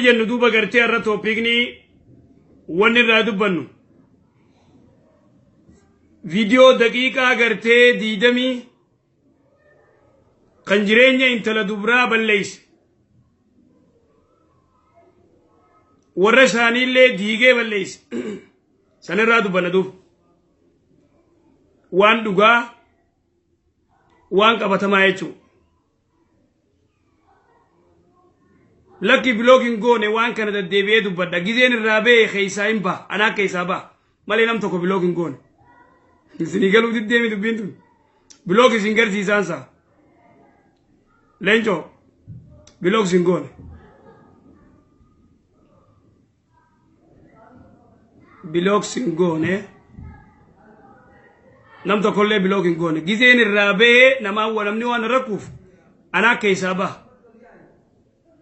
Wanni jennu duuba gartee har'a topicni wanni irraa dubbannu viidiyoo daqiiqaa gartee 20 kan jireenya intala dubraa balleeyse, warra isaaniillee diigee balleeyse sanirraa dubbanna. Duuba waan dhugaa, waan qabatamaa jechuudha. Lakki, block hin goone. Waan kana deddeebi'ee dubbadha. Gizeen irraa ba'e keessaa hin ba'a, anaa keessaa ba'a malee nam tokko block hin goone. Isinii galuu diddeemi dubbiin tun. Block isin garsiisaan saa. Leencoo, block isin goone. Block isin goone. Nam tokkollee block hin goone. Gizeen irraa ba'ee namaa namni waan rakkuuf anaa keessaa ba'a.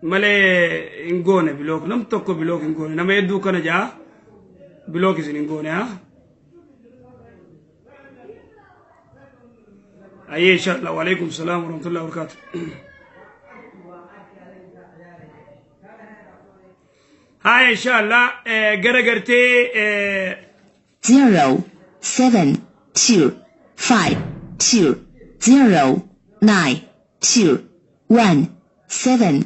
Malee hin goone block, nam tokko block hin goone. Nama hedduu kana jaa, block isin hin goone haa. Ayyee, inshallah. Waalaikum salaam warahmatullahi wabarakatuh. Haa, inshallah, gara gartee 0 7 2 5 2 0 9 2 1 7.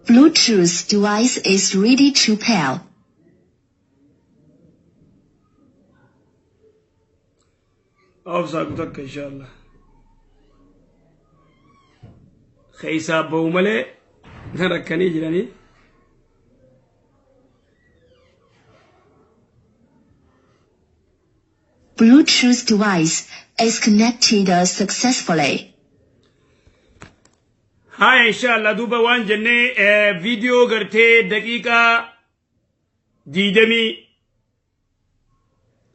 Bluetooth device is ready to pair. Obsaa takka, inshallah. Keessaa bahu malee na rakkanii jiranii. Bluetooth device is connected successfully. Haa, inshallah, duuba waan jennee viidiyoo gartee daqiiqaa 20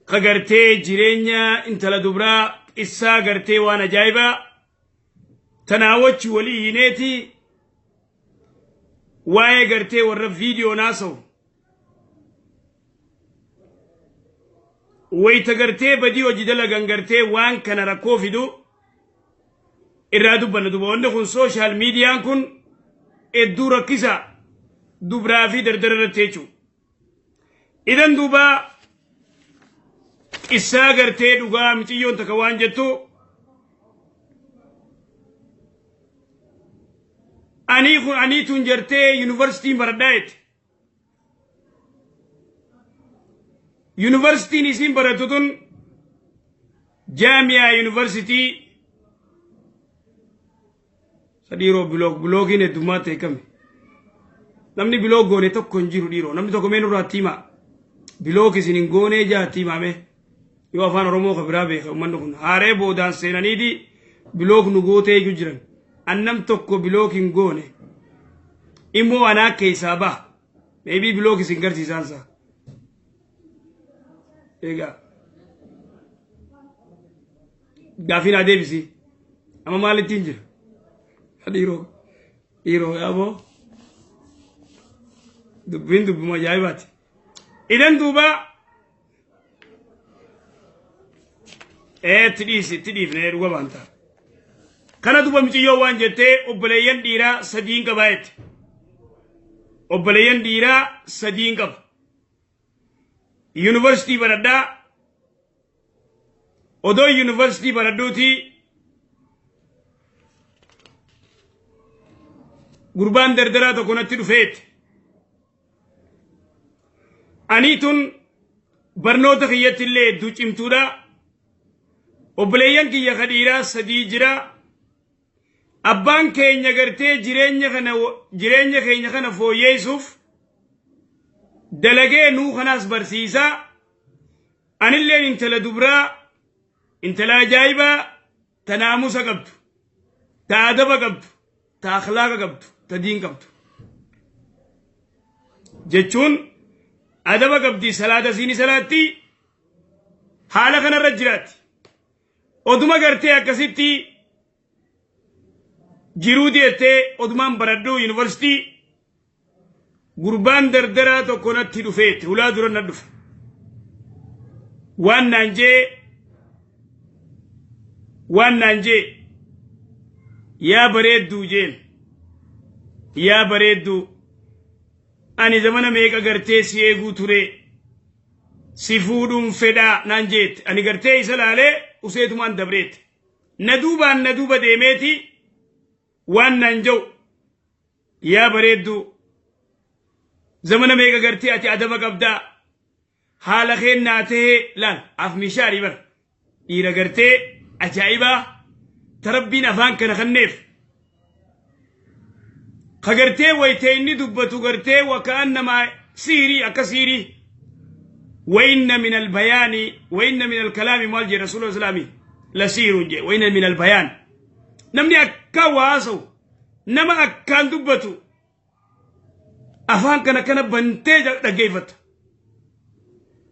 ka gartee jireenya intala dubraa qissaa gartee waan ajaa'ibaa tanaa wachi walii hineeti, waa'ee gartee warra viidiyoo naasa'u wayita gartee badii hojii dalagan gartee waan kana rakkoo fidu irraa dubbanna. Duba wanni kun, social mediaan kun hedduu rakkisa dubraa fi dardara irratti jechuudha. Idan duuba qissaa gartee dhugaa miciyyoon takka waan jettu, anii kun anii tun jartee yuunivarsiitiin baradhaa jette. Yuunivarsiitiin isiin barattu tun jaamiyaa yuunivarsiitii dhiiroo. Block, blockiin heddummaa ta'e kami? Namni block goone tokko hin jiru dhiiroo. Namni tokko mee nurraatti himaa, block isin hin goonee jaatti himame. Yoo afaan Oromoo ka biraa beeka uummanni kun haaree boodaan seenaniiti block nu gootee iyyuu jiran. Annam tokko block hin goone. Immoo anaa keessaa ba'a. Maybe block isin garsiisaansa. Egaa gaafiin haa deebisi. Amma maalittiin jira? Dhiiroo, dhiiroo, yaaboo, dubbiin dubbuma ajaa'ibaati. Idan duuba itti dhiisi, itti dhiifne, dhuga baanta. Kana duuba miciyyoo waan jettee, obboleeyyan dhiiraa sadiin qabaa jette. Obboleeyyan dhiiraa sadiin qaba. Yuunivarsiitii baradhaa. Odoo yuunivarsiitii baradhuuti gurbaan dardaraa tokko natti dhufeeti. Anii tun barnoota kiyyatti illee hedduu cimtuudha. Obboleeyyan kiyya ka dhiiraa sadii jira. Abbaan keenya gartee jireenya kana, jireenya keenya kana fooyyeessuuf dalagee nuu kanaas barsiisaa. Anilleen intala dubraa, intala ajaa'ibaa, ta naamusa qabdu, ta adaba qabdu, ta akhlaaqa qabdu, ta diin qabdu. Jechuun adaba qabdi, salaata siini salaatti, haala kanarra jiraatti. Oduma gartee akkasitti Jiruu deettee odumaan baradhuu yuunivarsiitii gurbaan dardaraa tokko natti dhufeetti hulaa dura na dhufe. Waan naan jee waan naan jee yaa bareedduu jeen yaa bareedduu ani zamana meeqa gartee si eeguu ture si fuudhuun fedhaa naan jeette ani gartee isa laalee useetumaan dabreette na duubaan na duuba deemeeti waan naan jedhu yaa bareedduu zamana meeqa gartee ati adaba qabdaa haala kennaa tahee laal af mishaarii bar dhiira gartee ajaa'ibaa tarabbiin afaan kana kanneef ka gartee waytee inni dubbatu gartee waka'annamaa siirii akka siirii وإن من البيان وإن من الكلام مال رسول الله الإسلامي لسير جي وإن من البيان نمني أكا واسو نما أكان دبتو أفان كان كان بنتي دقيفت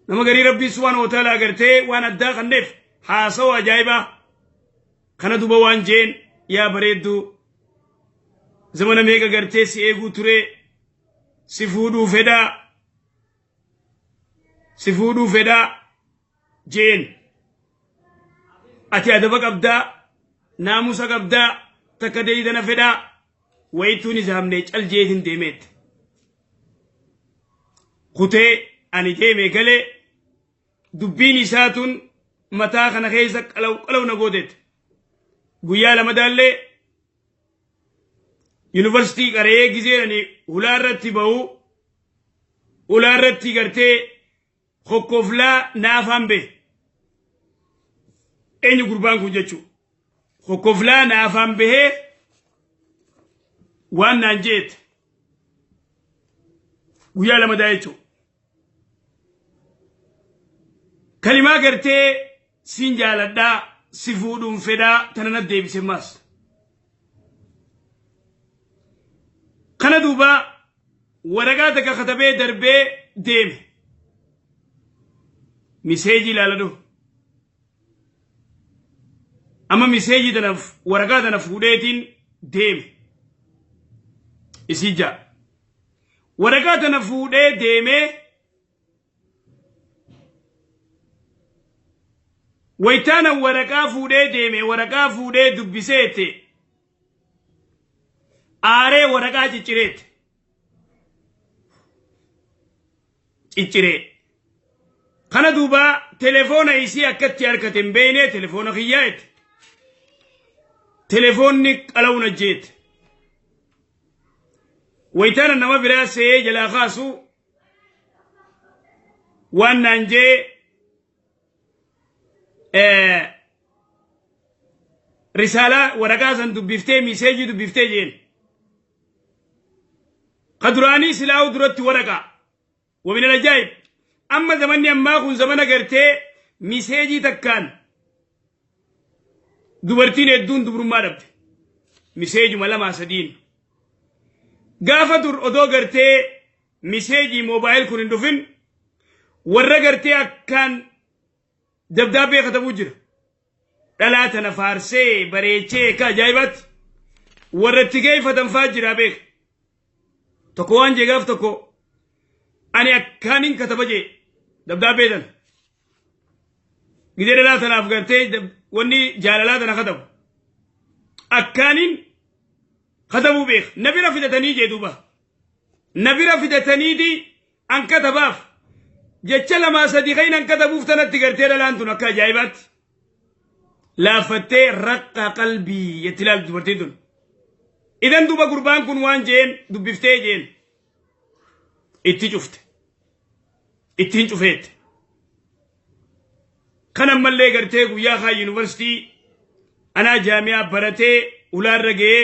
نما غري ربي سبحانه وتعالى غرتي وانا داخل نف حاسو أجايبا كان دوبا وان جين يا بريدو زمن ميغا غرتي سي ايغو توري سي فودو فدا si fuudhuu fedhaa jeen ati adaba qabdaa naamusa qabdaa takka deeyidana fedhaa wayituun isaamne cal jeetin deemeette kutee ani deeme galee dubbiin isaatun mataa kana keessa qalaw qalaw na gooteette guyyaa lamadaallee yuunivarsiitii qaree gizeen ani hulaa irratti ba'u hulaa irratti gartee hokkoflaa naafaan bee eenyu gurbaan kun jechuu hokkoflaa naafaan bahee waan naan jeette guyyaa lamadaa jechuu kalimaa gartee siin jaaladhaa si fuudhuun fedhaa tana na deebise maas kana duuba waraqaa takka katabee darbee deeme miseejii ilaaladhu amma miseejii tana waraqaa tana fuudheetiin deeme isii jaa waraqaa tana fuudhee deemee waytaana waraqaa fuudhee deeme waraqaa fuudhee dubbiseete aaree waraqaa ciccireete cicciree kana duuba telefoona isii akkatti harkate hin beeyne telefoona kiyyaa'ete telefoonni qalawna jeete waytaana nama biraa se'ee jalaa kaasu waan naan jee risaalaa waraqaa san dubbiftee miseejii dubbiftee jeen ka duraanii silaa'u duratti waraqaa ومن العجائب أما زمني أما كون زمنا قرتي ميسيجي تكان dubartiin hedduun dubrummaa dhabde miseejuma lamaa sadiin gaafa dur odoo gartee miseejii moobaayil kun hin dhufin warra gartee akkaan dabdaabbee katabuu jira dhalaa tana faarsee bareechee akka ajaa'ibaatti warra itti geeffatan faa jira beeka tokko waan jee gaaf tokko ani akkaanin kataba jee dabdaabbee tana gidee dhalaa tanaaf gartee wanni jaalalaa tana katabu akkaanin katabuu beeka na bira fidatanii jee duuba na bira fidataniiti an katabaaf jecha lamaa sadii kayin an katabuuf tanatti gartee dhalaan tun akka ajaa'ibaatti laafattee raqqa qalbii jetti ilaaltu dubartiin tun idan duuba gurbaan kun waan jeen dubbiftee jeen itti cufte ittiin cufeette kan ammallee gartee guyyaa kaa yuunivarsiitii anaa jaamiyaa baratee ulaarra ga'ee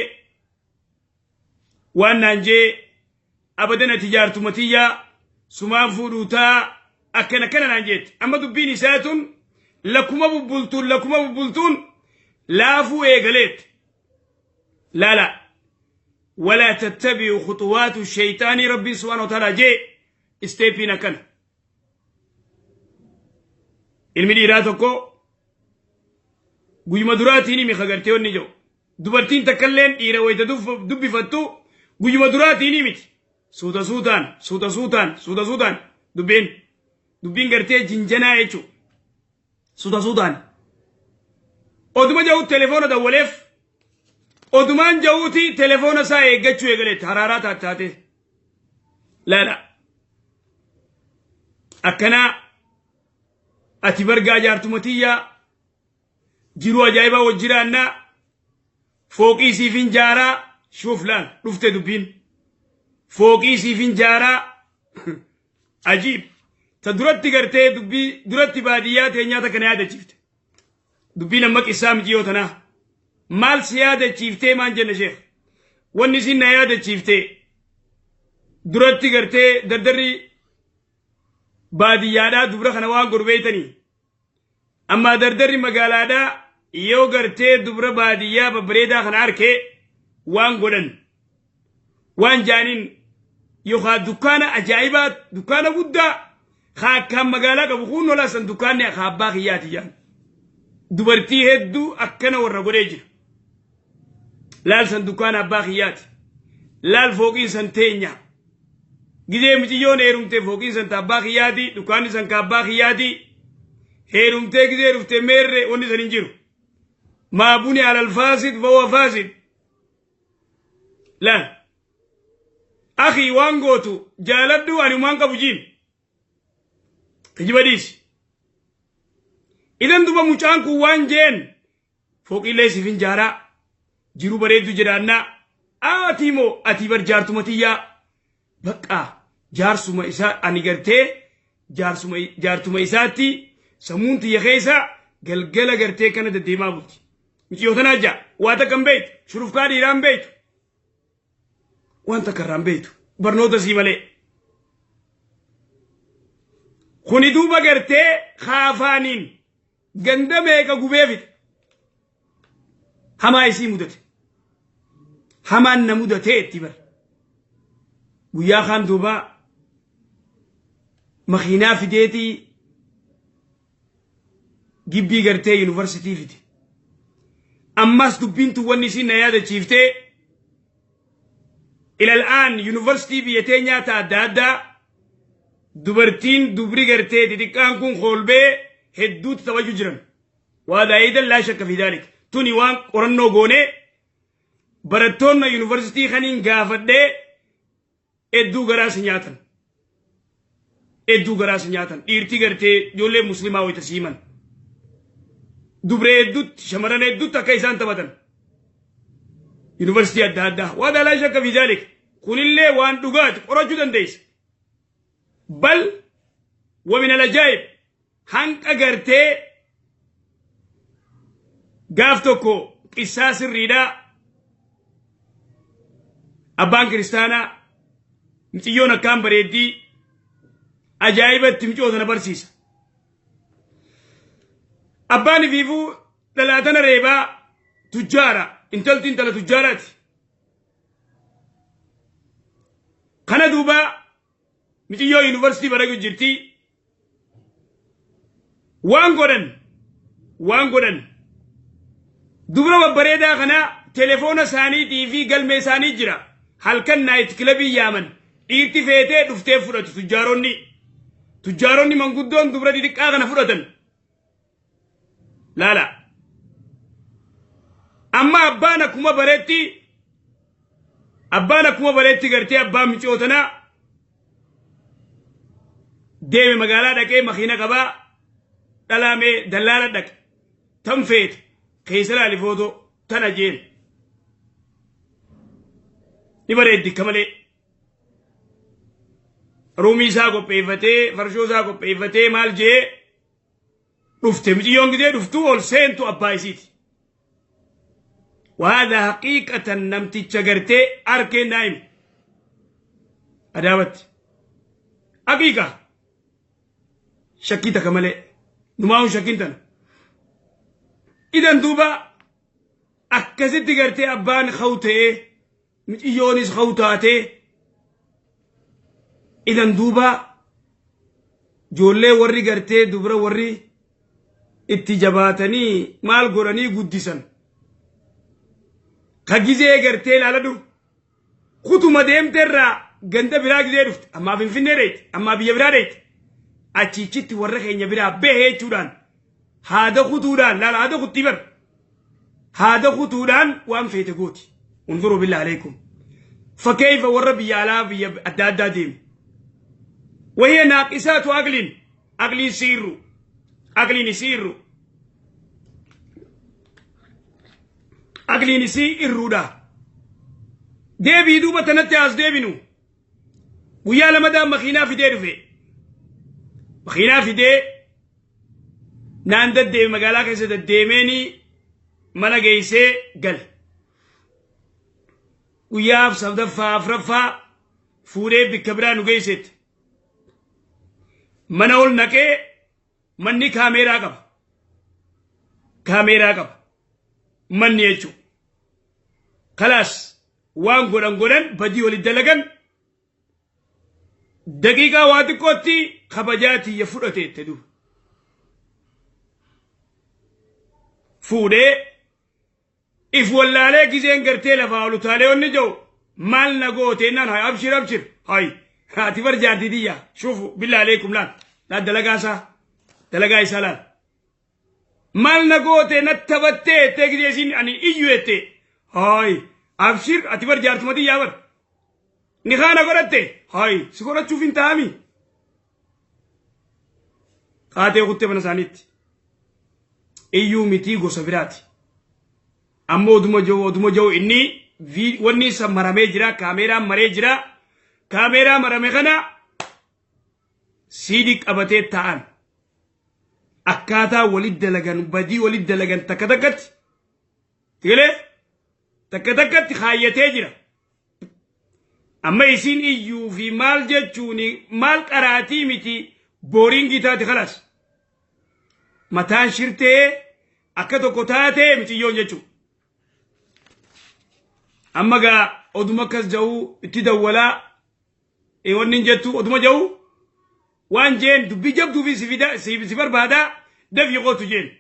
waan naan jee abadan ati jaartuma tiyyaa sumaan fuudhuutaa akkana kana naan jeette amma dubbiin isaa tun lakkuma bubbultuun lakkuma bubbultuun laafuu eegaleette laala ولا تتبعوا خطوات الشيطان ربي سبحانه وتعالى جي استيبين كان ilmi dhiiraa tokko guyyuma duraatiin himi kagartee wanni jiru Dubartiin takkalleen dhiira wayita dubbifattu guyyuma duraatiin miti. Suuta suutaan, suuta suutaan, suuta suutaan dubbiin. Dubbiin gartee jinjanaa jechuudha. Suuta suutaan. Oduma jahuutti telefoona dawwaleef, odumaan jahuuti telefoona isaa eeggachuu eegaletti haraaraa taataate. Laala. Akkanaa ati bargaa jaartuma tiyyaa, jiruu ajaa'ibaa wajjiraannaa, fooqii siif hin jaaraa. Shuuf, laal, dhufte dubbiin. Fooqii siif hin jaaraa. Ajiib. Ta duratti gartee dubbii duratti baadiyyaa teenyaa takka na yaadachiifte. Dubbiin amma qissaa mijiyyoo tanaa. Maal si yaadachiiftee maan jenna, sheekh? Wanni isin na yaadachiifte, duratti gartee dardarri baadiyyaadhaa dubra kana waan godhu beeytanii. Amma dardarri magaalaadhaa yoo gartee dubra baadiyyaa babbareedaa kana arkee waan godhan, waan jaaniin, yookaan dukkaana ajaa'ibaa, dukkaana guddaa akkaan magaalaa qabu kun lolaasan, dukkaanni abbaa kiyyaati jaan. Dubartii hedduu akkana warra godhee jira. Laal, san dukkaana abbaa kiyyaati. Laal, fooqiin san teenya. Gizee miciyyoon heerumtee, fooqiin san ta abbaa kiyyaati, dukkaanni san ka abbaa kiyyaati. Heerumtee gizee dhuftee meerre, wanni san hin jiru. ما بني على الفاسد فهو فاسد. Laal. Akhi, waan gootu jaaladhu, ani waan qabu jiin. Kijiba dhiisi. Idan duba mucaan kun waan jeen, fooqiillee siif hin jaaraa, jiruu bareeddu jedhaannaa, ati moo ati bar jaartuma tiyyaa, bakka jaarsuma isaa ani gartee jaarsuma jaartuma isaatti sammuun tiyya keessa galgala gartee kana deddeemaa bulti. Miciyoo tanaa jaa waa takka hin beektu, shurufkaa dhiiraa hin beektu. Waan takka irraa hin beektu, barnoota sii malee. Kuni duuba gartee kaafaaniin ganda meeqa gubee fixe. Hamaa isii mudate. Hamaan na mudatee itti bar. Guyyaa kaan duuba makiinaa fideetii gibbii gartee yuunivarsiitii fide. Ammas dubbiin tun wanni isiin na yaadachiiftee, ilal'aan yuunivarsiitii biyya teenyaa ta adda addaa dubartiin dubri gartee xixiqqaan kun koolbee hedduutti taphachuu jiran. وهذا أيضا لا شك في ذلك. Tuni waan qorannoo goonee, barattoonni yuunivarsiitii kaniin gaafadhee, hedduu garaa si nyaatan. Hedduu garaa si nyaatan. Dhiirtii gartee ijoollee muslimaa wayita siiman. Dubree hedduutti, shamarran hedduutti akka isaan taphatan. Yuunivarsiitii adda addaa. وهذا لا شك في ذلك. Kunillee waan dhugaati, qorachuu dandeessa. بل ومن العجائب, hanqa gartee gaaf tokko qissaa sirriidhaa, abbaan kiristaanaa miciyyoon akkaan bareeddii ajaa'ibatti micoo sana barsiisa. Abbaan ifiifuu dhalaatana reebaa tujjaara, intalti intala tujjaaraati. Kana duuba miciyyoo yuunivarsiitii barachuu jirti. Waan godhan, waan godhan, dubra babbareedaa kana telefoona isaaniitii fi galmee isaanii jira. Halkan night clubii yaaman, dhiirti feetee dhuftee fudhatu. Tujjaaronni manguddoon dubra xixiqqaa kana fudhatan. Laala. Amma abbaan akkuma bareetti gartee abbaan micoo tanaa deeme, magaalaa dhaqee, makiina qabaa, dhalaamee dallaala dhaqe, tan feete keessa laali, footoo tana jeen, ni bareeddi akka malee. Ruumii isaa qopheeffatee, farshoo isaa qopheeffatee, maal jee dhufte. Miciyyoon gidee dhuftuu ol seentu abbaa isiiti. وهذا حقيقة namticha gartee arkeen naa'im adaabatti. Haqiiqa shakkii takka malee numaa'uun shakkiin tana. Idan duuba akkasitti gartee abbaan haw ta'ee, miciyyoonis haw taatee, idan duuba ijoollee warri gartee dubra warri itti jabaatanii maal godhanii guddisan. Ka gizee gartee ilaaladhu kutuma deemteerraa ganda biraa gizee dhufte, ammaa Finfinnee dheeyte, ammaa biyya biraa dheeyte, achiichitti warra keenya biraa bahee jechuudhaan haada kutuudhaan laala, haada kuttii bar, haada kutuudhaan waan feete gooti. Unzuruu billah aleekum. Fakkeeyfa warra biyya alaa, biyya adda addaa deemu. Wahiya naaqisaatu aqliin, aqliin siirru, aqliin isiirru, aqliin isii irruudha. Deebii duuba tanatti as deebinu, guyyaa lamadaan makiinaa fidee dhufe. Makiinaa fidee naan daddeeme, magaalaa keessa daddeemeeni mana geessee gale. Guyyaa sadaffaa, afraffaa fuudhee bikka biraa nu geessetti. Mana ol naqee, manni kaameeraa qaba. Kaameeraa qaba. Manni jechuudha. Kalaas waan godhan godhan, badii walitti dalagan, daqiiqaa waa xiqqootti kabajaa tiyya fudhate duuba. Fuudhee if wallaalee gizeen gartee lafaa ol utaalee onni jiru, maal na goote naan, hay abshir abshir, hay ati bar jaartii tiyya. Shuufu billaa aleekum, laal laal dalagaa isaa, dalagaa isaa laal. Maal na goote, na taphattee ettee, gizee isiin ani iyyu ette, hay abshir ati bar jaartuma tiyyaa bar, ni kaana godhatte, hay si godhachuuf hin ta'ami. Kaatee kuttee mana isaaniitti iyyuu mitii, gosa biraati. Amma oduma jiru inni wanni isa maramee jira, kaameeraan maree jira. Kaameeraa marame kana siidii qabatee ta'an akkaataa walit dalagan, badii walit dalagan takka takkatti tigalee takka takkatti kaayyatee jira. Amma isiin iyyuu fi maal jechuun maal qaraatii miti, booriingii taate, kalaas mataan shirtee akka tokko taatee mitiyyoon jechuudha. Amma gaa oduma akkas ja'uu itti dawwalaa, wanni hin jettu, oduma ja'uu waan jeen dubbii jabduu fi si fida si barbaadaa, dafii qootu jeen.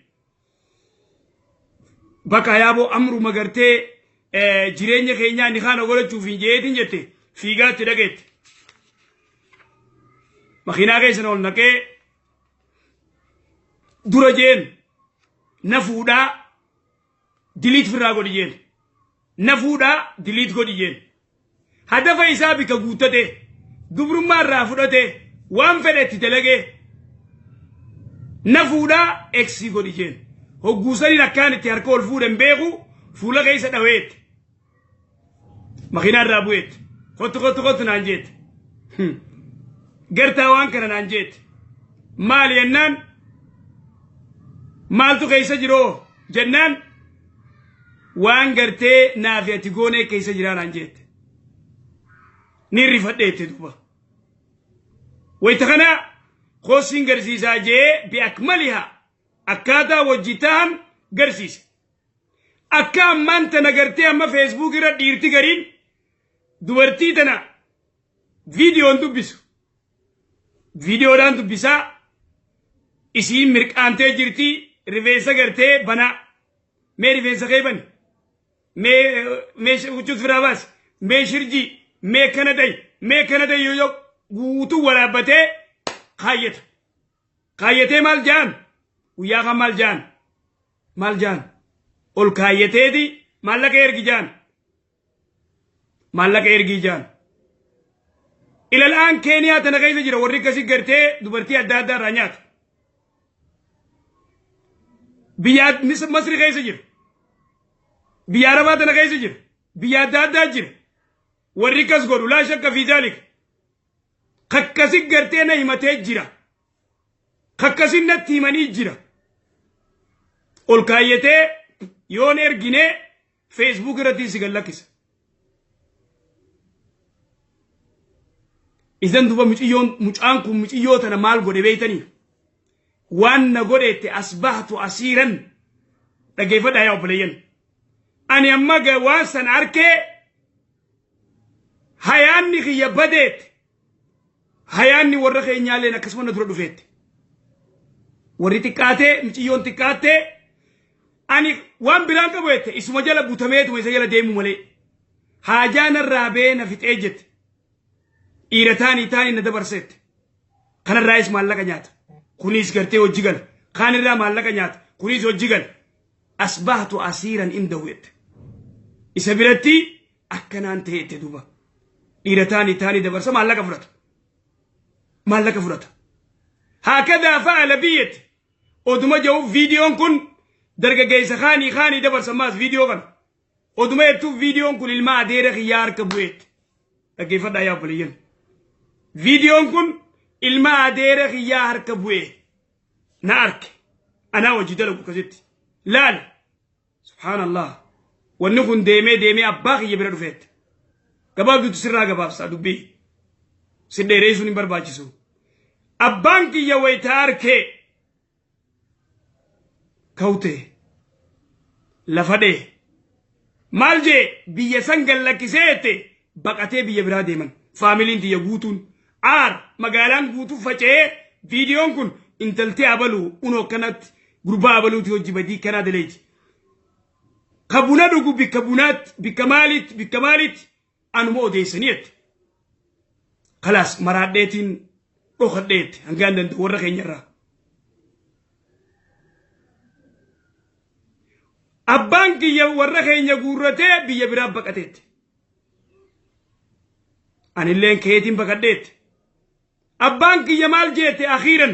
Bakka yaaboo amruma gartee jireenya keenyaa ni kaana godhachuuf hin jeetin jette, fiigaatti dhaqeetti. Makiinaa keessa ol naqee dura jeen, na fuudhaa delete firraa godhi jeen. Na fuudhaa delete godhi jeen. Hadafa isaa bika guuttate, dubrummaa irraa fudhate, waan fedhe itti dalagee, na fuudhaa eksii godhi jeen. Hogguusaniin akkaan itti harka ol fuudhan beeku, fuula keessa dhaweetti. Makiinaa irraa bu'eetti. Kottu kottu kottu naan jeette. Gartaa waan kana naan jeette. Maali jennaan, maaltu keessa jiroo jennaan, waan gartee naafi ati goonee keessa jiraa naan jeette. Ni rifadheette duuba. Wayita kana koosiin garsiisaa jee bi'akmalihaa akkaataa wajji ta'an garsiise. Akka ammaan tana gartee amma Facebook irra dhiirti gariin dubartii tana viidiyoon dubbisu. Viidiyoodhaan dubbisaa, isiin mirqaantee jirti, rifeensa gartee banaa. Mee rifeensa kee bani. Mee huccuus firaa baasi. Mee shirjii. Mee kana ta'i. Mee kana ta'i yoo guutuu waraabbatee kaayyata. Kaayyatee maal jaan? Guyyaa kan maal jaan? Maal jaan? Ol kaayyateeti maallaqa ergi jaan. Maallaqa ergii jaan. Ilalaan Keeniyaa tana keessa jira warri akkasii gartee dubartii adda addaa irraa nyaata. Biyya Masri keessa jira. Biyya Arabaa tana keessa jira. Biyya adda addaa jira. Warri akkas godhu laa shakka fi zaalika. Kakkasi gartee na himatee jira. Kakkasi natti himanii jira. Ol kaayyatee yoon ergine Facebook irratti si gallakkisa. Idan duba muciyyoon, mucaan kun muciyyoo tana maal godhe beeytanii? Waan na godheette asbahtu asiiran, dhaggeeffadhaa yaa obboleeyyan. Ani amma waan san arkee hayaanni kiyya badeette. Hayaanni warra keenyaalleen akkasuma na dura dhufeette. Warri xiqqaatee, muciyyoon xiqqaattee Ani waan biraan qabu jette, isuma jala butameetuma isa jala deemu malee. Haajaa narraa ba'ee na fixee jette. Dhiira taanii taanii na dabarseette. Kanarraayis maallaqa nyaata. Kunis gartee hojii gala. Kaanirraa maallaqa nyaata. Kunis hojii gala. Asbahtu asiiran indahu jette. Isa biratti akkanaan ta'e jette duuba. Dhiira taanii taanii dabarsa, maallaqa fudhata. Maallaqa fudhata. Haakadaa fa'ala biyyatti. Oduma jedhuuf viidiyoon kun dargaggeessa kaanii kaanii dabarsa maas viidiyoo kana. Oduma jettuuf viidiyoon kun ilma adeera kiyyaa harka bu'eetti. Dhaggeeffadhaa yaa obboleeyyan. Viidiyoon kun ilma adeera kiyyaa harka bu'ee. Na arke. Anaa hojii dalagu akkasitti. Laal. Subhaanallah. Wanni kun deemee deemee abbaa kiyya bira dhufeetti. Gabaabduutu sirraa gabaabsaa dubbii. Si dheereessuun hin barbaachisu. Abbaan kiyya wayita arkee kawtee lafa dhee maal jee, biyya san gallakkisee jette, baqatee biyya biraa deeman. Faamiliin tiyya guutuun aar magaalaan guutuu faca'ee, viidiyoon kun intaltee abaluu unoo akkanatti gurbaa abaluuti hojii badii kanaa daleeti. Ka buna dhugu bikka bunaatti, bikka maaliitti, bikka maaliitti anuma odeessanii jette. Kalaas maraadheetiin dhokadheetti hangaan danda'u warra keenyarraa. Abbaan kiyya warra keenya guurratee biyya biraa baqateetti. Anilleen keetiin baqadheetti. Abbaan kiyya maal jeette? Akhiiran.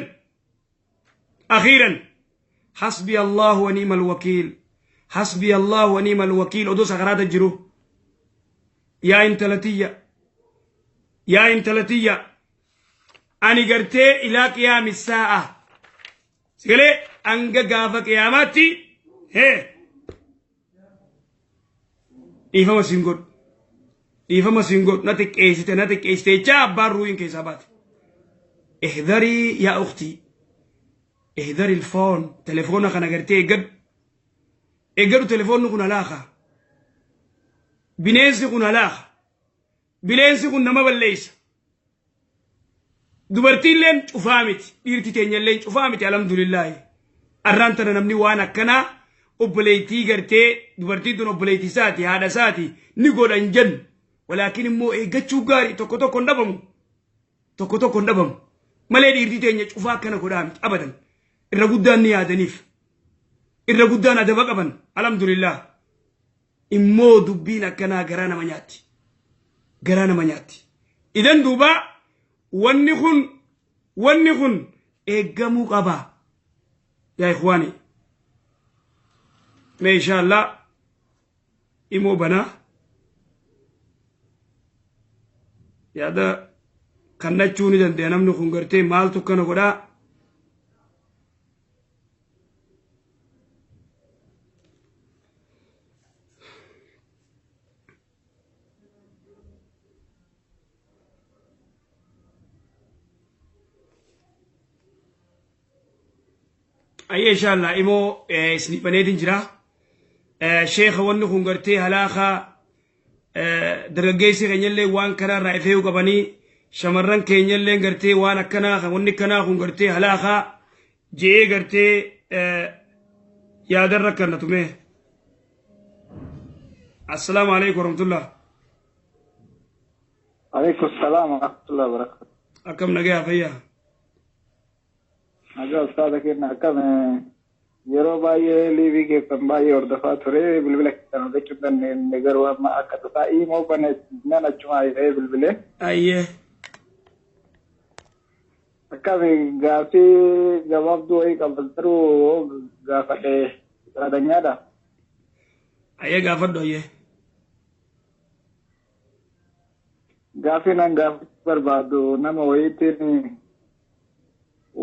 Akhiiran. Hasbi Allahu wa ni'mal wakiil. Hasbi Allahu wa ni'mal wakiil. Odoo sakaraata jiru. Yaa intala tiyya. Yaa intala tiyya. Ani gartee ilaa qiyaami saa'a. Sigalee hanga gaafa qiyaamaatti hee dhiifama siin godhu. Dhiifama siin godhu, na xiqqeessite, na xiqqeessite jechaa abbaan ruuyin keessaa baate. Ihdarii yaa ukhtii. Ihdari ilfoon, telefoona kana gartee eeggadhu. Eeggadhu, telefoonni kun halaaka. Bineensi kun halaaka. Bineensi kun nama balleessa. Dubartiilleen cufaa miti. Dhiirti teenyalleen cufaa miti, alhamdulillaahi. Arraan tana namni waan akkanaa obboleettii gartee dubartiin tun obboleettii isaati, haadha isaati ni godhan jennu. Walaakin immoo eeggachuu gaarii, tokko tokko hin dhabamu. Tokko tokko hin dhabamu. Malee dhiirti teenya cufaa akkana godhaa miti abadan. Irra guddaan ni yaadaniif. Irra guddaan adaba qaban, alhamdulillah. Immoo dubbiin akkanaa garaa nama nyaatti. Garaa nama nyaatti. Idan duuba wanni kun eeggamuu qaba. Yaa ikhwaani. Mee inshallah imoo banaa. Yaada kannachuu ni danda'a, namni kun gartee maaltu kana godhaa? Ayyee, inshallah imoo isinii baneetiin jira. Sheekha, wanni kun gartee halaakaa, dargaggeessi keenyallee waan kanarraa ifeeyuu qabanii, shamarran keenyallee gartee waan akkanaa, wanni akkanaa kun gartee halaakaa je'ee gartee yaadarra kan tume. Assalaamu alaikum warahmatullah. Alaikum salaam wa rahmatullahi wa barakatuh. Akkam, nagayaa, fayyaa? Nagaa ustaaza keenya, akkam? Yeroo baay'ee live keessan baay'ee hordofaa ture, bilbila keessan argachuu hin dandeenye, garuu amma akka tasaa imoo bane nan achumaa yaa'ee bilbilee. Ayyee. Akkam, gaaffii gabaabduu wayii qaba, garuu gaafadhe qaadanyaadha. Ayyee, gaafadhu, ayyee. Gaaffii nan gaafachuu barbaadu, nama wayiitiin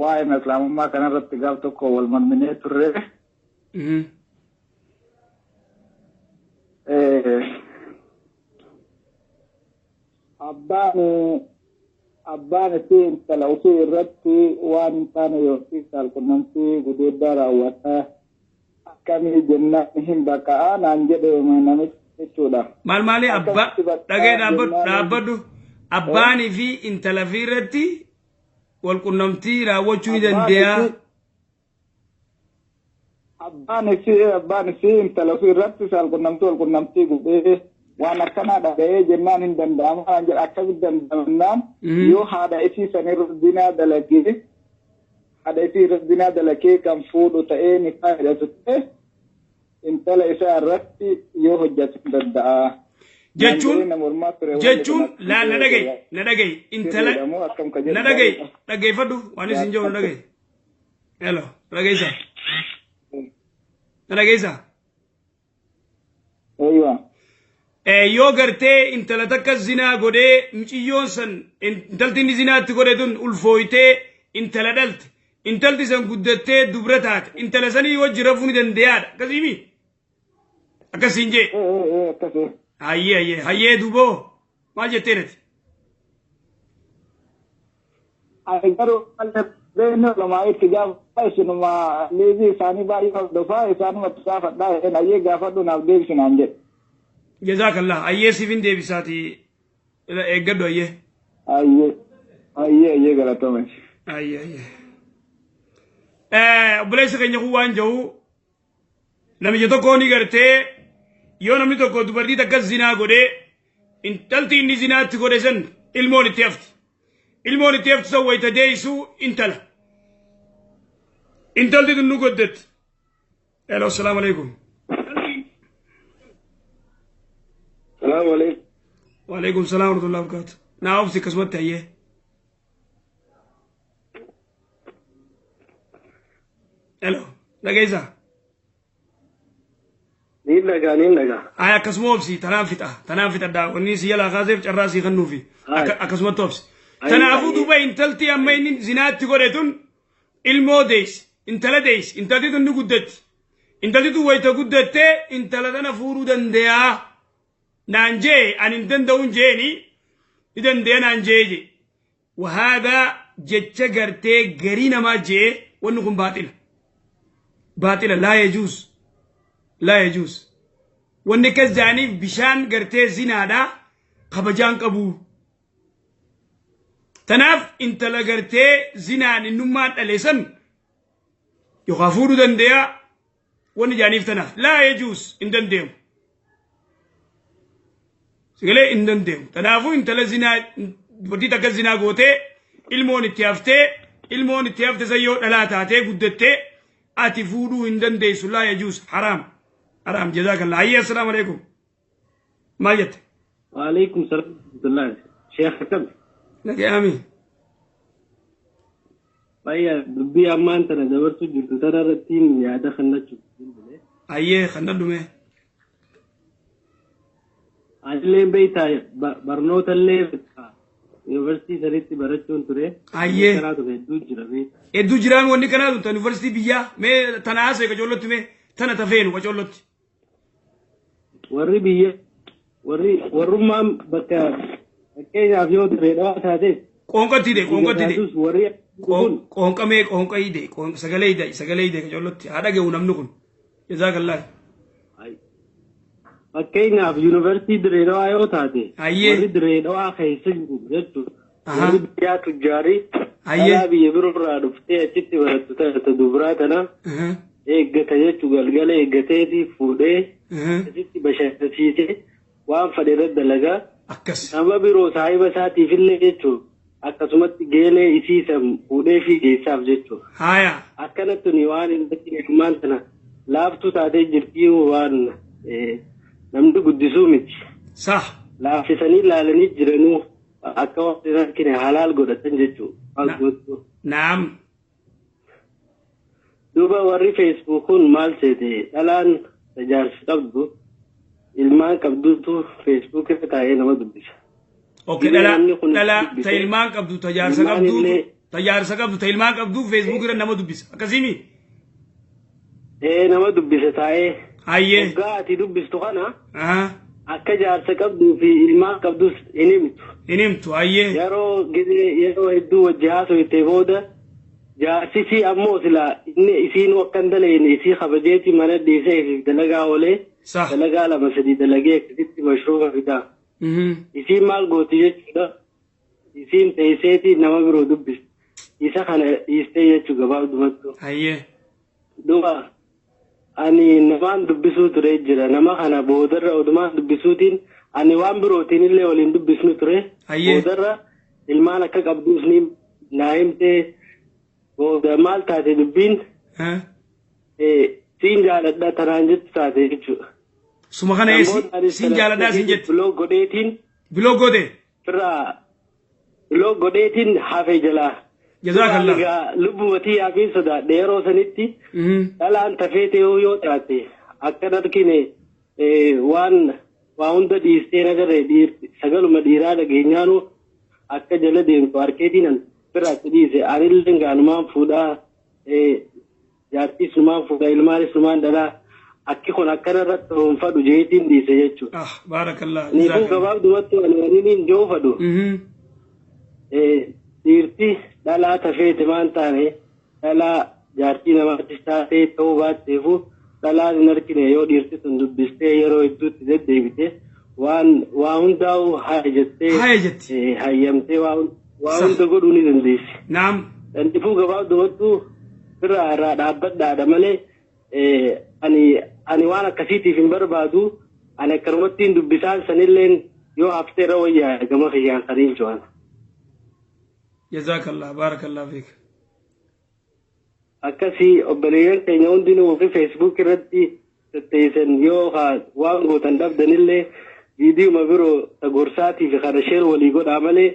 waa'ee islaamummaa kanarratti gaaf tokko wal morminee turre. Abbaan isii intala ofii irratti waan hin taane yookiin saalqunnamtii gudeeddaa raawwataa akkamii jennaan, hin baqa'aa naan jedhe namichi jechuudha. Maal maali abbaa Akkamitti baqa'aa dhagee dhaabbadhu jennaan dhaabbadhu, abbaanii fi intala fi irratti wal qunnamtii raawwachuu ni Abbaan danda'a. isii Abbaan isii intala ofii irratti saalqunnamtii walqunnamtii godhee waan akkanaa dhaga'ee jennaan hin danda'amu waan jedha. Akkamitti danda'amnaan, yoo haadha isii sanirra zinaa dalagee, haadha isii irra zinaa dalagee kan fuudhu ta'ee nikaa hidhatu ta'e, intala isaa irratti yoo hojjetu danda'a. Jechuun jechuun laal, na dhagayi, na dhagayi, intala na dhagayi, dhaggeeffadhu waan isin jiru na dhagayi. Hello, na dhageessa, na dhageessa. Eeywa. Yoo gartee intala takka zinaa godhee, muciyyoon san, intalti inni zinaatti godhe tun ulfooytee intala dhalte, intalti san guddattee dubra taate, intala sanii wajji rafuu ni dandayaadha, akkasiimi akkasiin jee? Akkasii. Hayyee, hayyee, hayyee, duboo maal jettee nati? Ani garuu beekni ulamaa itti gaafa isinuma liizii isaanii baay'ee hordofaa, isaanumatti gaafadhaa jedheen. Hayyee, gaafadhu, naaf deebisi naan jedhe. Jazaakallah, hayyee, siifin deebisaati, eeggadhu, hayyee. Hayyee, hayyee, hayyee, galatoomi. Hayyee, hayyee. Obboleessi keenya kun waan jiru, namicha tokko ni gartee yoo namni tokko dubartii takka zinaa godhee, intalti inni zinaatti godhe san ilmoon itti hafti. Ilmoon itti hafti san wayita deessu intala. Intalti tun nu goddetti. Hello, assalaamu alaikum. Salaamu alaikum. Waalaikum salaam warahmatullahi wabarakatuh. Naa obsi, akkasumatti, hayyee. Hello, dhageessaa? Niin dhagaa, niin dhagaa. Ay, akkasuma obsi, tanaan fixa, tanaan fixadhaa. Wanni si jalaa kaaseef carraa sii kennuufi. Akkasumatti obsi. Tanaafuu duuba intalti amma inni zinaatti godhe tun ilmoo deessi, intala deessi, intalti tun ni guddatti. Intalti tun wayita guddattee intala tana fuudhuu dandayaa naan jee, ani hin danda'uun jeeni, ni dandaya naan jee je. Wahaadaa jecha gartee garii namaa jee, wanni kun baaxila. Baaxila, laa yajuuz. Laa yajuuz. Wanni akkas jaaniif bishaan gartee zinaadhaa kabajaan qabu. Tanaaf intala gartee zinaan innummaan dhale san yookaan fuudhuu dandayaa wanni jaaniif tanaaf, laa yajuuz, hin dandeemu. Sigalee hin dandeemu. Tanaafuu intala zinaa, dubartii takka zinaa gootee ilmoon itti haftee, ilmoon itti hafte san yoo dhalaa taatee guddattee, ati fuudhuu hin dandeessu, laa yajuuz, haraam. Haraam, jazaakallah. Hayyee, assalaamu alaikum. Maal jette? Waalaikum salaam warahmatullahi. Sheekh, akkam? Nagayaami. Fayyaa. Dubbii ammaan tana dabarsuu jirtu tana irratti yaada kennachuuf bilbile. Hayyee, kan dhume. Anillee beektaa, barnoota illee yuunivarsiitii sanitti barachuun ture. Hayyee. Karaa ture hedduu jira beektaa. Hedduu jiraan wanni kanaa tun yuunivarsiitii biyyaa, mee tana haasa'e qacoollotti, mee tana tafeenu qacoollotti. Warri biyya, warri warrummaan bakka, fakkeenyaaf yoo ture dhawaa taate. Qoonqatti hidhe, qoonqatti hidhe. Taatus warri kun Qoonqa mee, qoonqa hidhe, sagalee hidhe, sagalee hidhe qacoollotti haa dhaga'u namni kun. Jazaakallaa. Fakkeenyaaf yuunivarsiitii Dirree Dhawaa yoo taate, Hayyee. warri Dirree Dhawaa keessa jiru jechuudha. Aha. Warri biyyaa tujjaarii Hayyee. dhalaa biyya biroorraa dhuftee achitti barattu taate dubaraa tana eeggata jechuu, galgala eeggateeti fuudhee achitti bashannansiisee waan fedhe irratti dalagaa. Akkas. Nama biroo saahiba isaatiif illee jechuun akkasumatti geelee isii san fuudhee fi geessaaf jechuudha. Haaya. Akkanatti ni waan hin beekne, ammaan tana laaftuu taatee jirti, waan namni guddisuu miti. Sah. Laaffisanii ilaalanii jiranuu akka waan hin argine halaal godhatan jechuudha. Naam. Duuba warri Facebook kun maal seete, dhalaan tajaajila qabdu, ilmaan qabdutu Facebook irra taa'ee nama dubbisa. Okay, Dhibee dhala namni kun dhala dubbise, ta ilmaan qabdu, ta jaarsa ilmaan qabdu, illee ta jaarsa qabdu, ta ilmaan qabdu Facebook irra nama dubbisa. Akkasiimi? Ee, nama dubbisa taa'ee. Hayyee. Hoggaa ati dubbistu kana Aha. akka jaarsa qabduu fi ilmaan qabdus hin himtu. Hin himtu, hayyee. Yeroo gizee yeroo hedduu wajji haasofte booda, jaarsisii ammoo sila inni isiin akka hin dalagne isii kabajeeti mana dhiisee ifiif dalagaa oolee, Sah. dalagaa lama sadii dalagee akkasitti mashruufa fidaa. Isiin maal gooti jechuudha. Isiin teesseeti nama biroo dubbisti. Isa kana dhiistee jechuu gabaabdumattu. Hayyee. Duuba Ani namaan dubbisuu ture jira. Nama kana boodarra odumaan dubbisuutiin ani waan birootiin illee waliin dubbisnu ture. Boodarra ilmaan akka qabduus ni naa himtee booda maal taate dubbiin siin jaaladha tanaan jettu taate jechuudha. Suma kana siin jaaladhaa siin jetti. Biloo godheetiin. Biloo godhe. Firraa biloo godheetiin hafe jalaa. Jazaakallah. Lubbumatii yaafiin sodaadhe yeroo sanitti dhalaan tafeetee yoo taate akkan argine waan waa hunda dhiistee nagarree sagaluma dhiiraa dhageenyaanu akka jala deemtu harkeetiin biraatti dhiise anillee gaanumaan fuudhaa jaartiis numaan fuudhaa ilmaanis numaan dhalaa akki kun akkana irratti hoonfadhu jeetiin dhiise jechuudha. Baarakallah. Niifuu gabaabdumatti ani waliin joofadhu. Dhiirti dhalaa tafeete maan taane dhalaa jaartii namaattis taatee ta'uu baatteefu dhalaan hin argine yoo dhiirti sun dubbistee yeroo hedduutti deddeebite waan waa hundaa'u haya jettee hayyamtee waa hunda godhuu ni dandeessi. Naam. Dandifuu gabaabdumattuu firraa irraa dhaabbadhaadha malee ani waan akkasiitiif hin barbaadu ani akkanumattiin dubbisaan sanilleen yoo haftee irra wayyaa gama kiyyaan saniin jo'an. Jazakallah barakallah fiik. Akkasii obboleeyyan keenya hundinuu fi feesbuuk irratti tetteessan yoo waan gootan dhabdanillee viidiyuma biroo gorsaatii fi kana sheer walii godhaa malee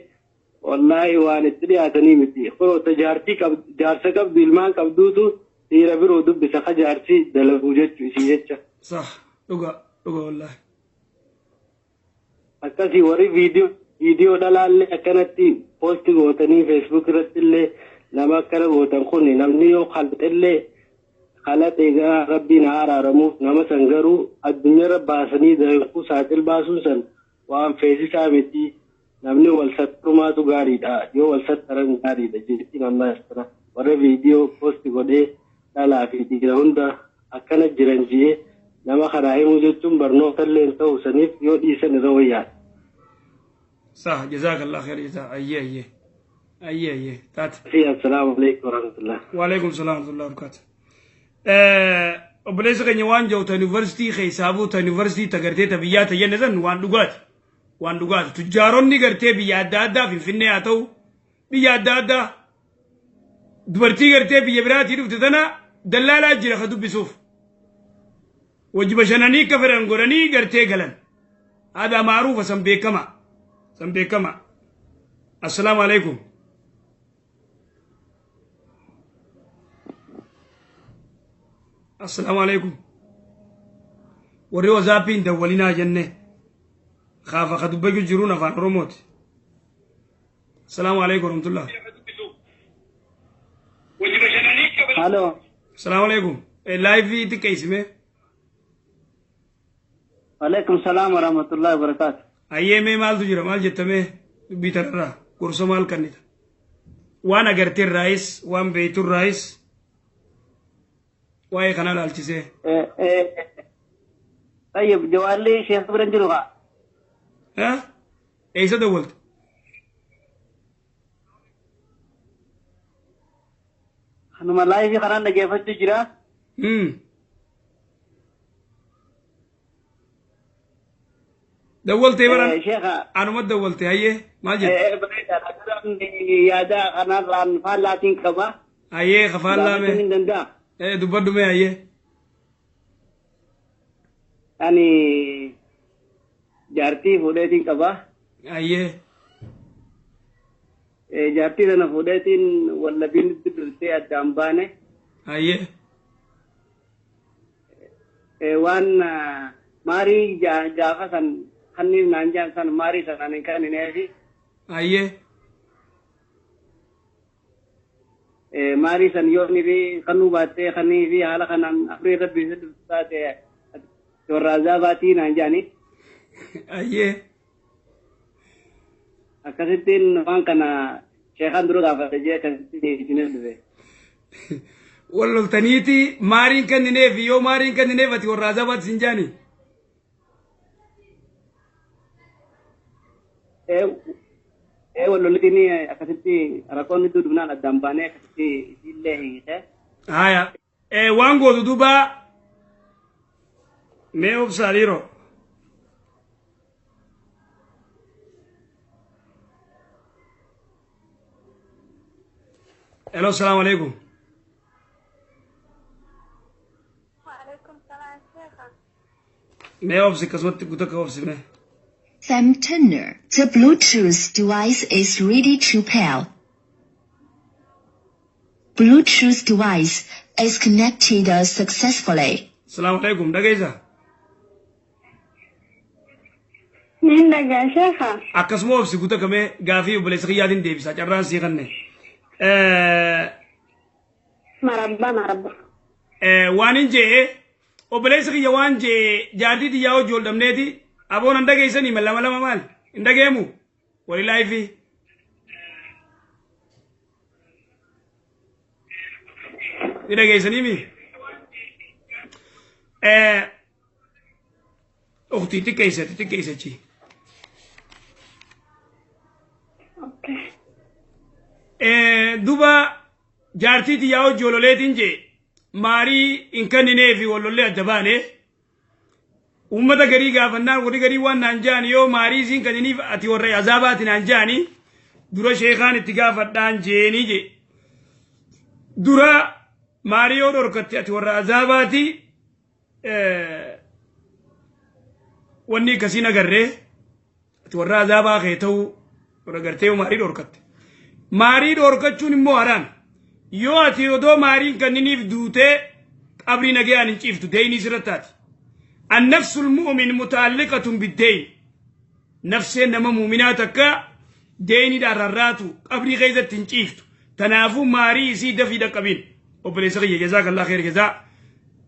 wallaahi waan itti dhiyaatanii miti. Kunoo ta jaartii jaarsa qabdu ilmaan qabduutu dhiira biroo dubbisa ka jaarsi dalaguu jechuu isii jecha. Sah dhuga dhuga wallaahi. Akkasii warri viidiyoo dhalaallee akkanatti poosti gootanii feesbuuk irratti illee nama akkana gootan kun namni yoo kalxellee kalaxee gara rabbiin haa araaramuuf nama san garuu addunyaarra baasanii dalaguu saaxil baasuun san waan feesisaa miti namni wal sattumaatu gaariidha yoo wal sattaran gaariidha jechuun amma warra viidiyoo poosti godhee dhalaa fi dhiira hunda akkana jiran ji'ee nama karaa himuu jechuun barnoota illee hin ta'u saniif yoo dhiisan irra wayyaadha. صح جزاك الله خير جزاك أيه أيه أيه أيه تات السلام عليكم ورحمة الله وعليكم السلام ورحمة الله وبركاته obboleessa keenya waan jiru ta yuunivarsiitii keessaafuu ta yuunivarsiitii ta gartee ta biyyaa ta jenne san waan dhugaati waan dhugaati tujjaaronni gartee biyya adda addaa finfinnee haa ta'u biyya adda addaa dubartii gartee biyya biraatii dhufte tana dallaalaa jira ka dubbisuuf wajji bashannanii akka fedhan godhanii gartee galan aadaa maaruufa san beekama san beekama assalaamu alaikum. Assalaamu alaikum. Warri wazaappiin dawwalinaa jenne kaafa ka dubbachuu jiruun afaan Oromooti. Assalaamu alaikum warahmatullah. Halo. Assalaamu alaikum. Laayivii xiqqeessime. Waalaikum salaam warahmatullahi wabarakaatu. Ayyee mee maaltu jira maal jettamee dubbii tanarraa gorsa maal kennita? Waan agarteerraayis waan beekturraayis waa'ee kana ilaalchisee. طيب جوالي شيخ برنجلو jiru haa? Eessa dawwalte? Kanuma laayivii kanaan dhageeffachuu jira. Dawwaltee baran anuma dawwalte hayyee maal jette? Yaada kanarraan faallaatiin qaba. Hayyee ka faallaame. Dubbadhu mee hayyee. Ani jaartii fuudheetiin qaba. Hayyee. Jaartii sana fuudheetiin wallabiin itti dursee addaan baane. Hayyee. Waan maarii gaafa san hanniif naan jaan san maarii sanaan hin kennineefi. Hayyee. Maarii san yoo inni fi kannuu baattee kannii fi haala kanaan afurii irra bilisa taate warraazaa baatii naan jaani. Ayyee. Akkasittiin waan kana sheekaan dura gaafate jee akkasitti isinis dhufe. Wal loltaniiti maariin kennineef yoo maariin kennineef ati warraazaa baati sin jaani. Wal loltini akkasitti rakkoonni dudubnaan addaan baanee akkasitti isiillee hiite. Haya. Waan gootu duuba Mee obsaa dhiiroo. Hello, salaamu alaikum. وعليكم السلام شيخة. Mee obsi, akkasumatti guutuu akka obsi mee. Sam Turner. The Bluetooth device is ready to pair. Bluetooth device is connected successfully. Salaamu alaikum, dhageessa. Nin dhagaa sheekha. Akkasuma obsi guutuu akka mee gaafii obboleessa kiyyaatiin deebisa carraan sii kanne. Marabba marabba. Waan hin jee obboleessa kiyya waan jee jaartii xiyyaa hojii ol dhabneeti aboon hin dhageessanii lama lama maal hin dhageemu walii laayifii. Ni dhageessanii mi? Uktii xiqqeessa xiqqeessachi. Okay. Duba jaartii xiyyaa hojii ololeetiin jee maarii hin kennineefi wallollee adda baane uummata garii gaafannaan warri garii waan naan jaani yoo maarii isiin kenniniif ati warra azaabaati naan jaani dura sheekaan itti gaafadhaan jeenii jee dura maarii yoo dhorkatte ati warra azaabaati wanni akkasiin agarree ati warra azaabaa kee ta'uu warra gartee yoo maarii dhorkatte. Maarii dhorkachuun immoo haraam. Yoo ati odoo maariin kanniniif duutee qabrii nagayaan hin ciiftu deeyinii sirratti taati. النفس المؤمن متعلقة بالدين. نفسين نما مؤمنات akka deeyinii rarraatu qabrii keessatti hin ciiftu. Tanaafuu maarii isii dafii dhaqqabiin. Obboleessa kiyya جزاك الله خير جزاء.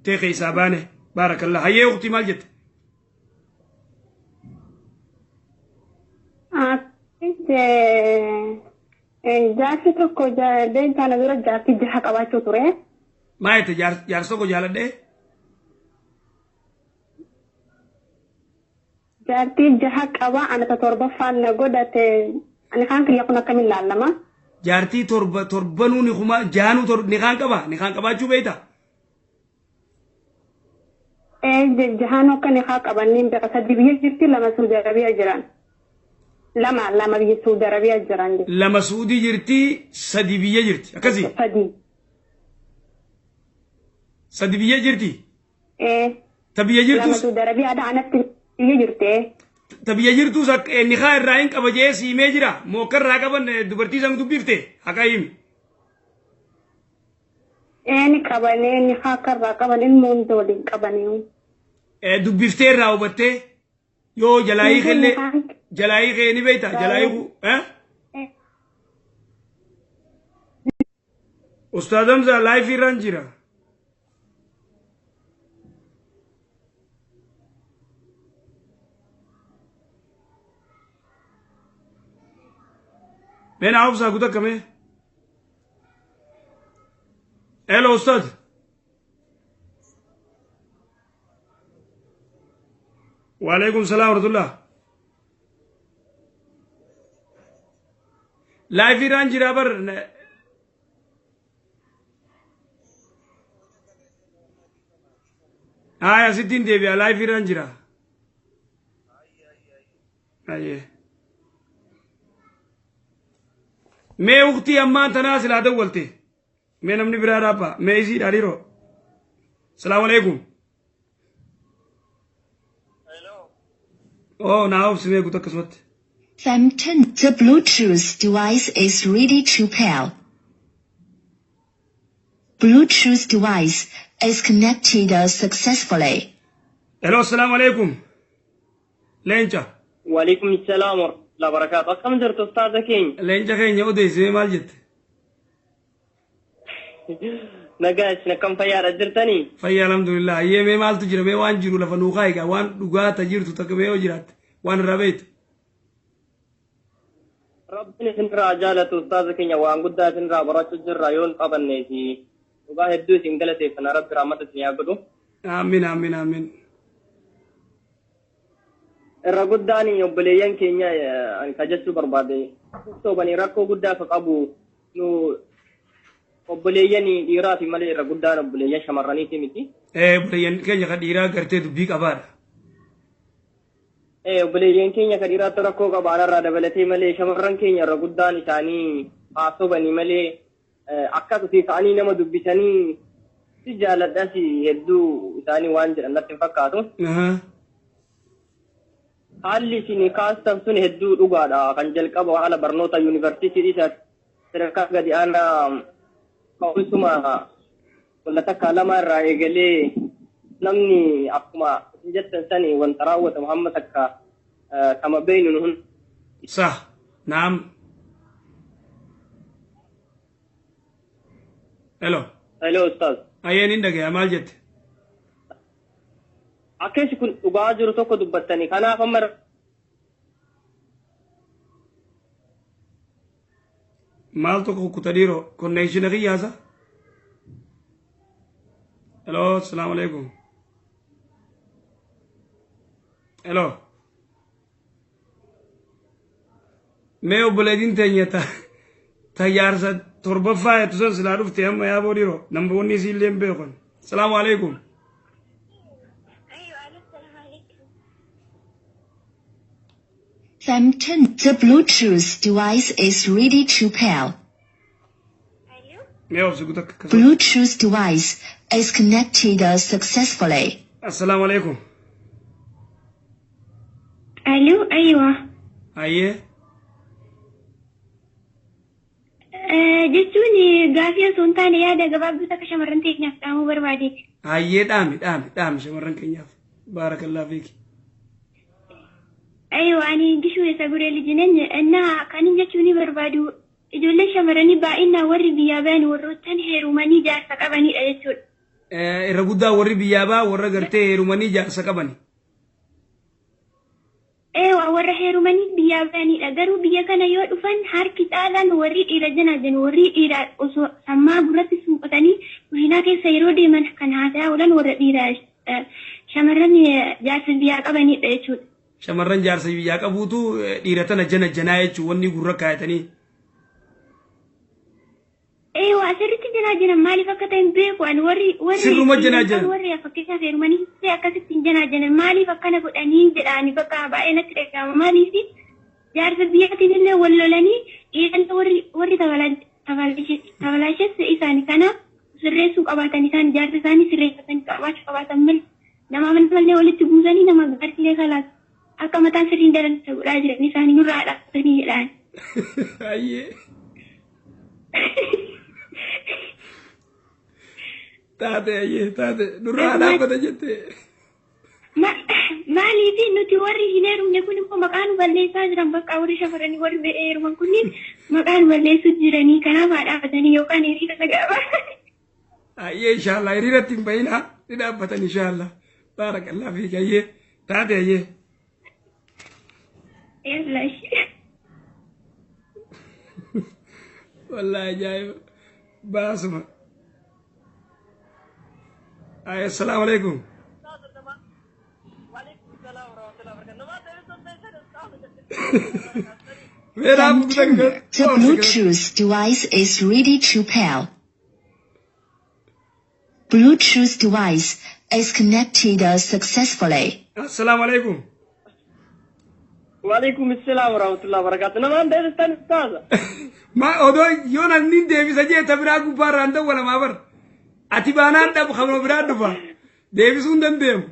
Tee keessaa baane بارك الله. Hayyee uqtii maal jette? Jaarsi tokko deemtaan dura jaartii jaha qabaachuu ture. Maa jette jaarsa tokko jaaladhee? Jaartii jaha qaba ana ta torbaffaan na godhate ani kaan kiyya kun akkamiin laallama? Jaartii torba torbanuu ni kuma jaanuu ni kaan qaba ni kaan qabaachuu beekta? Jahaan akka ni kaa qaban ni beeka sadi biyya jirti, lama Suudi Arabiyaa jiran. Lama lama biyya Suudi Arabiyaa jiran. Lama Suudii jirti, sadi biyya jirti, akkasii? Sadi. Sadi biyya jirti? Ta biyya jirtus? Lama Suudi Arabiyaadha, anatti biyya jirti. Ta biyya jirtus ni kaa irraa hin qaba jee siimee jira moo akka irraa qaban dubartii san dubbifte haqa himi. Ni qabanii ni kaa akka irraa qaban ilmoo hunda waliin qabanii. Dubbiftee irraa hubattee yoo jalaayii kellee jalaayii kee ni beekta jalaayii ku Ustaaz Hamza laayifii irraan jira. Mee naa obsaa guutuu akkamee? Hello Ustaaz. وعليكم السلام ورحمة الله. live irraan jira bar. Haya sittiin deebi'a live irraan jira. Ayyee. Mee uktii ammaan tanaa silaa dawwalte. Mee namni biraa dhaabbaa. Mee isii dhaadhiiroo. Salaamu alaikum. Oh, naa obsi mee guutuu akkasumatti. Sam 10. The Bluetooth device is ready to pair. Bluetooth device is connected successfully. Hello, assalamu alaikum. Leenca. وعليكم السلام ورحمة الله وبركاته. Akkam jirtu ustaaza keenya? Leenca keenya odeessee maal jette? Nagaa isin akkam fayyaadha jirtanii? Fayyaa alhamdulillah. Ayyee mee maaltu jira mee waan jiru lafa nuu kaa'igaa waan dhugaa ta jirtu takka mee yoo jiraatte waan irraa beektu. Rabbiin isinirraa jaalatu ustaaza keenya, waan guddaa isinirraa barachuu jirra yoon qabannee fi dhugaa hedduu isin galateeffanna, Rabbi rahmata isin haa godhu. Amiin amiin amiin. Irra guddaan obboleeyyan keenya ani ka jechuu barbaade soobanii rakkoo guddaa ka qabu nu Obboleeyyan dhiiraati malee irra guddaan obboleeyyan shamarraniiti miti. Obboleeyyan keenya kan dhiiraa gartee dubbii qabaadha. Obboleeyyan keenya kan dhiiraatti rakkoo qaba anarraa dabalatee malee shamarran keenya irra guddaan isaanii haasobanii malee akkas ofii ka'anii nama dubbisanii si jaaladhas hedduu isaanii waan jedhan natti hin fakkaatu. Haalli isin kaastan sun hedduu dhugaadha kan jalqaba haala barnoota yuunivarsiitii isaa sadarkaa gadi aanaa ka'umsuma walla takka lama irraa eegalee namni akkuma isin jettan sani wanta raawwatamu hamma takka kama beeynu nu hun. Sah, naam. Hello. Hello ustaaz. Ayyeen hin dhagaya maal jette? Akkeessi kun dhugaa jiru tokko dubbattanii kanaaf amma Maal tokko kukkuta dhiiroo konneekshina kiyyaasa? Hello, assalamu alaikum. Hello. Mee obboleettiin teenya ta jaarsa torbaffaa jettu san silaa dhufte amma yaaboo dhiiroo namboonni isiillee hin beekan. Assalaamu alaikum. Femton, the Bluetooth device is ready to pair. Mee obsi guutuu akka Bluetooth device is connected successfully. Assalaamu alaikum. Aloo, aywa. Ayyee. Jechuun gaafii osoo hin taane yaada gabaabduu takka shamarran keenyaaf dhaamuu barbaadeeti. Ayyee dhaami dhaami dhaami shamarran keenyaaf. Baarakallaa fiiki. Aywa, ani gishuu isa guree lijinen innaa kanin jechuun barbaadu ijoolleen shamarranii baay'inaan warri biyyaa bayan warroottan heerumanii jaarsa qabanidha jechuudha. Irra guddaa warri biyyaa baa warra gartee heerumanii jaarsa qabani. Eewa warra heerumanii biyyaa bayanidha. Garuu biyya kana yoo dhufan harki caalaan warri dhiira janaajan warri dhiira osoo sammaa gurratti suuqatanii kushinaa keessa yeroo deeman kan haasaa oolan warra dhiira shamarran jaarsa biyyaa qabanidha jechuudha. Shamarran jaarsa biyyaa qabuutu dhiira tana jana janaa jechuun wanni gurra kaayatanii. Eewa asirratti janaajanan maaliif akka ta'e hin beeku ani warri warri Sirruma janaajanan. Warri fakkeenyaaf heerumanii akkasitti hin janaajanan maaliif akkana godhanii jedhaani bakka baay'ee natti dhaga'ama maaliif jaarsa biyyaatiin illee wal lolanii dhiirri warri warri tabalaashes isaanii kana sirreessuu qabaatan isaan jaarsa isaanii sirreeffatanii qabaachuu qabaatan malee nama malee walitti buusanii nama gaarsilee kalaas akka mataan sirriin daran godhaa jiran isaanii nurraa dhaabbatanii jedhaan. Ayyee. Taate ayyee taate nurraa dhaabbata jettee. Maaliif nuti warri hin heerumne kun immoo maqaa nu balleessaa jiran bakka warri shamarranii warri heeruman kunniin maqaa nu balleessuu jiranii kanaaf haa dhaabbatanii yookaan hiriira sagaaba. Ayyee inshaallah hiriiratti hin bahinaa ni dhaabbatan inshaallah. Baarakallaa fiik ayyee taate ayyee. Yalla. Wallahi ajaa'iba baasuma. Ay, assalaamu alaikum. Femton, the Bluetooth device is ready to pair. Bluetooth device is connected successfully. Assalaamu alaikum. Waalaikum assalaam warahmatullahi wabarakatuh. Namaan deebistan ustaaza. Ma odoo yoo namni deebisa jee ta biraa gubbaarraan dawwalamaa bar. Ati baanaan dhabu kanuma biraa dhufa. Deebisuu hin dandeemu.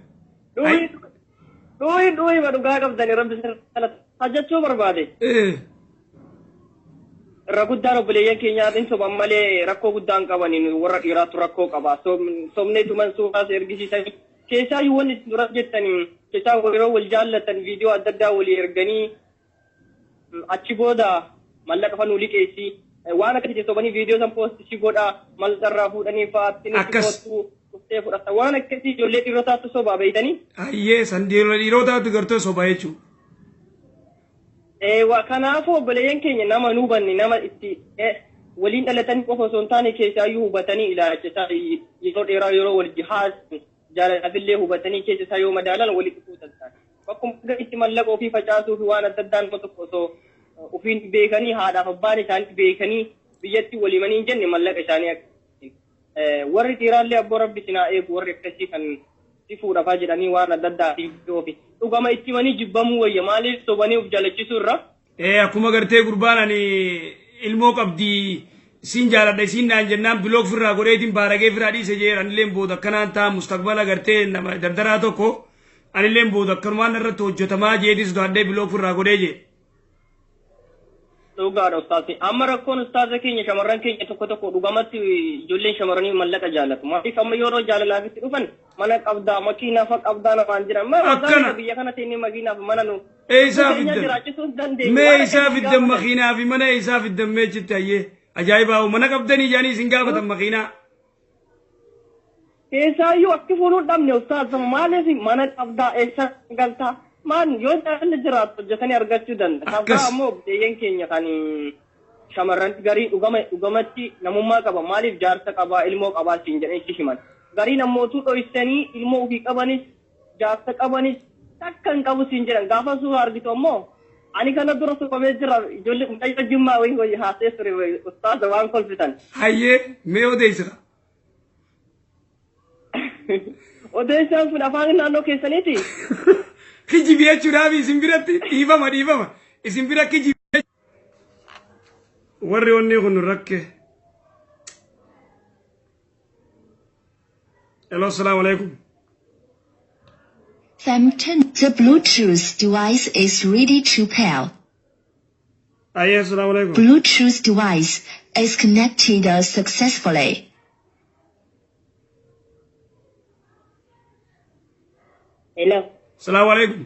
Dhuuhin dhuuhin dhugaa qabdanii rabbi sirra hajjachuu barbaade. Irra guddaan obboleeyyan keenyaa hin soban malee rakkoo guddaan qabaniin warra dhiiraatu rakkoo qaba. Sobneetuman suuraas ergisiisanii keessaayyuu wanni isin dura jettanii keessaa yeroo wal jaallatan viidiyoo adda addaa walii erganii achi booda mallaqa fanuu liqeessi waan akkasii sobanii viidiyoo san poostisii godhaa mallaqa irraa fuudhanii fa'aatti nuti poostuu dhuftee fudhata waan akkasii ijoollee dhiirotaatu sobaa beeytanii. Ayyee san dhiirotaatu gartee sobaa jechuudha. Eewa kanaafuu obboleeyyan keenya nama nu hubanne nama itti waliin dhalatanii qofa osoo hin taane keessaayyuu hubatanii ilaalchisaa yeroo dheeraa yeroo wal jihaasan jaalalaafillee hubatanii keessa isaa yoo madaalan walitti fuutan taane. Bakkuma itti mallaqa ofii facaasuu fi waan adda addaa nama tokko osoo ofiin beekanii haadhaaf abbaan isaanii beekanii Biyyatti walimanii hin jenne mallaqa isaanii akka warri dhiiraallee abboo rabbi sinaa eegu warri akkasii kan si fuudhafaa jedhanii waan adda addaa fi dhugama itti himanii jibbamuu wayya maaliif sobanii of jaalachisuu irra. Akkuma gartee gurbaan ani ilmoo qabdi siin jaaladha isiin naan jennaan block firraa godheetiin baaragee firraa dhiise jee anilleen booda akkanaan ta'a mustaqbala gartee nama dardaraa tokko anilleen booda akkanumaan irratti hojjetamaa jeetis sodaadhee block firraa godhee jee. Dhugaadha ustaazi. Amma rakkoon ustaaza keenya shamarran keenya tokko tokko dhugamatti ijoolleen shamarranii mallaqa jaallatu. Maaliif amma yeroo jaalalaafitti dhufan mana qabdaa makiinaa fa qabdaa namaan jiran. Akkana. Biyya kana ta'e makiinaaf mana nu. Eessaa Keenya fiddan? jiraachisuu hin dandeenyu. Mee Waan isaa akkasii fiddan gaafatan. makiinaa fi mana isaa fiddan meechitti hayyee ajaa'ibaa mana qabdanii jaanii isin gaafatan makiinaa. Keessaayyuu akki fuudhuu dhabne ustaaza maaliif mana qabdaa eessa galtaa maan yoo jaalalli jiraatu hojjetanii argachuu danda'a. Akkas. Sababa ammoo obboleeyyan keenya kan shamarran garii dhugama dhugamatti namummaa qaba maaliif jaarsa qabaa ilmoo qabaa siin jedhanii itti himan. Gariin ammootuu dhoysanii ilmoo ofii qabanis jaarsa qabanis takka hin qabu siin jedhan gaafa suuraa argitu ammoo ani kana dura sobamee jira ijoollee mucayyoo jimmaa wayii wayii haasee ture wayii ustaaza waan kolfitan. Hayyee mee odeessita? Odeessaan kun afaan naannoo keessaniiti. Kijibi jechuudhaaf isin biratti dhiifama dhiifama isin bira kijibi. Warri onni kun rakke. Hello, assalamu alaikum. Femton, the Bluetooth device is ready to pair. Ayyee, assalamu alaikum. Bluetooth device is connected successfully. Hello. Assalamu alaikum.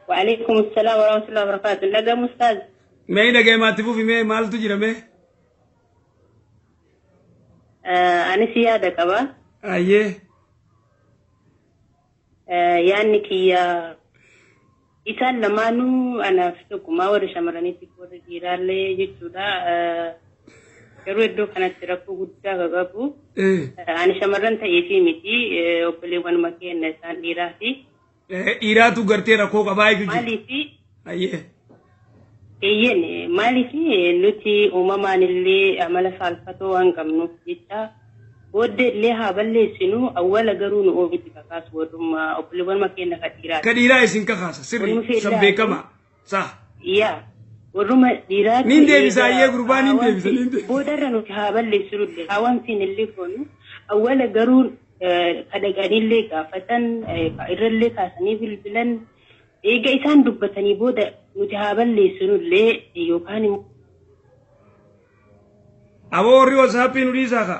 Waalaikum assalam warahmatullahi wabarakatuh. Nagam ustaz. Mee dhagee maatti fufi mee maaltu jira mee? Anis yaada qaba. Ayyee. Yaadni kiyya isaan lamaanuu anaaf tokkummaa warri shamarraniitiif warri dhiiraallee jechuudha. Garuu iddoo kanatti rakkoo guddaa kan qabu. Ani shamarran ta'eefii miti obboleewwan keenya isaan dhiiraati. Dhiiraatu gartee rakkoo qabaa jechuudha. Maaliifi Ayyee. Eeyyen maaliif nuti uumamaan illee amala saalfatoo waan qabnuuf jecha booddee illee haa balleessinu awwala garuu nu ofitti kakaasu warrummaa obboleewwan keenya kan dhiiraati. Ka dhiiraa isin kakaasa sirri san beekama. Sa. Yaa warruma dhiiraati. Nin deebisa ayyee gurbaa nin deebisa nin deebisa. Boodarra nuti haa balleessinu illee haa wantiin illee goonu awwala garuu kadhaqanillee gaafatan irrallee kaasanii bilbilan eega isaan dubbatanii booda nuti haa balleessinu illee yookaan immoo. Aboo warri WhatsAppii nu dhiisaa ka.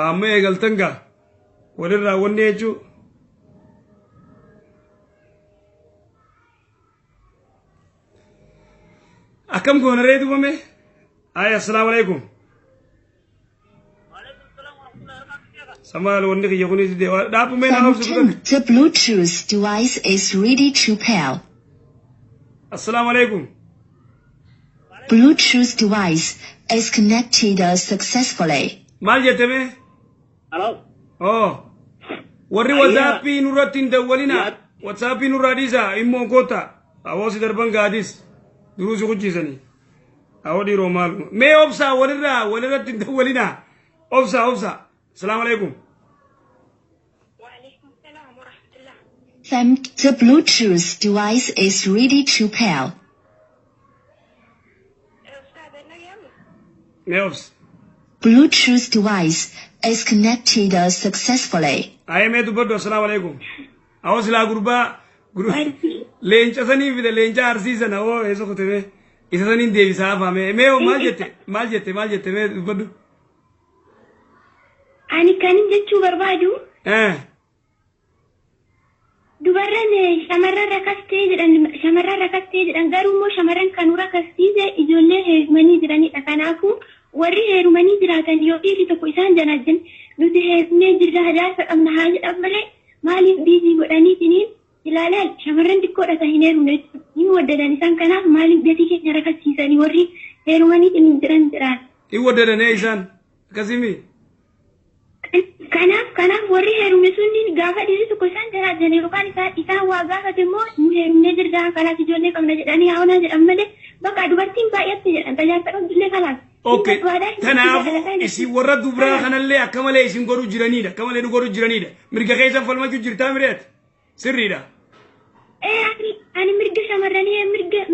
Amma eegaltan gaa walirraa wanni jechuu. Akkam goona ree dubame? Ay, assalaamu alaikum. Samaal wanni kiyya kunis dhaabumee nama obsu. Femton, the Bluetooth device is ready to pair. Assalaamu alaikum. Bluetooth device is connected successfully. Maal jette mee? Hello. Oh. Warri WhatsAppii nurratti hin dawwalina. WhatsAppii nurraa dhiisaa immoo koota. Awoosi darban gaadis. Duruu si kuchiisanii. Awoo dhiiroo maaluma. Mee obsaa walirraa walirratti hin dawwalina. Obsaa obsaa. Assalaamu alaikum. وعليكم السلام ورحمة الله. Fem, the Bluetooth device is ready to pair. أستاذ النجم. Mee obsi. Bluetooth device is connected successfully. Ayee mee dubbadhu assalaamu alaikum. Awoo silaa gurbaa leenca sanii fide leenca arsiisan awoo eessa kute mee isa saniin deebisaa hafame mee maal jette maal jette maal jette mee dubbadhu. Ani kanin jechuu barbaadu dubarran shamarran rakastee jedhan shamarran rakastee jedhan garuu immoo shamarran kan rakastiise ijoollee heerumanii jiranidha. Kanaafuu warri heerumanii jiraatan yoo dhiirri tokko isaan janajjan nuti heerumnee jirra jaarsa qabna haa jedhan malee maaliif biizii godhaniitiniin ilaalaa shamarran xiqqoodha kan hin heerumne hin waddadan isaan kanaaf maaliif gatii keenya rakastiisanii warri heerumaniitiin jiran jiraan. Hin waddadanee isaan akkasimi. Kanaaf kanaaf Warri heerume sunniin gaafa dhiirri tokko isaan jiraatan yookaan isaan waa gaafate immoo nu heerumnee jirra kalaas ijoollee qabna jedhanii haawwanaa jedhan malee bakka dubartiin baay'atte jedhan tajaajila qabdullee kalaas. Okay. Kanaafuu isin warra dubraa kanallee akka malee isin godhu jiranidha. Akka malee nu godhu jiranidha. Mirga keessan falmachuu jirtaa mireet? Sirriidha. Ani mirga shamarranii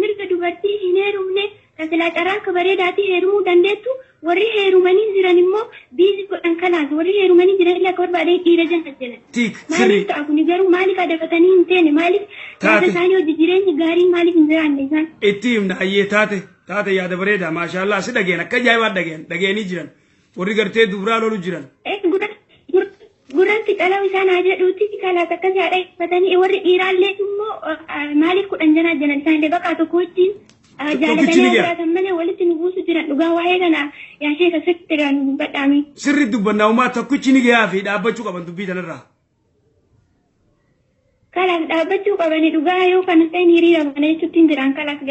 mirga dubartii hin heerumne tasilaa carraa akka bareedaatii heerumuu dandeettu warri heerumanii jiran immoo biizii godhan kalaas warri heerumanii jiran illee akka barbaadan dhiira jala jedhan. Tiik sirrii. Maaliif ta'a kuni garuu maaliif adabatanii hin teene maaliif yaada isaanii hojii jireenya gaarii maaliif hin jiraanne isaan. Itti himna ayyee taate taate yaada bareedaa maashaallah si dhageen akka ajaa'ibaa dhageen dhageenii jiran warri gartee dubraa lolu jiran. Gurratti qalaw isaan haa jedhuuti kalaas akkas yaada uffatanii warri dhiiraallee immoo maaliif kudhan janaa jalan isaan bakka tokko wajjin jaalatanii jiraatan malee walitti nu buusu jiran dhugaa waa'ee kana yaa sheeka sirriitti irraa nu dubbadhaami. Sirri dubbannaa uumaa tokkichi ni gahaa fi dhaabbachuu qaban dubbii tanarraa. Kalaas dhaabbachuu qabani dhugaa yoo kana ta'in hiriira mana jechuutti hin jiran kalaas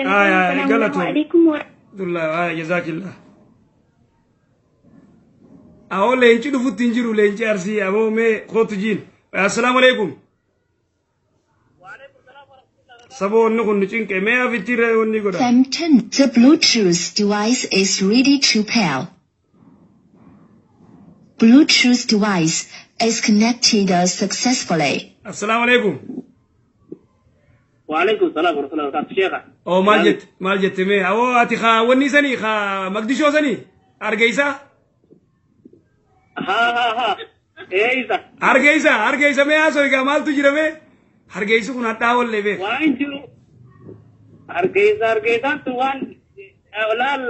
galatoo. Alaikum warahmatullahi jazaakillah. Awoo leenci dhufutti hin jiru leenci arsii aboo mee kootu jiin. Assalaamu alaikum. Saboonni kun nu cinqe mee afitti irra wanni godha. Samton, the Bluetooth device is ready to pair. Bluetooth device is connected successfully. Assalaamu alaikum. Waalaikum salaam warahmatullahi wabarakatuh. Sheekha. Oo maal jette maal jette mee awoo ati kaa wanni sanii kaa maqdishoo sanii argeysaa? Haa haa haa. Eeyisa. Hargeysa hargeysa mee haasoo egaa maaltu jira mee? Hargeysi kun hadhaa wallee beek. Waan jiru hargeysa hargeysaan tun waan laal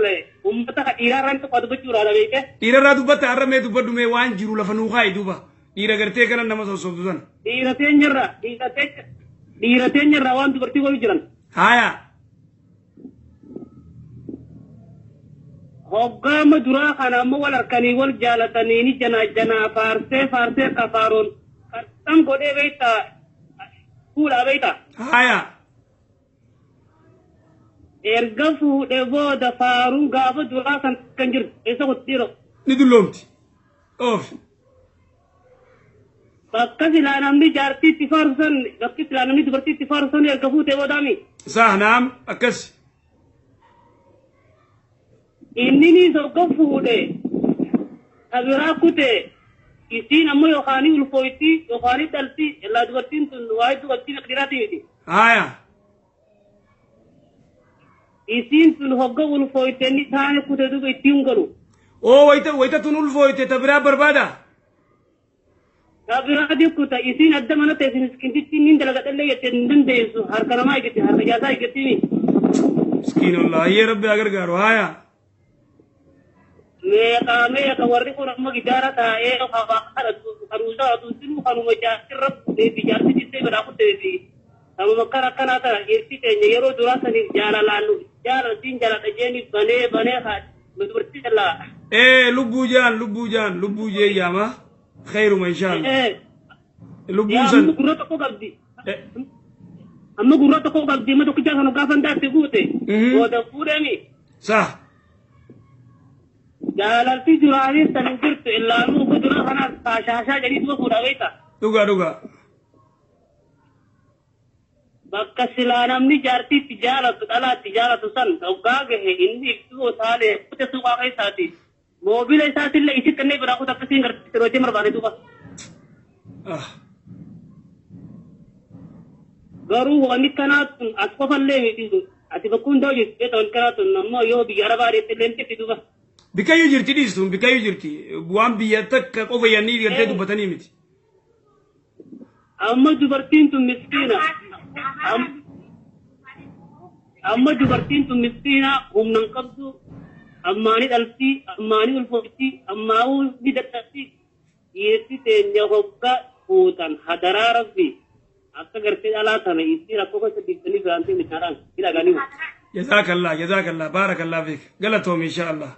uummata dhiirarraa tokko dubbachuudha beekee. Dhiirarraa dubbatta har'a mee dubbadhu mee waan jiru lafa nuu kaa'i duuba. Dhiira gartee kana nama sossobdu sana. Dhiira teenyarra dhiira teenyarra waan dubartii godhu jiran. Haaya. Hoggaama duraa kana ammoo wal harkanii wal jaalatanii ni janaa janaa faarsee faarsee kafaaroon qarxan godhee beektaa fuudhaa beektaa. Haaya. Erga fuudhee booda faaruun gaafa duraa kan kan jirtu eessa qotti dhiiroo. Ni dulloomti. Oof. Bakka silaa namni jaartii itti faarsan bakki silaa namni dubartii itti faarsan erga fuutee boodaami. Saa naam akkas. Inni ni tokko fuudhe kabiraa kute isiin ammoo yookaan ulfooyti yookaan dhalti illaa dubartiin tun waa hedduu qabdi dhiiraatii miti. Haaya. Isiin tun hogga ulfooyte inni taane kute duuba ittiin galu. Oo wayita wayita tun ulfooyte ta biraa barbaada. Kabiraa dikkuta isiin adda mana ta'e miskintitti inni dalagadhallee jettee hin dandeessu harka namaa eeggatti harka jaasaa eeggatti. Miskiinollah ayyee rabbi haa gargaaru haaya. Meeqa meeqa warri kun amma gidaara taa'ee haruusaa aduusinuu kanuma jaartirra fuudhee jaarti dhiisee biraa kutee kanuma akkana akkanaa tana dhiirti teenya yeroo duraa saniif jaalalaan jaalaltiin jaaladha jeeni banee banee haa dubartii jalaa. Ee lubbuu jaan lubbuu jaan lubbuu jee jaama khayruma inshaallah. Lubbuu san. Amma gurra tokko qabdi. Amma gurra tokko qabdi amma tokkicha sana gaafa ndaatti guute. Booda fuudhemi. Saa. Jaalalti duraanii san hin jirtu illaanuu uffata duraa kanaas faashaashaa jedhii duba fuudhaa beektaa. Dhugaa dhugaa. Bakka silaa namni jaartii itti jaalatu dhalaa itti jaalatu san hoggaa gahe inni ibsuu otaalee kute suuqaa keessaati. Moobila isaatillee isi xinnee biraa kuta akkasiin gartee rootee barbaade duuba. Garuu wanni kanaa tun as qofallee miti ati bakka hundaa hojjetu beektaa wanni kanaa tun ammoo yoo biyya arabaa deette illee ni duuba. Bikayyuu jirti dhiistuun bikayyuu jirti waan biyya takka qofa yaadanii gartee dubbatanii miti. Amma dubartiin tun miskiina. Amma dubartiin tun miskiina humna hin qabdu ammaani dhalti ammaani ulfoofti ammaa'uu ni dadhabdi dhiirti teenya hogga fuutan hadaraa rabbi akka gartee dhalaa tana isii rakkoo keessa dhiiftanii biraantee mitaadhaan hidhaganii. Jazaakallah jazaakallah baarakallah fiik galatoom inshaallah.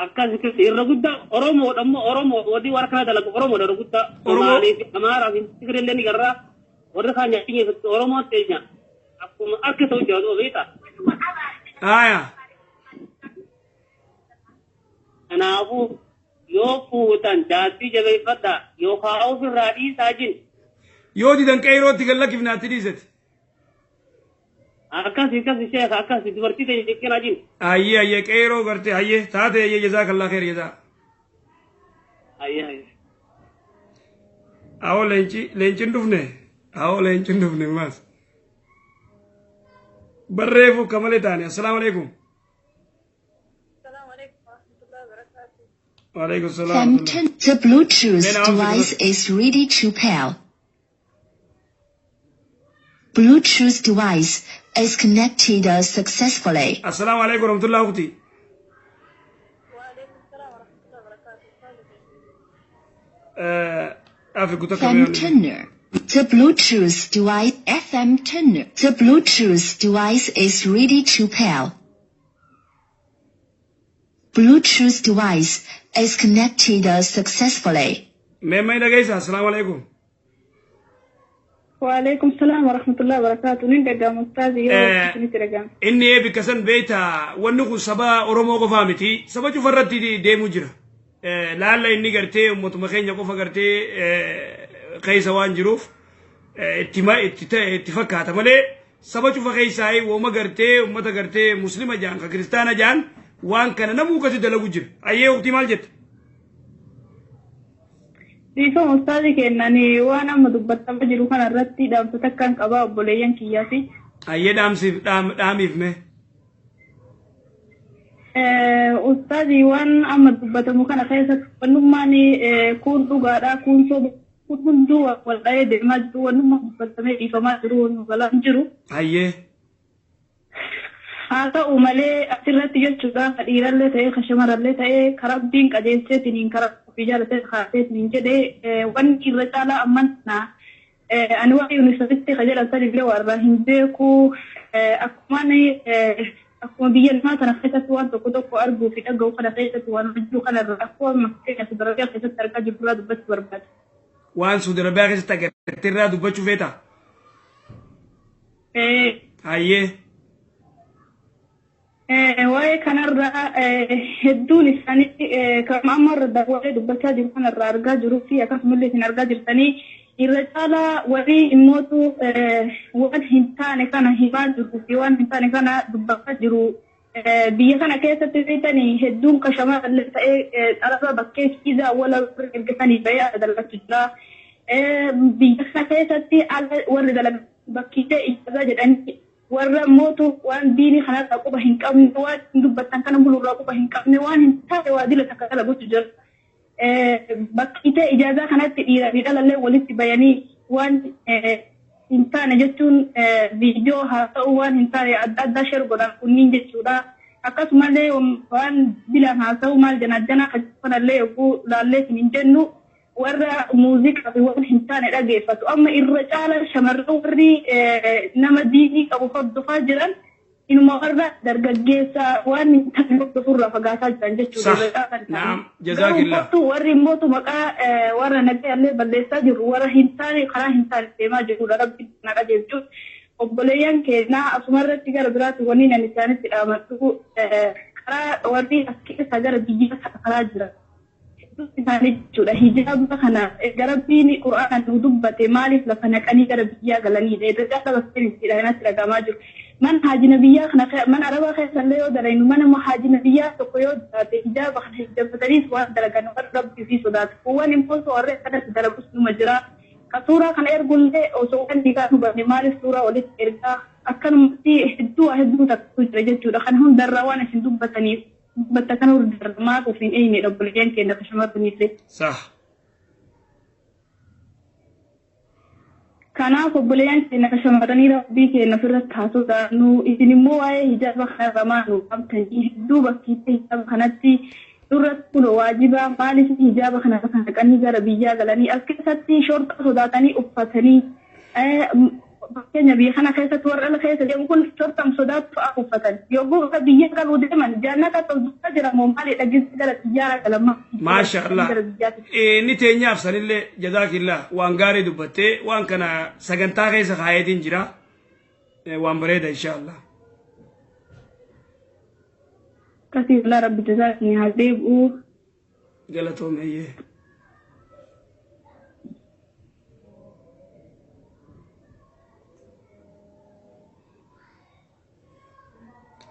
Akkas irra guddaa Oromoodha ammoo Oromoo wadii warra kana dalagu Oromoodha irra guddaa. Somaalee fi Amaaraa fi Tigreellee ni garraa warri kaan nyaatni Oromoon teenya akkuma akka ta'u jiraatu beektaa. Haaya. Kanaafuu Yoo fuutan jaartii jabeeffadhaa yookaan ofirraa dhiisaa jin. Yoo didan qeyrootti gad lakkifnaatti dhiisati. Akkasi akkasi sheekh akkasi dubartii ta'e jechuudha jin. Ayyee ayyee qeyroo gartee ayyee taate ayyee jazaakallaa kheer jazaa. Ayyee ayyee. Awoo leenci leencin dhufne awoo leencin dhufne maas. Barreefu kamalee taane assalaamu alaikum. Waalaikum salaam. FM 10. The Bluetooth Then I'll- device is ready to pair. Bluetooth device is connected successfully. Assalaamu alaikum warahmatullahi ukhti. Afi kutoka FM 10. The Bluetooth device FM 10. The Bluetooth device is ready to pair. Bluetooth device is connected successfully. Mee mai dhageessa assalaamu alaikum. وعليكم السلام ورحمة الله وبركاته. نين دقام أستاذي Eh, يو دقام. Inni eebika san beektaa wanni kun saba Oromoo qofaa miti saba cufarratti deemu jira. Laalla inni gartee uummatuma keenya qofa gartee keessa waan jiruuf itti ma itti ta'e itti fakkaata malee saba cufa keessaa wooma gartee uummata gartee muslima jaan ka kiristaana jaan waan kana namuu kasi dalagu jira. Ayyee uqtii maal jette? Dhiifama ustaazii kennanii waan amma dubbatamaa jiru kana irratti dhaamsa takkaan qabaa obboleeyyan kiyyaa fi Ayyee dhaamsiif dhaamiif mee. Ustaazii waan amma dubbatamu kana keessatti wannummaan kun dhugaadhaa kun soba kun hunduu wal dha'ee deemaa jiru wannummaan dubbatamee dhiifamaa jiru walumaa jiru. Ayyee. Haa ta'u malee asirratti jechuudha ka dhiirallee ta'ee ka shamarrallee ta'ee karaa rabbiin qajeelcheetiniin karaa ofii jaalatee kaaseetiniin jedhee wanni irra caalaa amman na ani waan yuunivarsiitii ka jedhan sanillee warra hin beeku akkumaan akkuma biyya namaa kana keessatti waan tokko tokko arguu fi dhaga'u kana keessatti waan jiru kanarra akkuma fakkeenya Saudi Arabiyaa keessatti argaa jirru irraa dubbachuu barbaada. Waan Saudi Arabiyaa keessatti agartee irraa dubbachuu feeta? Ayyee. Waa'ee kanarraa hedduun isaanii kan amma irra daawwatee dubbachaa jiru kanarraa argaa jiruu fi akkasumallee isin argaa jirtanii irra caalaa warri immootu waan hin taane kana himaa jiruu fi waan hin taane kana dubbachaa jiru. Biyya kana keessatti beektanii hedduun kan shamarrallee ta'ee xaraba bakkee fiizaa wala ergatanii bahee dalagachuu jira. Biyya kana keessatti warri dalagaa bakkiilee ijaazaa jedhanii warra mootu waan diinii kanarraa quba hin qabne waan dubbattan kana mul'urraa quba hin qabne waan hin taane waa dila takka dalaguutu jira. Bakkiitee ijaazaa kanatti dhiiraa fi dhalallee walitti bayanii waan hin taane jechuun viidiyoo haa ta'u waan hin taane adda addaa sheer godhan kunniin jechuudha. Akkasumallee waan bilaan haa ta'u maal janajjanaa kanallee yogguu laallee hin jennu warra muuziqaa fi waan hin taane dhageeffatu. Amma irra caala shamarran warri nama diinii qabu hordofaa jiran inuma warra dargaggeessa waan hin taane hordofurraa fagaataa jiran jechuudha. Sah. Irra caalaan isaanii. Naam. Jazaakillah. Garuu kottu warri immootu maqaa warra nagayallee balleessaa jiru warra hin taane karaa hin taane deemaa jirudha rabbi na qajeelchu. Obboleeyyan keenyaa asumarratti gara biraatti wanni ani isaanitti dhaamadhu karaa warri as keessa gara biyya karaa jira. Isaanii jechuudha. Hijaaba kana erga rabbiin qura'aanaan nu dubbate maaliif lafa naqanii gara biyyaa galanidha. Irra caala bakkeen itti kanatti dhagahamaa jiru. Mana haajina biyyaa kana mana arabaa keessa illee yoo dalaynu mana haajina biyyaa tokko yoo jiraate hijaaba kana hijaabbataniis waan dalagan warra rabbii fi sodaatu. Kuuwwan immoo warra akkanatti dalagus numa jira. Ka suuraa kana ergullee osoo waan dhiigaa nu banne maaliif suuraa walitti ergaa akkanumatti hedduu waa hedduu takkatu jira jechuudha. Kana hundarraa waan isin dubbataniif dubbatta kana hundarraa maaf of hin eenyedha obboleeyyan keenya ka shamarraniillee. Sah. Kanaaf obboleeyyan keenya ka shamarranii rabbii keenya ofirratti haa sodaannu isin immoo waa'ee hijaaba kanarra maal nu qabtanii hedduu bakkiitti hijaaba kanatti irratti kun waajiba maaliif hijaaba kana lafa naqanii gara biyyaa galanii as keessatti shorxa sodaatanii uffatanii fakkeenya biyya kana keessatti warra ala keessa deemu kun shorxam sodaatu fa'aa uffatan yogguu gara biyya galuu deeman jannata tolchaa jira moo maalidha gizzi gara xiyyaara galama Maasha Allah. gara biyyaatti. Inni teenyaaf sanillee jazaakillah waan gaarii dubbattee waan kana sagantaa keessa kaayetiin jira. Waan bareeda insha Allah. Akkasii walaa rabbi jazaakni haa deebi'u. Galatoome hayyee.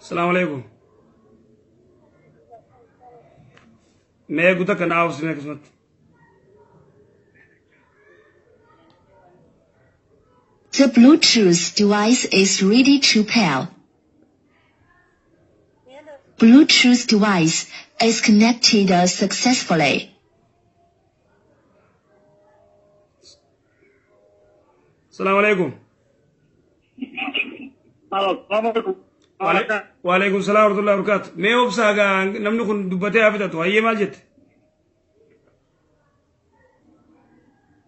Asalaamu alaikum. Mee guuta kana haasofsine akkasumatti. The Bluetooth device is ready to pair. Bluetooth device is connected successfully. Asalaamu alaikum. Salaamu alaikum. Waalaikum salaam warahmatullahi wabarakatuh. Mee obsaa gaa namni kun dubbatee haa fixatu. Hayyee maal jette?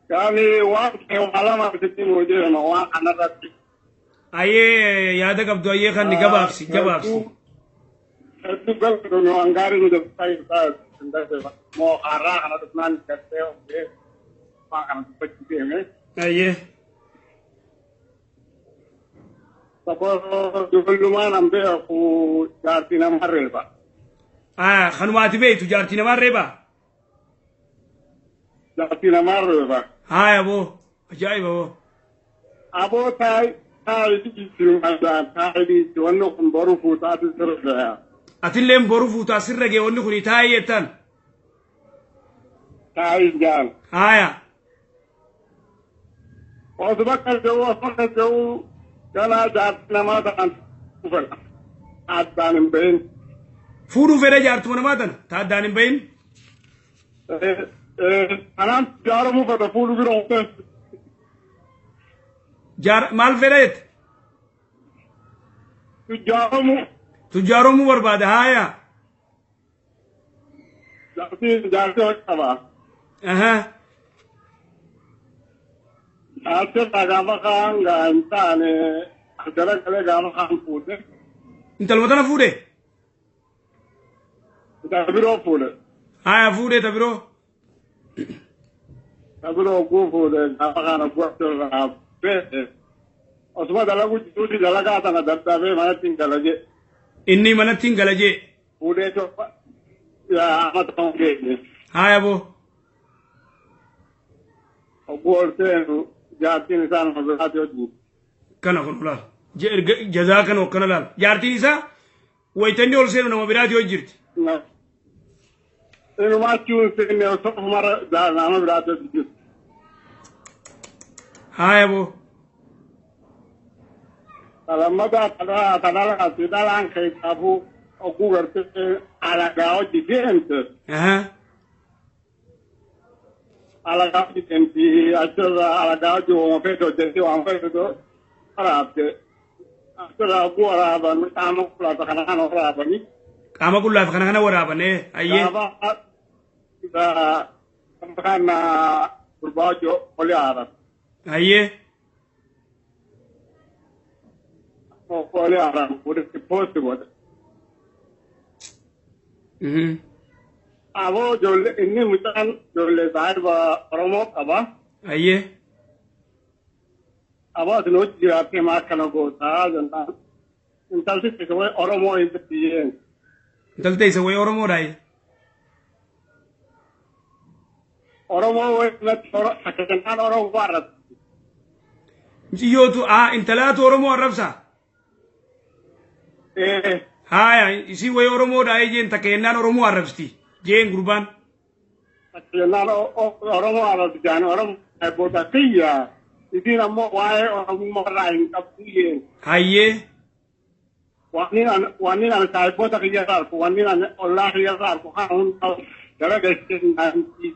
Yaani waan ta'e waa lama sitti nuu jedhama waan kanarratti. Hayyee yaada qabdu hayyee kan ni gabaabsi gabaabsi. Hedduu galatoome waan gaarii nu dabsaa jirtaa hin darbeema. Moo har'aa kana dhufnaan gartee obbee waan kana dubbachuu deeme. Hayyee. Tokko ijoollummaan an beeku jaartii namaa reeba. Kanuma ati beektu jaartii namaa reeba? Jaartii namaa reeba. Haaya boo ajaa'iba boo. Aboo taayi taayi wanni kun boru fuutaati sirra gaya. Atilleen boru fuutaa sirra ga'e wanni kun taayi jettan. Taayi jaan. Haaya. Osoo bakka jiru osoo bakka jiru ganaa jaartii namaa ta'an dhufan addaan hin bahin. Fuudhuu fedha jaartuma namaa tana ta addaan hin bahin. Kanaan jaaramuu fedha fuudhuu bira hin Jaar maal fedha jette? Tujjaaramuu. Tujjaaromuu barbaada haaya. Jaartii jaartii hojii qaba. Achirraa gaafa kaan gaa hin taane gara galee gaafa kaan fuudhe. Intaluma tana fuudhe? Ta biroo fuudhe. Haaya fuudhe ta biroo. Ta biroo oguu fuudhe gaafa kaan oguu achirraa beekte. Osuma dalagu jiruuti dalagaa sana dadhabee manatti hin gala jee. Inni manatti hin gala jee. Fuudhee torba yaa amma ta'uu geenye. Haaya boo. Oguu ol seenu jaartiin isaa nama biraati hojii. Kana kun laal. Jazaa kana akkana laal. Jaartiin isaa wayitanni ol seenu nama biraati hojii jirti. Inumaa achii hin seenne osoo mara nama biraati hojii jirti. Haaya boo. Lammataa tanarraa dhalaan keessaafuu oguu gartee alagaa hojii deemte. Alagaa hojii deemti achirraa alagaa hojii waan feete hojjetti waan feete waraabte. Achirraa oguu waraaban qaama qullaa kana kana waraabanii. Qaama qullaa kana kana waraaban hayyee. Gaafa kana gurbaa hojii oli haaran. Hayyee. Oli haaran walitti poosti godhe. Aboo ijoollee inni mucaan ijoollee saahiba Oromoo qaba. Hayyee. Aboo asin hojii jiraattee maa akkana gootaa jennaan. Intalti isa wayi Oromoo hin bittiyeen. Intalti isa wayi Oromoodhaa? Oromoo wayi natti akka jennaan Oromoo arrabsi. Mucayyootu intalaatu Oromoo arrabsaa? Haaya isii wayi Oromoodhaa jeen takka jennaan Oromoo arrabsti jeen gurbaan. Takka jennaan Oromoo arrabsi jaan Oromoo booda kiyya isiin ammoo waa'ee Oromummaa irraa hin qabdu jeen. Hayyee. Wanni ani saahiboota kiyya irraa arku wanni ani ollaa kiyya irraa arku kana hunda gara galchee naanti.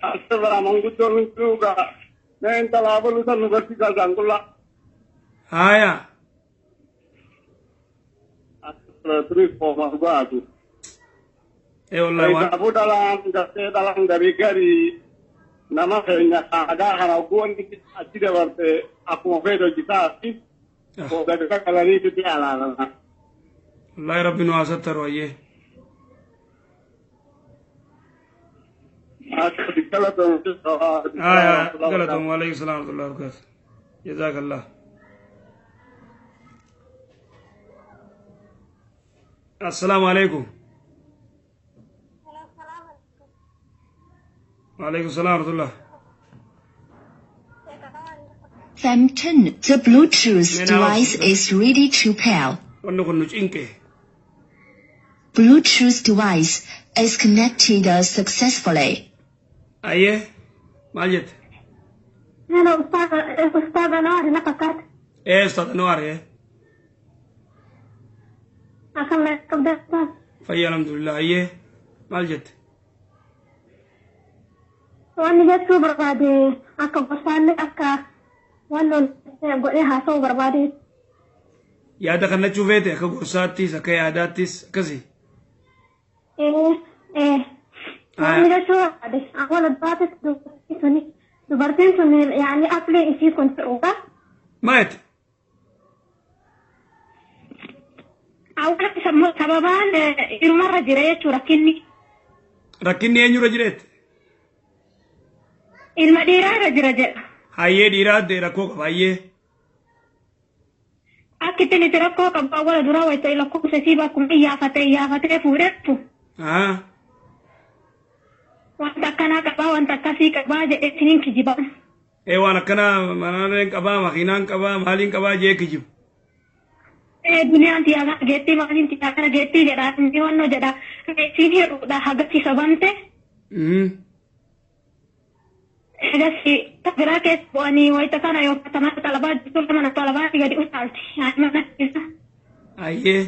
Asirraa manguddoon hundinuu gaa mee intalaa boluu san nu barsiisaa isaan qullaa. Haaya. Asirraa kooma dhugaati. Ee wallahi waan. Kanaafuu dhalaan gartee dhalaan garii garii nama keenya aadaa kana oguu wanni achi dabarte akkuma feete hojjetaa fi booda galanii sitti alaalama. Wallahi rabbi nu haa sattaru hayyee. Haaya galatoom waalaikum salaam warahmatullahi wabarakatuh. Jazaakallah. Assalaamu alaikum. Waalaikum salaam warahmatullah. FM 10. The Bluetooth Mee naa device obsi. Is ready to pair. Wanni kun nu cinqe. Bluetooth device is connected successfully. Ayyee maal jette? Hello, Ustaaz Anwaar na fakkaata. Ee Ustaaz Anwaar ee. Akkam na qabda Ustaaz? Fayyaa alhamdulillah ayyee maal jette? Wanni jechuu barbaade akka gorsaallee akka waan lol godhee haasa'uu barbaade. Yaada kannachuu feete akka gorsaattis akka yaadaattis akkasi. Ee ee. Wanni jechuu barbaade awwaala duraatis dubartiin suni dubartiin sun yaani aqliin isii kun ta'uudha. Maal jette? Awwaala sababaan hirumarra jira jechuu rakkinni. Rakkinni eenyurra jireette? Ilma dhiiraa irra jira jedha. Hayyee dhiiraa ta'e rakkoo qaba hayyee. Akka ittiin itti rakkoo qabu awwaala duraa wayita lakkoofsa isii bakkuma iyyaafatee iyyaafatee fuudhettu. Wanta akkanaa qabaa wanta akkasii qabaa jedhee isiniin kijiba. Ee waan akkanaa manaan qabaa makiinaan qabaa maaliin qabaa jee kijibu. Ee duniyaan tiyyaa kana geettii maaliin tiyyaa kana geettii jedha inni wannoo jedha. Isiin hir'uudha hagasi sobamte. Egasii biraa keessa bu'anii wayita kana yookaan mana xalabaa jirtu mana xalabaatti gadi utaalti. Mana keessa. Ayyee.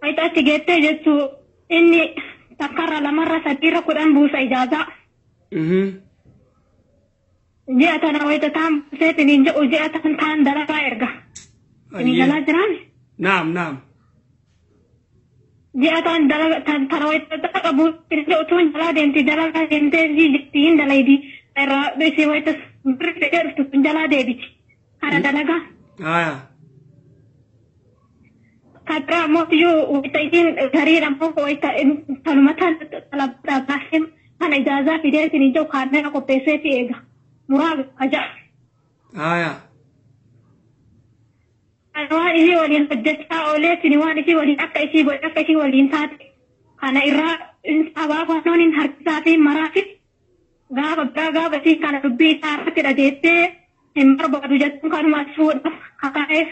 Wayita achi geettee jechuu inni takkarra lamarra sadiirra 10 buusa ijaazaa. Ji'a tana wayita taan buuseetiin hin jedhu ji'a tan taan dalagaa erga. Inni galaa jiraan. Naam naam. Ji'a taan dalagaa tana wayita dalagaa buuseetiin jedhu tuun jalaa deemti dalagaa deemtee jirti hin dalaydi. Irraa isii wayita birri fedhee dhuftu tun jalaa deebiti. Kana dalagaa. Haa. Kadraa mootiyyuu wayita isiin gariidha immoo wayita tanuma tan xalabaadhaa baasee kana ijaazaa fidee isin hin jedhu kaarnee qopheessee fi eega. Muraa aja'a. Haa. Waan isii waliin hojjechaa oolee isin waan isii waliin akka isii godhe akka isii waliin taate kana irraa sabaa fannoon hin harkisaa fi maraa fi gaafa biraa gaafa isiin kana dubbii isaa irratti dhageessee hin barbaadu jechuun kanuma as fuudhaaf kakaa'eef.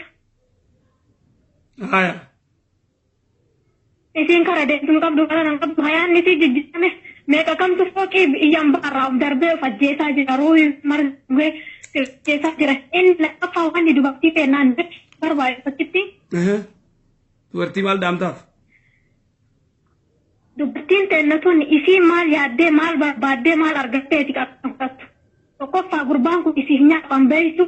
Haa. Isiin kara deemtuu qabdu kana nan qabdu hayaan isii jijjiirame meeqa kamtu fooqii iyyaan baarraa of darbee of ajjeesaa jira ruuhii margee ajjeesaa jira inni lammaffaa wanni dubartii feennaan barbaade fakkitti. Dubartii maal dhaamtaaf? Dubartiin teenna tun isii maal yaaddee maal barbaaddee maal argatteeti qabdu. Tokkoffaa gurbaan kun isiif nyaaphan beeytu.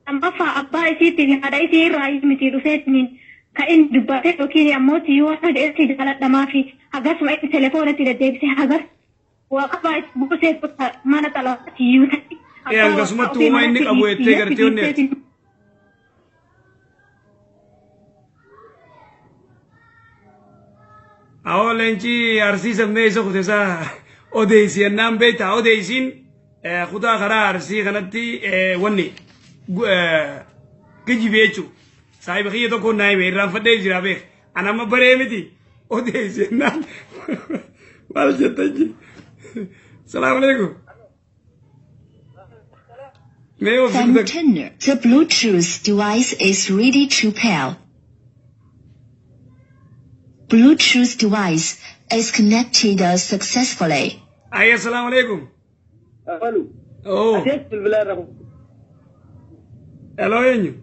Lammaffaa abbaa isiitiif haadha isii irraa miti dhufeetiin kan inni dubbate yookiin ammoo yoo jedhee jaaladhamaa fi hagasuma inni telefoonatti deddeebisee hagas waa qabaa itti buusee mana xalabaatti iyyuu ta'e. Ee hangasumatti uumaa inni qabu jettee gartee onneeti. Awoo leenci arsii sammee isa kute isaa odeessi jennaan beektaa odeessiin kutaa karaa arsii kanatti wanni kijibe jechuudha. Saayiba kiyya tokko naa hime irraanfadhee jira beek. Ana amma baree miti odeessi jennaan maal jettan ji. Salaamu alaikum. Mee of FM 10. The Bluetooth device is ready to pair. Bluetooth device is connected successfully. Ayya assalaamu alaikum. Afalu. Oh. Atees bilbilaa irra. Hello eenyu?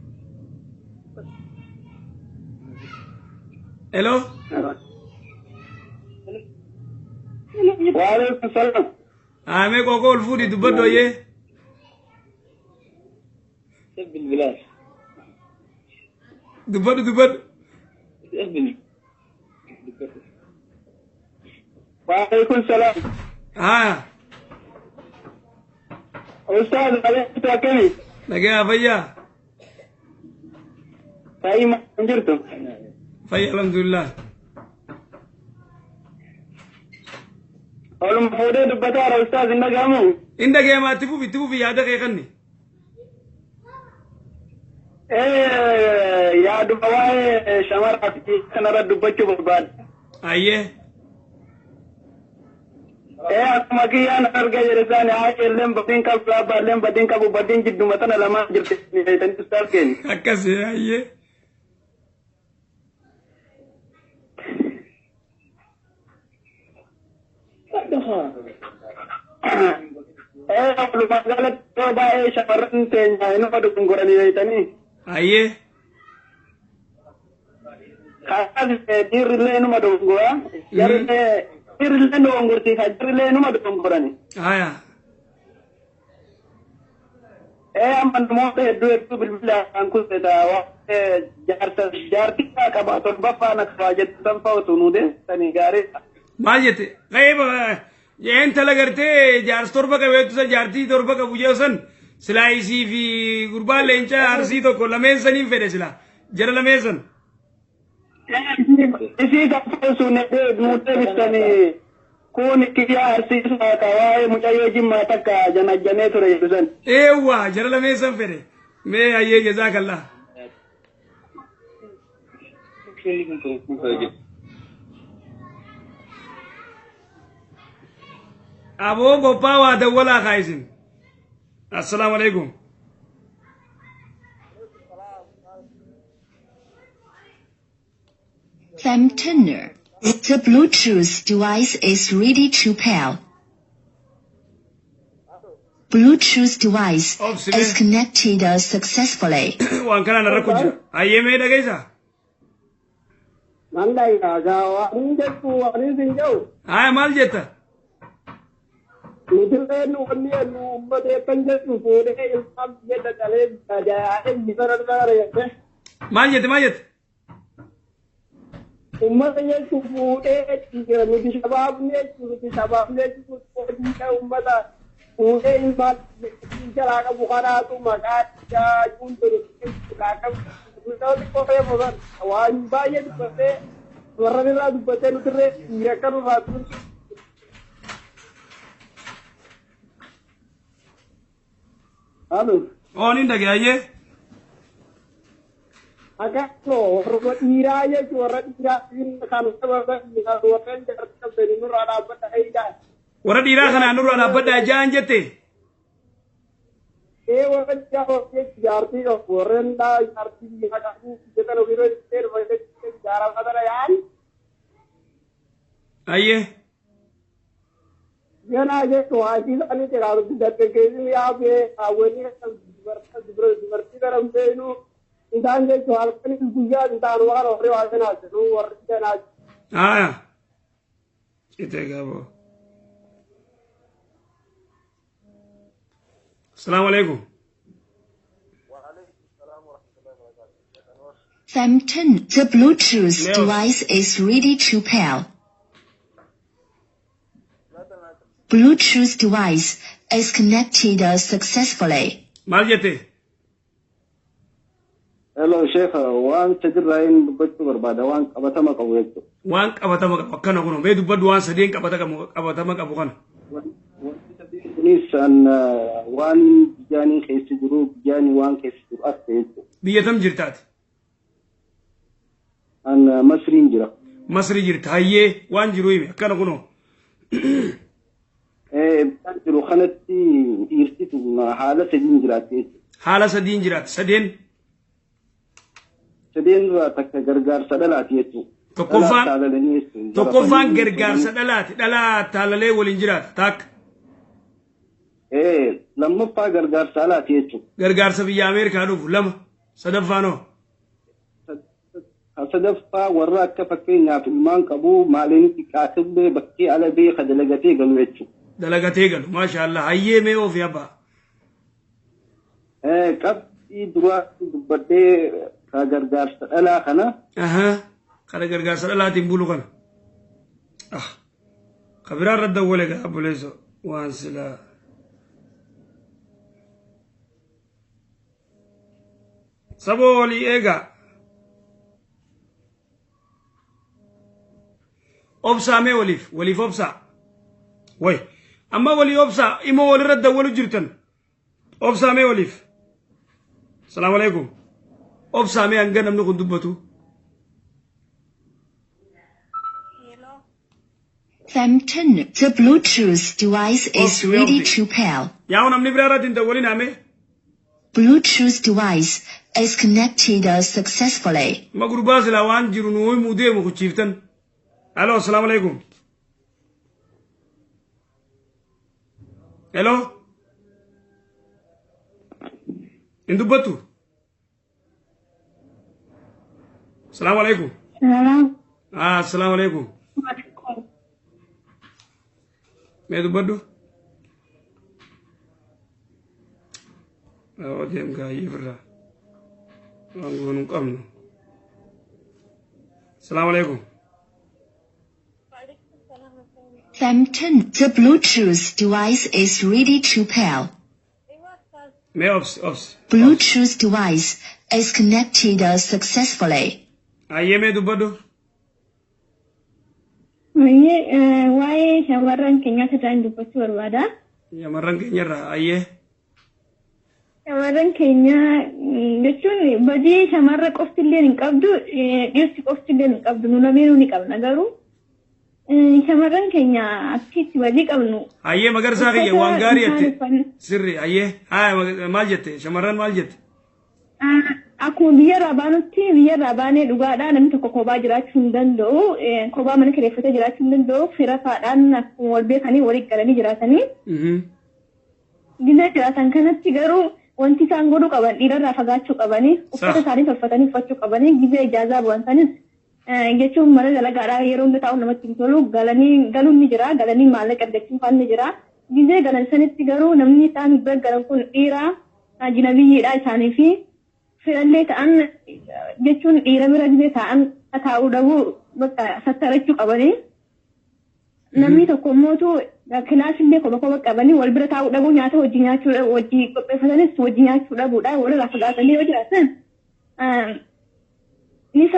Hello? Waalaikum salaam. Mee qoqoo ol fuudhi dubbadhu ayyee. Bilbilaa. Dubbadhu dubbadhu. Waalaikum salaam. Haa. Ustaaz alaykum akkami? Nagaa fayyaa. Fayyaa maal jirtu? Fayyaa alhamdulillah. Oluma fuudhee dubbataara Ustaaz hin dhaga'amu? Hin dhaga'amaa itti fufi itti fufi yaada kee kanni. Yaaduma waa'ee shamaraa fi kanarra dubbachuu barbaada. Ayyee. Akkuma kiyyaan arga jedhe isaani haadha illeen badiin qabu, abbaa illeen badiin qabu, badiin jidduma tana lamaan jirti jedhanii ustaas keenya. Akkas ayyee. Walumaa galatti yeroo baay'ee shamarran teenya inuma dogongoranii beektanii. Ayyee. Kanaaf dhiirrillee inuma dogongora. Jarrillee dhiirrillee dogongorti, jarrillee inuma dogongorani. Haya. Amma namoota hedduu hedduu bilbilaan kunneta jaarsa jaartii qaba torbaffaa na qabaa jettu san fa'a utuu nuu deessanii gaariidha. Maal jette? Qe'ee intala gartee jaarsa torba qabeettu san, jaartii torba qabu jedhu san, silaa isii fi gurbaan leencaa Arsii tokko lameen saniin fedhe, silaa jara lameen san. Isii san fa'a sun nuu deebistanii, kun kiyyaa Arsiisaa ka waa'ee mucayyoo Jimmaa takka janajjanee ture jedhu san. Eewwa, jara lameen san fedhe. Mee ayyee, jazaakallaa. Aboo qophaa waa dawwalaa kaa isin. Assalaamu alaikum. FM Turner. The Bluetooth device is ready to pair. Bluetooth device Obsime. is connected successfully. Waan kanaan irra jira. Ayyee, mee dhageessaa? Nan dhagaa waan jettu waan isin jedhu. Haya, maal jetta? Nutillee nu wanni nu uummatee kan jedhu fuudhee ilmaan biyya dhaqalee tajaajila bifa irraa jette. Maal jette, maal jette? Uummata jechuun fuudhee nuti shabaabni jechuun, nuti shabaabni jechuun hojii uummata fuudhee ilmaan jalaa qabu kanaatu maqaa isaa cuuntu maqaa qabu. Nuti qophee mosan waan baay'ee dubbatee warra irraa dubbatee nutirree dhiira akka nurraa tun. Halo. Oon hin dhage, ayyee. Akkasuma warra dhiiraa jechuun warra dhiiraa kan warreen jaartii qabdanii nurraa dhaabbata haydaa. Warra dhiiraa kanaan nurraa dhaabbadhaa ja'an jette. Ee, warra dhiiraa jaartii qabu, warreen jaartii biyyaa qabu jedhan ofirra ittee dhufa jaarama tana yaa'an. Ayyee. Ganaa jechuun haati isaanii jiraatu dargaggeessi yaabee hawwanii dubartii garamteenuu isaan jechuun halkan guyyaa isaan waan warri waa kanaa jedhu warri kanaa. Haya. Cite gabo. Assalamu alaikum. FM 10. The Bluetooth Leo. device is ready to pair. Bluetooth device is connected successfully. Maal jette? Hello Sheikh, waan sadirraa hin dubbachuu barbaada, waan qabatama qabu jechuudha. Waan qabatama qabu akkana kun mee dubbadhu, waan sadeen qabatama qabu kana. Wanti sadeen kunis an waan biyyaanii keessa jiru, biyyaanii waan keessa jiru as ta'e jechuudha. Biyya tam jirtaati? An Masriin jira. Masri jirta, hayyee, waan jiru hime akkana kunoo. Biyyaan jiru kanatti dhiirtitu haala sadiin jiraatti jechuudha. Haala sadiin jiraatti, sadeen. Sadeen irraa takka gargaarsa dhalaati jechuudha. Tokkoffaan Dhalaa taalalanii jechuudha. Tokkoffaan gargaarsa dhalaati. Dhalaa taalalee waliin jiraata. Takka. Lammaffaa gargaarsa alaati jechuudha. Gargaarsa biyya Ameerikaa dhufu, lama. Sadaffaan hoo? Sadaffaa warra akka fakkeenyaaf ilmaan qabu maaliin xiqqaatillee bakkee ala beeka dalagatee galu jechuudha. Dalagatee galu, maasha Allah. Hayyee, mee oofi abbaa. Qabxii duraatti dubbadhee ka gargaarsa dhalaa kana. Kana gargaarsa dhalaatiin bulu kana. Ah. Ka biraa irra dawwale gaa obboleesso waan silaa. Saboo walii eegaa. Obsaa, mee waliif waliif obsaa. Way amma walii obsaa, immoo walirra dawwalu jirtan. Obsaa mee waliif. Salaamu alaikum. Obsaamee hanga namni kun dubbatu. FM 10. The Bluetooth device is Obsi, ready obsi. to pair. Yaa'u namni biraa irratti hin dawwalin hame. Bluetooth device is connected successfully. Ma gurbaa silaa waan jiru nu himuu deemu kuchiiftan. Aloo, asalaamu alaikum. Hello. Hin dubbattu? Asalaamu alaikum. Salaam. Ah, asalaamu alaikum. Mee dubbadhu. Awwa deem gaayyee firraa. Waan goonuu hin qabnu. Asalaamu alaikum. FM 10. The Bluetooth device is ready to pair. Mee obsi, obsi. Bluetooth device is connected successfully. Ayyee, mee dubbadhu. Waa'ee waa'ee shamarran keenyaa irraa dubbachuu barbaada. Shamarran keenyarraa, ayyee. Shamarran keenya jechuun badii shamarra qofti illee hin qabdu, dhiirsi qofti illee hin qabdu, nu lameenuu ni qabna, garuu shamarran keenya akkitti badii qabnu. Ayyee, Magarsaa kiyya, waan gaarii Uffata jette. isaan Sirri, ayyee. Haa, maal jette? Shamarran maal jette? Akkuma biyyarraa baanutti biyyarraa baanee, dhugaadhaa, namni tokko kophaa jiraachuu hin danda'u. Kophaa mana kireeffatee jiraachuu hin danda'u. Fira faadhaan akkuma wal beekanii waliin galanii jiraatanii. Gina jiraatan kanatti garuu wanti isaan godhuu qaban dhiirarraa fagaachuu qabanii, uffata isaanii tolfatanii uffachuu qabanii. Gizee ijaazaa bu'an sanis, jechuun mana dalagaadhaa yeroo hunda taa'u namatti hin tolu, galanii galuun ni jira, galanii maallaqa argachuun faan ni jira. Gizee galan sanitti garuu namni isaan bira galan kun dhiira ajnabiyyiidha isaanii fi firallee ta'an, jechuun dhiira bira gizee ta'an taa'uu dhabuu, bakka sattarachuu qabanii. Namni tokko immootu kilaasillee kopha kopha qabanii wal bira taa'uu dhabuu, nyaata wajjin nyaachuu, wajjin qopheeffatanis wajjin nyaachuu dhabuudha. Walirraa fagaatanii yoo jiraatan ni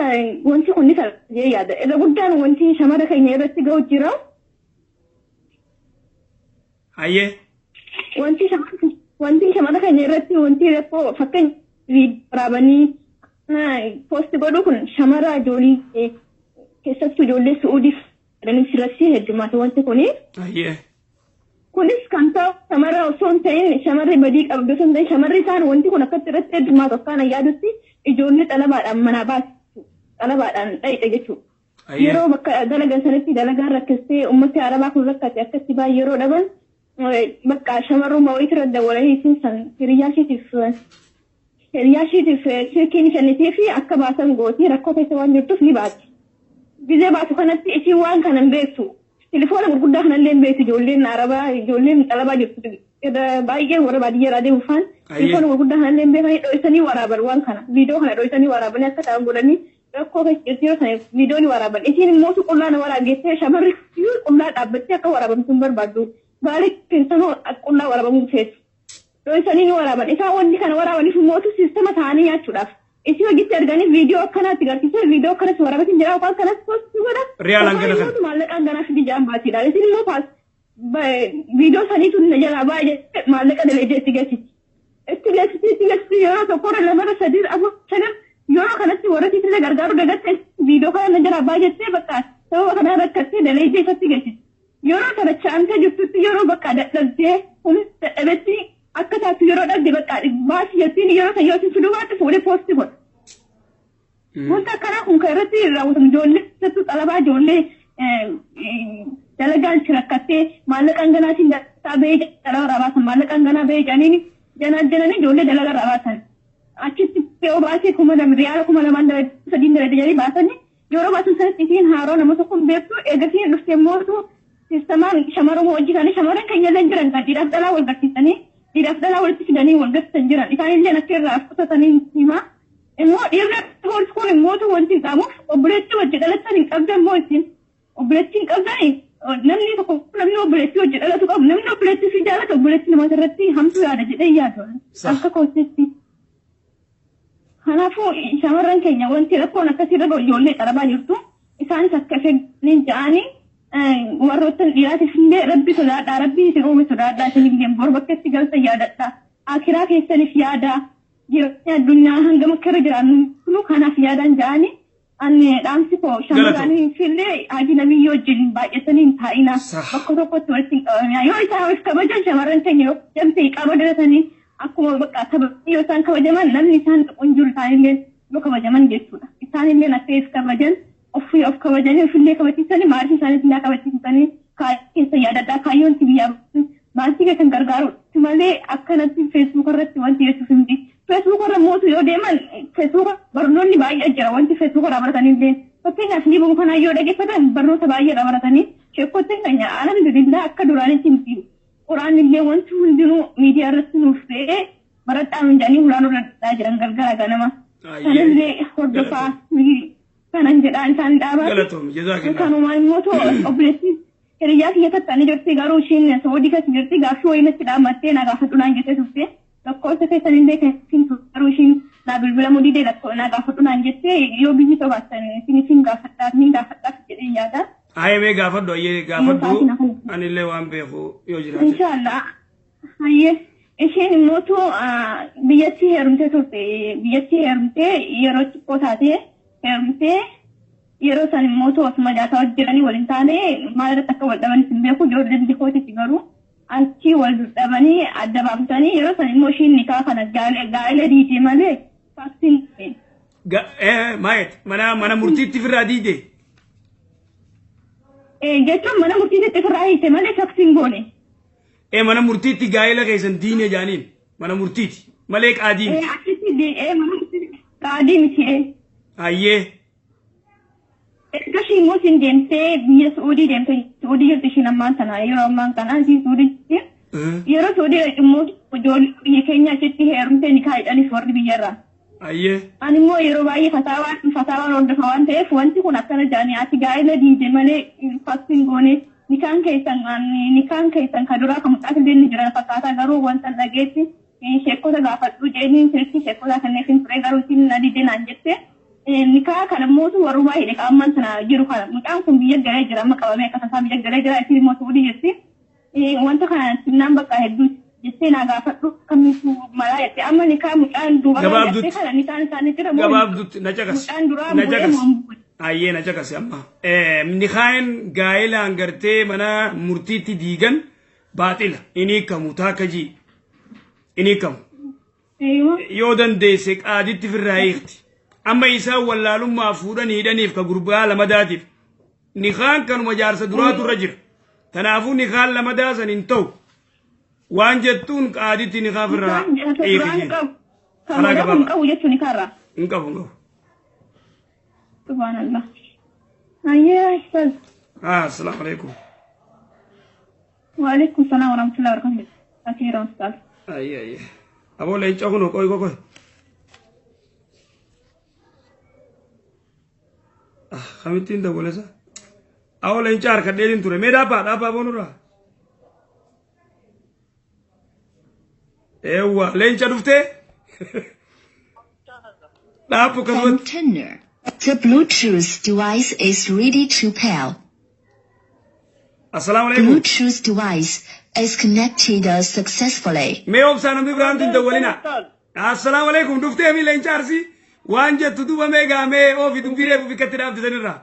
wanti kun ni salphata yaada. Irra guddaan wanti shamara keenya irratti ga'u jira. Ayyee. Wanti shamara keenya irratti wanti rakkoo, fakkeenya viidiyoo waraabanii post godhuu kun, shamara ijoollee, keessattuu ijoollee Su'uudiif jedhanii sirratti heddumaata wanti kuni. Ayyee. Kunis kan ta'u shamara osoo hin ta'in, shamarri badii qabdu osoo hin ta'in, shamarri isaan wanti kun akkatti irratti heddumaatu akkaan yaadutti ijoollee xalabaadhaan manaa baasu, xalabaadhaan dhayxe jechuudha. Ayyee. Yeroo bakka dalagan sanitti dalagaan rakkistee, ummati arabaa kun rakkate, akkatti baay'ee yeroo dhaban, bakka shamarruma wayii irra dawwalanii isin san hiriyaa ishiitiif silkiin kennitee fi akka baasan gooti, rakkoo keessa waan jirtuuf ni baati. Gizee baatu kanatti isiin waan kana hin beektu. Telefoona gurguddaa kanallee hin beektu, ijoolleen arabaa, ijoolleen xalabaa jirtu irra baay'ee warra baadiyyaa irraa deemu faan telefoona gurguddaa kanallee hin beekanii, dho'isanii waraaban waan kana, viidiyoo kana dho'isanii waraabanii akka ta'an godhanii, rakkoo keessa jirti yeroo sana viidiyoo ni waraaban. Isiin immoo qullaa na waraageessee, shamarri qullaa dhaabbattee akka waraabamtu hin barbaaddu. Gaarii keessanuu qullaa waraabamuu feetu. Dho'isanii ni waraaban. Isaan wanti kana waraabaniif immoo siistama ta'anii nyaachuudhaaf. Isii hojiitti arganii viidiyoo akkanaatti garsiisee, viidiyoo akkanas waraabatiin jira yookaan kanas post godha. Riyaal hangana kana. Yookaan maallaqa hanganaa fidi jaan baatiidha. Isin immoo paas viidiyoo saniitu na jalaa baay'ee maallaqa dalaydee itti geessiti. Itti geessiti, itti geessiti, yeroo tokkorra, lamarra, sadii, afur, shanan, yeroo kanatti warra siifillee gargaaruu dagatte, viidiyoo kana na jalaa baay'attee, bakka sababa kanaa rakkattee dalaydee isatti geessiti. Yeroo kana chaamtee jirtutti, yeroo bakka dadhabdee humna dadhabetti akka taatu yeroo dhabde, bakka baasii jettiin, yeroo san yoo isin fiduu baatte fuudhee post godha. Wanta akkanaa kun kan irratti raawwatamu ijoollee keessattuu xalabaa, ijoollee dalagaan si rakkattee maallaqa hanganaatiin dalagaa bahee dalagaa irraa baasan, maallaqa hanganaa bahee jedhanii janaan ijoollee dalagaa irraa baasan. Achitti yoo baasee 2000 riyaala 2000 dalagaa sadiin dalagaa jedhanii baasanii, yeroo baasan sanatti isiin haaroo nama tokko hin beektu. Eegasiin dhuftee mootu siistamaan shamarruma hojii isaanii, shamarran keenya illee jiran kan dhiiraaf dhalaa wal barsiisanii, dhiiraaf dhalaa walitti fidanii wal garsiisan jiran, isaanillee akka irraa qutatanii himaa. Immoo dhiirri horis kun immoo wanti hin qabuuf obboleettii wajji dhalatan hin qabdan immoo, isin obboleettii hin qabdani. Namni tokko, namni obboleettii wajji dhalatu qabu, namni obboleettii fi jaalatu obboleettii namoota irratti hamtuu yaada jedhee yaadu akka kootitti. Kanaafuu shamarran keenya wanti rakkoon akkasii irra gahu ijoollee xarabaa jirtu, isaanis akka ifeegganiin ja'anii, warroottan dhiiraatiif illee rabbi sodaadhaa, rabbi isin uume sodaadhaa, isin illee bor bakka itti galtan yaadadhaa, akiraa keessaniif yaadaa. Jireenya addunyaa hangam akka irra jiraannu kanaaf yaadaan ja'anii ani dhaamsi koo shamarranii fillee ajnabii wajjin baay'atanii hin taa'ina. Bakka tokkotti walitti hin qabamina. Yoo isaan of kabajan shamarran keenya yoo jamtee qaba daratanii akkuma bakka kabajanii yoo isaan kabajaman namni isaan tuqu hin jiru isaanillee yoo kabajaman jechuudha. Isaanillee akka of kabajan ofii of kabajanii ofillee kabachiisanii maatii isaaniis illee kabachiisanii keessa yaadadhaa kaayyoon biyyaa maatii keessan gargaaru malee akkanatti feesbuuk irratti wanti jechuuf hin jiru. Feesbuuk irra mootu yoo deeman feesbuuk barnoonni baay'ee jira wanti feesbuuk irraa baratanii illee fakkeenyaaf ni kanaa yoo dhaggeeffatan barnoota baay'ee irraa baratanii sheekkotiin keenya alhamdulillah akka duraanitti hin jiru. Quraan illee wanti hundinuu miidiyaa irratti nuuf fe'ee baradhaa nuun jedhanii hulaan irra jiran galgala ganama. Kanallee hordofaa kanan jedhaan isaan dhaabaa. Galatoom jazaakillah. Kanumaan immoo obboleettii hiriyyaa kiyya tattanii jirti garuu ishiin Saudii keessa jirti gaaffii wayii natti dhaammattee na gaafadhu naan jettee turte lakkoofsa keessan illee keessin garuu ishiin naa bilbilamuu didee na gaafadhu naan jettee yoo biyyi sobaattan isin isin gaafadhaaf ni gaafadhaaf jedhee yaada. Haye mee gaafadhu ayyee gaafadhu anillee waan beeku yoo jiraate. Inshaallah hayyee isheen immootu biyyatti heerumtee turte biyyatti heerumtee yeroo xiqqoo taatee heerumtee yeroo san immoo osuma nyaataa jiranii waliin taane maal irratti akka wal dhabanis hin beeku ijoolleen bikootitti garuu achi wal dhabanii adda baafamtanii yeroo san immoo ishiin nikaa kana gaa'ela diidee malee faaksiin. Maayet mana murtiitti firraa diidee. Jechuun mana murtiitti firraa hiite malee faaksiin goone. Mana murtiitti gaa'ela keessan diine jaaniin mana murtiiti malee qaadii miti. Achitti mana murtiitti qaadii miti. Ayyee. Erga isheen immoo isin deemtee biyya Suudii deemtee Suudii jirti ishiin ammaan tana yeroo ammaan kana isheen Suudii jirti. Yeroo Suudii immoo ijoollee biyya keenya achitti heerumtee ni kaa'idhanis warri biyyarraa. Ayyee. Ani immoo yeroo baay'ee fataawaan hordofa waan ta'eef wanti kun akkana jedhanii ati gaa'ela diide malee faksiin goone nikaan keessan kan duraa kan mucaa illee ni jiran fakkaataa garuu wanta dhageetti sheekota gaafadhu jeeniin sirriitti sheekota kanneen hin ture garuu isin na diide naan jette. Nikaa kana mootu warrumaa hidhe qaamman sana jiru kana mucaan kun biyya galee jira amma qabamee akka tasaa biyya galee jira isin immoo Suudii jirti. Wanta kana sinnaan bakka hedduu jettee naa gaafadhu akkamitti malaa jette amma nikaa mucaan duuba Gabaabdutti. kana nikaan isaanii jira moo Gabaabdutti na caqasi. mucaan duraa Na bu'ee caqasi. moo hin bu'e? Ayyee na caqasi amma. Nikaan gaa'ilaan gartee mana murtiitti diigan baaxila. Inni hiikamu taakka jii. Inni hiikamu. Yoo dandeesse qaaditti firraa hiikti. Amma isaan wallaalummaa fuudhanii hidhaniif ka gurbaa lamadaatiif. Nikaan kanuma jaarsa duraatu irra jira. Kanaafuu nikaan lamadaa san hin ta'u. Waan jettuun qaaditti nikaa firraa Mucaan hiiki duraan jee. qabu. Kan Karaa mucaa kun gabaabaa. qabu jechuun nikaarraa. Hin qabu hin qabu. Subhaanallah. Ayyee ustaz. Assalaamu alaikum. Waalaikum salaam warahmatullahi wabarakatuh. Akhiran ustaz. Ayyee ayyee. Aboo leencoo kun qoy qoy qoy. Kamittiin dabalesa. Awoo leencaa harkadheetiin ture. Mee dhaabbaa dhaabbaa boonurraa. Eewwa leenca dhuftee. Dhaabbu akkasumatti. Container. The Bluetooth device is ready to pair. Assalaamu alaikum. Bluetooth device is connected successfully. Mee obsaa namni biraan hin dawwalina. Assalaamu alaikum dhuftee mi leenca arsii. Waan jettu duuba mee gaamee oofi dubbii reefu bikkatti dhaabbisanirraa.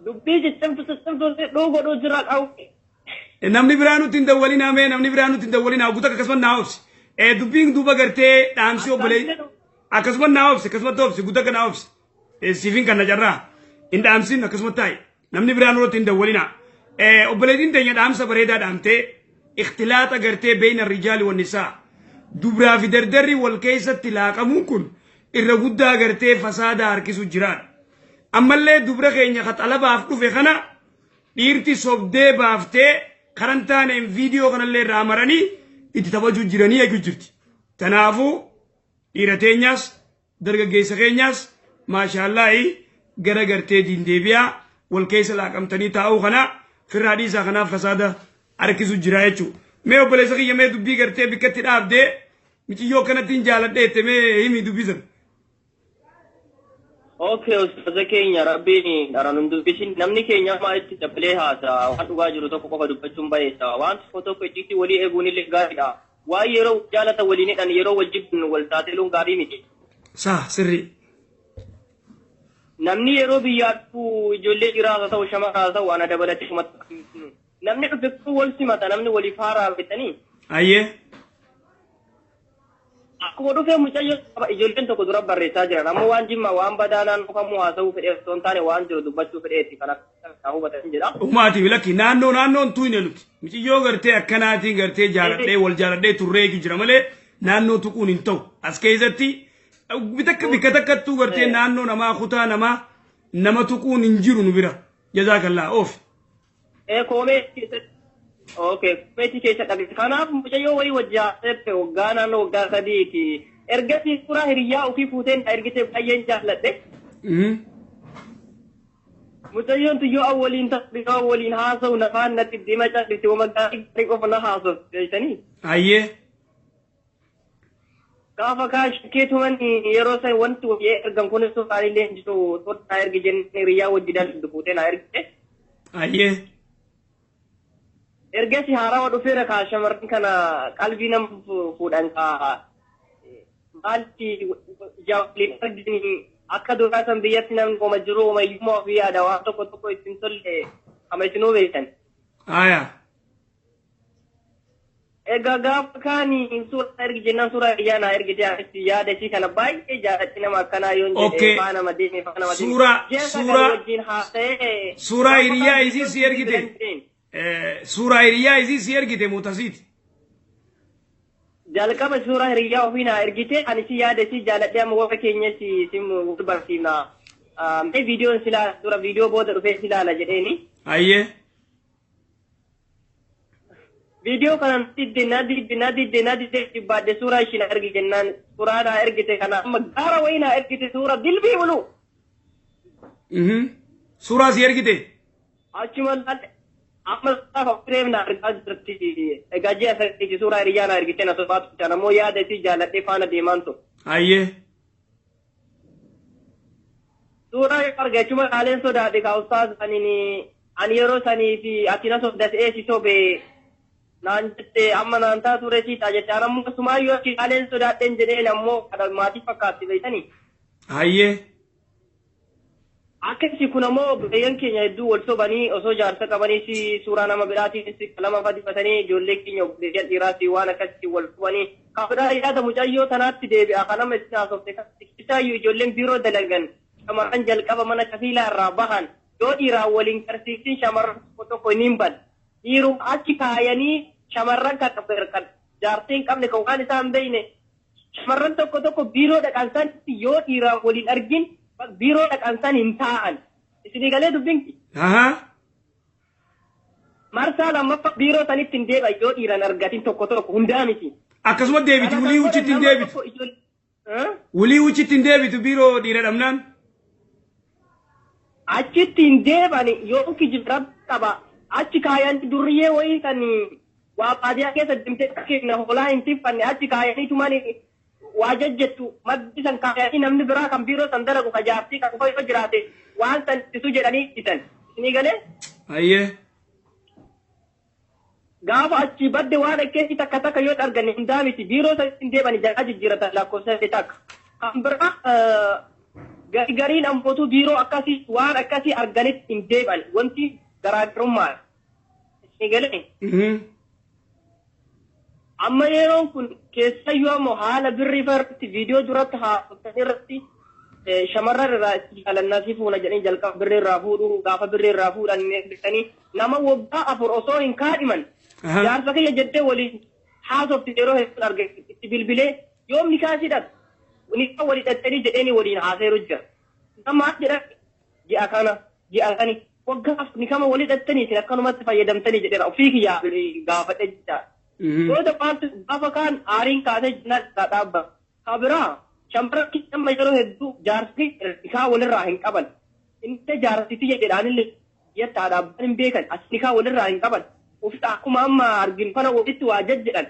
Dubbii ciccimtu ciccimtu dhuu godhuu jira qabu. Namni biraa nutti hin dawwalinaa mee namni biraa nutti hin dawwalinaa guutuu akkasumas naa obsi. Dubbiin duuba gartee dhaamsi obbolee akkasumas naa obsi akkasumas obsi guutuu akka naa obsi. Siifin kan na carraa hin dhaamsin akkasumas taa'i namni biraa nurratti hin dawwalinaa. Obboleettiin teenya dhaamsa bareedaa dhaamtee ikhtilaaxa gartee beeyna rijaali wan nisaa dubraa fi dardarri wal keessatti laaqamuun kun irra guddaa gartee fasaada harkisu jiraadha. Ammallee dubra keenya xalabaaf dhufe kana dhiirti sobdee baaftee karan taaneen viidiyoo kanallee irraa maranii itti taphachuu jiranii eeguu jirti. Kanaafuu dhiira teenyaas dargaggeessa keenyaas maashaallaahi gara gartee diindeebiyaa wal keessa laaqamtanii taa'uu kana firraa dhiisaa kanaaf fasaada harkisu jira jechuudha. Mee obboleessa kiyya mee dubbii gartee bikkatti dhaabdee michiyyoo kanatti hin jaaladheette mee himi dubbisan. Okay, ustaaza keenya rabbiin dharan dubbisin namni keenya amma itti dabalee haasa'a waan dhugaa jiru tokko qofa dubbachuun bayeessa waan tokko tokko icciitii walii eeguun illee gaariidha. Waan yeroo jaalata waliin hidhan yeroo wal jibban wal saaxiluun gaarii miti. Saa sirrii. Namni yeroo biyyaa dhufu ijoollee dhiiraa haa ta'u shamaraa haa ta'u ana dabalatee namni dhufe kun wal simata, namni waliif haaraa bitanii. Ayyee. Akkuma dhufee mucayyoo ijoolleen tokko dura barreessaa jiran ammoo waan jimma waan badaa naannoo kamuu haasa'uu fedhee osoo hin taane waan jiru dubbachuu fedheeti kan akka hubatan jedha. Umaatiif lakki naannoo naannoon tuyne nuti. Mucayyoo gartee akkanaatiin gartee jaaladhee wal jaaladhee turree jira malee naannoo tuquun hin ta'u. As keessatti bitakka bikka takkattuu gartee naannoo namaa kutaa namaa nama tuquun hin jiru nu bira. Jazaakallaa oof. Koomee keessatti. Okay, komeetii keessa dhabe. Kanaaf mucayyoo wayii wajji haasa'e waggaa naannoo waggaa 3ti. Ergasii suuraa hiriyyaa ofii fuuteen na ergite, baay'een jaalladhe. Mucayyoon tuyyoo awwaliin ta'u waliin haasa'u nafaan natti dima callise, wama gaarii gaarii qofa na haasofte jettanii. Ayyee. Gaafa kaan shakkeetuman yeroo san wanti wayii ergan kunis suuraan illee hin jiru, suuraa na ergi jennee hiriyyaa wajji dalagdu fuutee na ergite. Ayyee. Ergasi haarawa dhufeera kaa shamarran kana qalbii nama fuudhan kaa maalti waliin argini akka duraa san biyyatti namni oma jiru oma iyyummaa ofii yaada, waan tokko tokko ittiin tolle ama isinuu beektan. Aya. Egaa gaafa kaani suuraa ergi jennaan suuraa hiriyaa naa ergite, anis yaada isii kana baay'ee jaalladhe, nama akkanaa yoon jedhe faana madeeme faana madeeme. Ji'a 9 wajjin haasa'ee. Suuraa hiriyaa isii si ergite. Suuraa hiriyaa isii si ergite mootasiiti. Jalqaba suuraa hiriyaa ofii naa ergite, ani si yaada isii jaaladhe, amma warra keenya si si wal barsiifna. Mee viidiyoon silaa dura viidiyoo booda dhufee si ilaala jedheeni. Ayyee. Viidiyoo kana didde na didde na didde na didde jibbaadhe, suuraa ishii na ergi jennaan suuraa naa ergite kana amma gaara wayii naa ergite, suura dilbii bulu. Suuraa si ergite. Achuma laalle amma gaafa fireem na argaa jirti. Egaa ji'a 8 suuraa hiriyaa naa ergite na sobaatu jira, ammoo yaada isii jaaladhee faana deemaan ture. Ayyee. Suuraa yoo arge achuma laaleen sodaadhe kaa ustaaz, ani yeroo sanii fi ati na sobdate si sobe naan jette, amma naan taa ture siita jette, ani ammoo sumaayyuu achi laaleen sodaadheen jedheen, ammoo kana maatii fakkaatti beektanii. Ayyee. Akkasi kun ammoo obboleeyyan keenya hedduu wal sobanii osoo jaarsa qabaniis suuraa nama biraatiin qalama fadifatanii, ijoollee keenya obboleeyyan dhiiraas waan akkasitti wal sobanii kan biraa yaada mucayyoo tanaatti deebi'a kan nama isin haasofte keessaayyuu ijoolleen biiroo dalagan shamarran jalqaba mana kafiilaa irraa bahan yoo dhiiraan waliin karsiisin shamarran tokko tokko ni hin bad. Dhiiruma achi kaayanii shamarran kan kan jaartii hin qabne kan waan isaan beeyne shamarran tokko tokko biiroo dhaqan sanitti yoo dhiiraan waliin argin biiroo dhaqan san hin taa'an. Isinii galee dubbiin? Ahaa. Marsaa lammaffaa biiroo sanitti hin deebi'an yoo dhiiran argatin tokko tokko, hundaa miti. Akkasuma deebiti Kana wulii kan uchitti hin godhan nama deebitu. tokko Wulii uchitti hin deebitu biiroo dhiira dhabnaan. Achitti hin deeban yoo kijibra qaba. Achi kaayan durriyyee wayii kan waa baadiyyaa keessa deemtee keenya hoolaa hin tiffanne achi kaayanii tuman waa jajjettu maddi san kaayanii namni biraa kan biiroo san dalagu ka jaartii kan qofa yoo jiraate waan san ittisu jedhanii ittisan. Isinii galee? Ayyee. Gaafa achi badde waan akkeessi takka takka yoo arganne, hundaa miti, biiroo san hin deeban, jalaa jijjiiratan lakkoofsa takka. Kan biraa gariin ammootu biiroo akkasii waan akkasii arganitti hin deeban, wanti garaagarummaa. Isinii galee? Amma yeroon kun keessayyuu ammoo haala birrii irratti viidiyoo duratti haasoftan irratti shamarran irraa itti jaalannaa si fuuna jedhanii jalqaba birrii irraa fuudhuu, gaafa birrii irraa fuudhan bitanii nama waggaa 4 osoo hin kaadhiman jaarsa kiyya jettee waliin haasofti yeroo hedduun arge, itti bilbilee yoom nikaa sidhat nikaa walii hidhattanii jedheeni waliin haaseeru jira. Nama jedhan ji'a kana ji'a kani waggaa 4 nikama walii hidhattanii isin akkanumatti fayyadamtanii jedheera ofii kiyyaa gaafadhe jechaadha. Booda maaltu gaafa kaan aariin kaasee jennaan irraa dhaabba. Ka biraa shamarran amma yeroo hedduu jaarsi nikaa walirraa hin qaban. Inni jaarsiti jedhaanillee yatta dhaabban hin beekan as nikaa walirraa hin qaban. Uffata akkuma amma arginu kana walitti waa jajjedhan.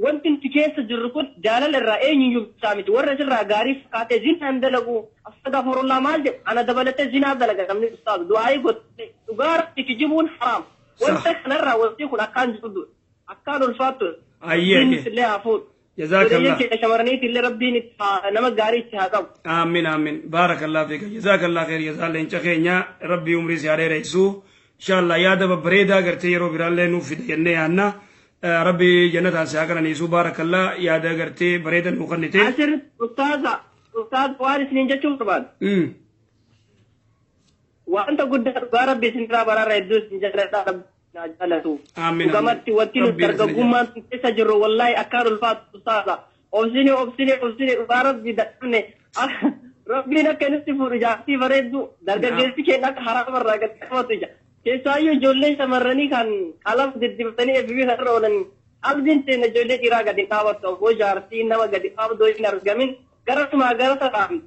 Wanti nuti keessa jirru kun jaalala irraa eenyuyyuu bisaa miti. Warra asirraa gaarii fakkaatee zinaan dalagu astagfirullaa maal jedhu ana dabalatee zinaa dalaga namni ustaaz du'aayii godhe dhugaa rabbi kijibuun haraam. Wanta kanarraa wanti kun akkaan jirtu akkaan ulfaattu. Ayyee. Illee haa fuudhu. Jazaakallah. Obboleeyyan keenya shamarraniif illee Rabbiin itti nama gaarii itti haa qabu. Aamin aamin. Baarakallah fiika. Jazaakallah khair. Jazaa leenca keenya Rabbii umrii si haa dheeressu. Inshallah yaada babbareedaa gartee yeroo biraallee nuuf fida jennee yaanna. Rabbi jannataan si haa qananiisu. Baarakallah yaada gartee bareedan nuu kennite. Asirratti ustaaza ustaaza waan isiniin jechuun barbaadu. Wanta guddaa dhugaa Rabbi isinirraa baraarra hedduu isin jaalladha Rabbi naa jaalatu. Aamin. Dhugamatti wanti nuti dargaggummaan keessa jirru wallaahi akkaan ulfaatu ustaaza. Obsine obsine obsine dhugaa Rabbi dadhabne. Rabbiin akka inni fuudhu jaartii bareeddu dargaggeessi keenya akka haraama irraa gad qabatu ija. Keessaayyuu ijoollee shamarranii kan qalama diddibatanii FB kanarra oolan qalbiin teenya ijoollee dhiiraa gadi dhaabattu abboo jaartii nama gadi dhaabdoo hin argamin garasumaa gara sanaan.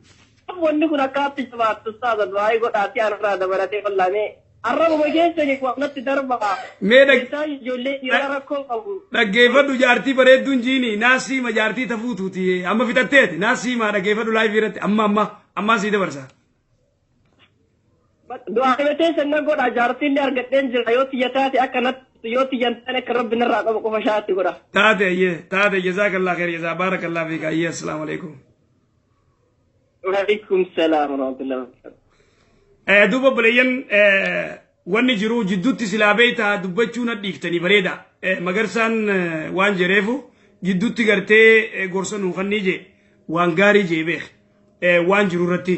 Wanni kun akkaatti jabaattu ustaaza du'aayii godhaati anarraa dabalatee wallamee arrabuma keessa natti darba. Mee Keessaayyuu ijoollee dhiiraa rakkoo qabu. Dhaggeeffadhu jaartii bareedduun jiini naasiima jaartii tafuutuuti amma fixatteeti naasiima dhaggeeffadhu laayifii irratti amma amma ammaa sii dabarsa. Du'aa teessan nan godha jaartiillee argadheen jira yoo tiyya taate akka natti yoo tiyyan taane akka Rabbi narraa qabu qofa shaatti godha. Taate ayyee taate jazaakallah khair jazaa baarakallah fiika ayyee assalaamu alaikum. Waalaikum salaam warahmatullahi wabarakatuh. Duuba obboleeyyan wanni jiru jidduutti silaa beeytaa dubbachuu na dhiiftanii bareeda. Magarsaan waan jedheefu jidduutti gartee gorsa nuu kannii jee waan gaarii jee beek waan jiru irratti.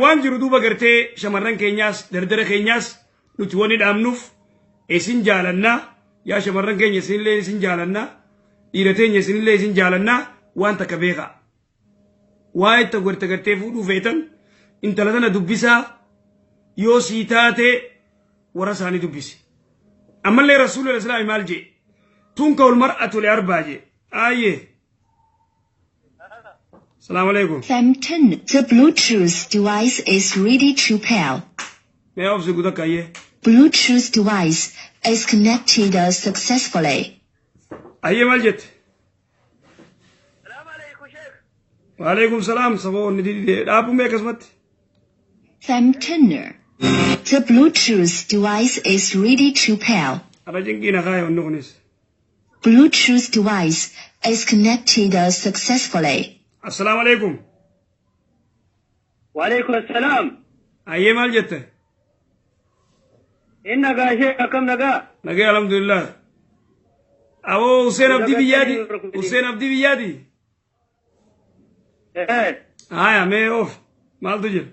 Waan jiru duuba gartee shamarran keenyaas dardara keenyaas nuti wanni dhaamnuuf isin jaalannaa yaa shamarran keenya isinillee isin jaalannaa dhiira teenya isinillee isin jaalannaa waan takka beekaa. Waa itti garte gartee fuudhuu feetan intala tana dubbisaa yoo sii taate warra isaanii dubbisi. Ammallee Rasuulli Islaamii maal jee? Tunka ol mar'atu li arbaa jee. Ayyee. Salaamu alaikum. FM10. The Bluetooth device is ready to pair. Mee obsi guutakka ayyee. Bluetooth device is connected successfully. Ayyee maal jette? Waalaikum salaam saboo inni didee dhaabuu mee akkasumatti? FM10. The Bluetooth device is ready to pair. Ara cinqii na kaaya wanni kunis. Bluetooth device is connected successfully. Assalaamu alaikum. Waalaikum salaam. Ayyee maal jette? Inni nagaa ishee akkam nagaa? Nagee alhamdulillah. Aboo Hussein Abdii biyyaati. Hussein Abdii biyyaati. Haya mee of maaltu jira?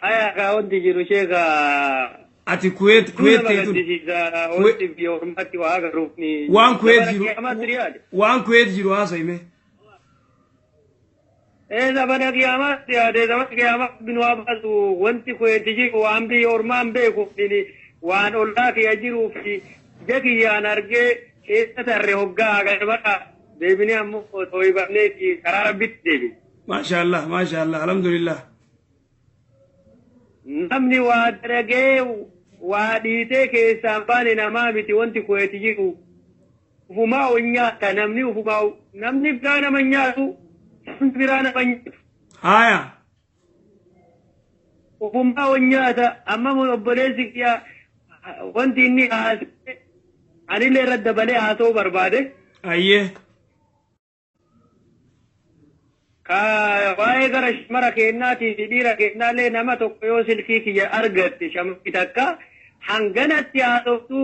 Haya kaa wanti jiru ishee kaa. Ati Kuwait Kuwait teetun. Wanti biyya ormaatti waa agarruuf ni. Waan Kuwait jiru. Waan Kuwait jiru haasa'ime. Zamana kiyaamaatti yaade zamana kiyaamaatti nu waa baasu wanti Kuwait jiru waan biyya ormaan beekuuf waan ollaa kiyya jiruu fi ija kiyyaan argee keessa tarree hoggaa agarbaadha. Deebinee ammoo tooyibannee karaa Rabbitti deebi. Maashaallah maashaallah alhamdulillah. Namni waa dalagee waa dhiitee keessaan baane namaa miti wanti Kuwait jiru. Ufumaa ol nyaata namni ufumaa namni biraa nama nyaatu namni biraa nama nyaatu. Haya. Ufumaa ol nyaata amma obboleessi kiyya wanti inni haasa'e anillee irra dabalee haasa'uu barbaade. Ayyee. Waa'ee gara shamara kennaatii fi dhiira kennaallee nama tokko yoo silkii kiyya argatte shamarri takka hanganatti haasoftu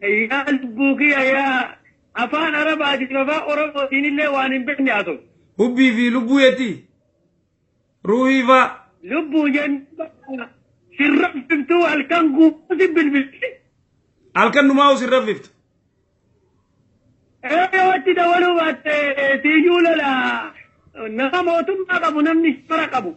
yaa lubbuu kiyya yaa afaan Arabaatiin afaan Oromootiin illee waan hin beekne haasoftu. Hubbii fi lubbuu yetti. Ruuhii faa. Lubbuu jennu sirraffiftuu halkan guutuu si bilbilti. Halkan numaa sirraffiftu. Yoo itti dabaluu baatte siyyuu lola. Nama mootummaa qabu namni shamara qabu.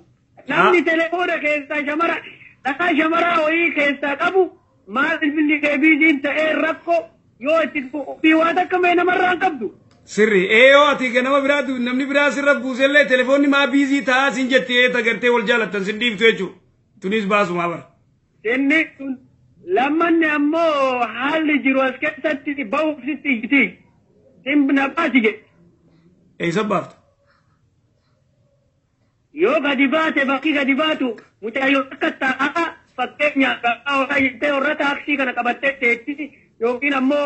Namni telefoona keessaa shamara dhagaa shamaraa wayii keessaa qabu maal bilbilli kee biiziin ta'ee rakkoo yoo itti ofii waan akka mee namarraa hin qabdu. Sirri yoo ati nama biraa namni biraa sirra buusellee telefoonni maa biizii ta'aa siin jettee tagartee wal jaalattan sin dhiiftu jechuudha. Tunis baasumaa bara. Inni lammanni ammoo haalli jiru as keessatti bahuuf sitti iyyiti. Na baasi jedhe. Eessa baafta? Yoo gadi baate bakki gadi baatu mucayyoo akka taa'aa fakkeenyaaf bakka jettee warra taaksii kana qabattee teetti Yookiin ammoo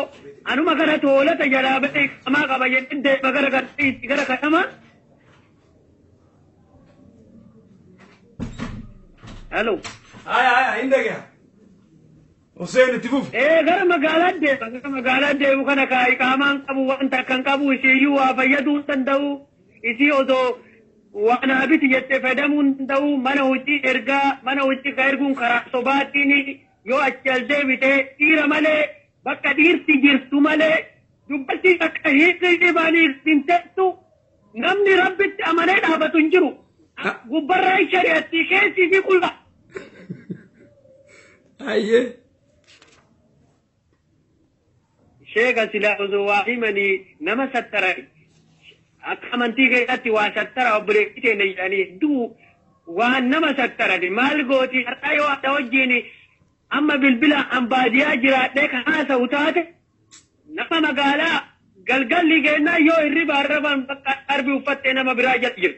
anuma kana toolata jalaa bahee qamaa qaba jedhee deema gara garsiitti gara kanama. Halo. Haya haya, hin dhagaya. Hussein, itti fufi. Ee, gara magaalaa deema, gara magaalaa deemu kana kaa iqaamaan qabu, wanta akkan qabu, isiiyyuu waa fayyaduu hin danda'u, isii osoo waan habiti jettee fayyadamuu hin danda'u. Mana hojii ergaa, mana hojii ka erguun karaa sobaatiin yoo achi al deebite, dhiira malee, bakka dhiirti jirtu malee dubartii akka hiikni baanii hin teessu. Namni Rabbitti amanee dhaabatu hin jiru. Gubbarraa shari'atti keessi fi qulla. Ayyee. Sheeka, silaa osoo waa himanii nama sattara, akka amantii keessatti waa sattara obboleettii keenya jedhanii hedduu waan nama sattarani maal gooti? Har'aa yoo adda wajjin amma bilbila an baadiyaa jiraadhee kan haasa'u taate, nama magaalaa galgalli kennaa yoo hirriba arraban bakka arbi uffattee nama biraa jala jiru.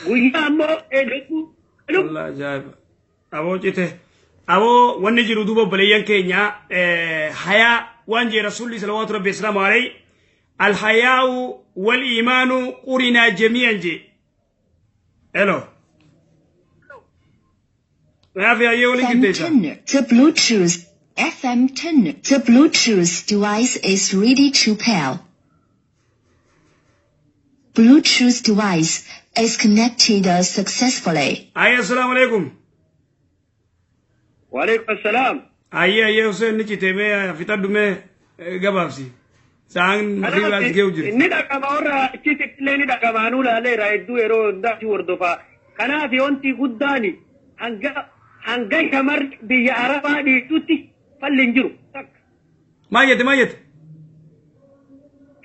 Guyyaa ammoo hedduu. Wallah ajaa'iba. Aboo cite. Aboo, wanni jiru duuba obboleeyyan keenya, hayaa waan jee Rasuulli salawaatu rabbi islaamu alayhi, "Alhayaa'u wal iimaanu qurinaa jamii'an" jee. Hello. Naafi hayyee waliin FM qixxeessa. 10. The Bluetooth FM 10. The Bluetooth device is ready to pair. Bluetooth device is connected successfully. Hayyee, assalaamu alaikum. Waalaikum assalaam. Hayyee hayyee, Hussein, ni cite, mee fixadhu, mee gabaabsi. Sa'aan magriibaas ge'u jira. Inni dhaqaba warra achitti illee ni dhaqaba, anuu laaleera hedduu, yeroo hundaatti hordofaa. Kanaaf wanti guddaan hanga shamarri biyya Arabaa dhiitutti falli hin jiru. Maal jette, maal jette?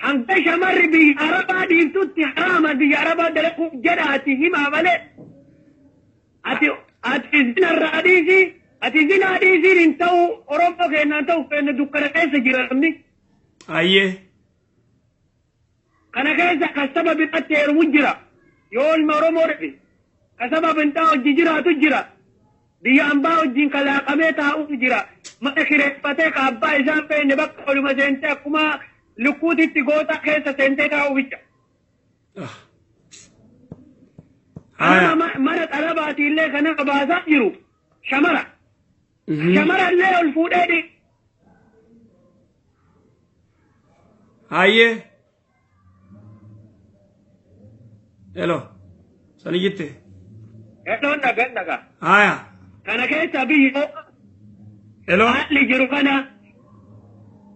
Hanga shamarri biyya Arabaa dhiitutti haraama biyya Arabaa dalaguuf jedhaati himaa malee. Ati zinarraa dhiisi, ati zinaa dhiisiin hin ta'u, Oromoo keenyaan ta'u keenya dukkana keessa jira namni. Hayyee. Kana keessa kan saba biraatti heerumu jira. Yoo ilma Oromoo dhabe. Kan saba bintaa hojii jiraatu jira. Biyya ambaa wajjin kalaaqamee taa'utu jira. Mana kireeffatee ka abbaa isaan feene bakka oluma seentee akkuma lukkuutitti goota keessa seentee taa'u bicha. Kanama mana xalabaatiillee kana baasaa jiru shamara. Shamara illee ol fuudhee Hayyee. Hello. Sani jette. Heddoon dhagan dhaga. Haya. Kana keessa biyyi Hello. haalli jiru kana.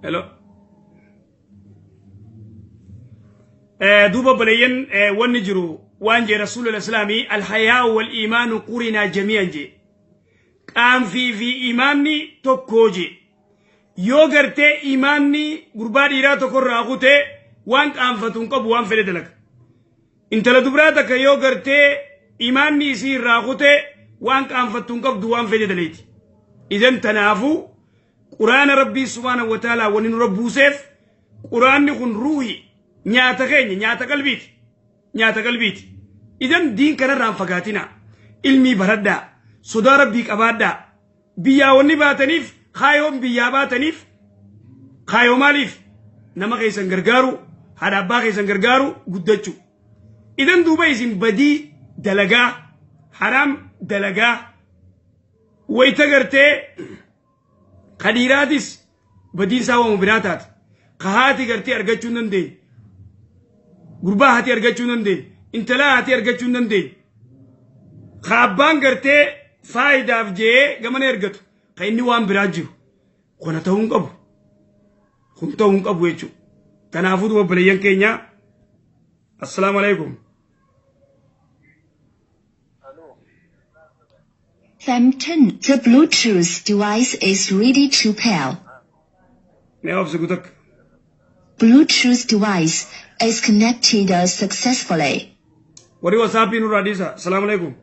Hello. Duuba obboleeyyan, wanni jiru waan jee Rasuulul Islaamii, "Alhayaa wal iimaanu qurinaa jamii'an" jee. Qaanfii fi imaanni tokkoo jee. Yoo gartee imaanni gurbaa dhiiraa tokkorraa kutee, waan qaanfatu hin qabu, waan fedhe dalaga. Intala dubraa takka yoo gartee imaanni isii irraa kutee, waan qaanfattu hin qabdu, waan fedhe daleeti. Idan tanaafuu Quraana Rabbii subhaanahu wa ta'aalaa wani nurra buuseef, quraanni kun ruuhi, nyaata keenya, nyaata qalbiiti. Nyaata qalbiiti. Idan diin kanarraa hin fagaatinaa. Ilmii baradhaa. Sodaa Rabbii qabaadhaa. Biyyaa wanni baataniif, kaayoon biyyaa baataniif kaayoo maaliif? Nama keessan gargaaru, haadha abbaa keessan gargaaru, guddachuu. Idan duuba isin badii dalagaa, haraam dalagaa, wayita gartee ka dhiiraatis badiin isaa waamu biraa taate. Ka haati gartee argachuu hin dandeenye. Gurbaa haati argachuu hin dandeenye. Intalaa haati argachuu hin dandeenye. Ka abbaan gartee faayidaaf jee gamana ergatu. Ka inni waan biraa jiru. Kana ta'uu hin qabu. Kun ta'uu hin qabu jechuudha. Kanaafuu duuba obboleeyyan keenya, assalaamu alaikum. FM 10. The Bluetooth device is ready to pair. Mee obsi gutakka. Bluetooth device is connected successfully. Warri WhatsAppii nurraa dhiisa. Assalaamu alaikum.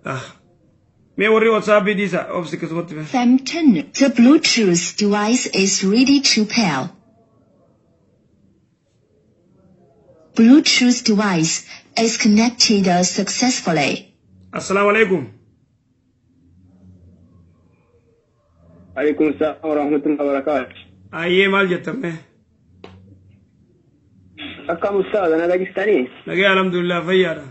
Ah. Mee warri WhatsAppii dhiisa. Obsi akkasumatti mee. FM 10. The Bluetooth device is ready to pair. Bluetooth device is connected successfully. Assalaamu alaikum. Alaikum salaam wa rahmatullahi wa barakaatuh. Ayyee, maal jettamme? Akkam ustaaza, na dhagistanii? Nagee, alhamdulillah, fayyaadha.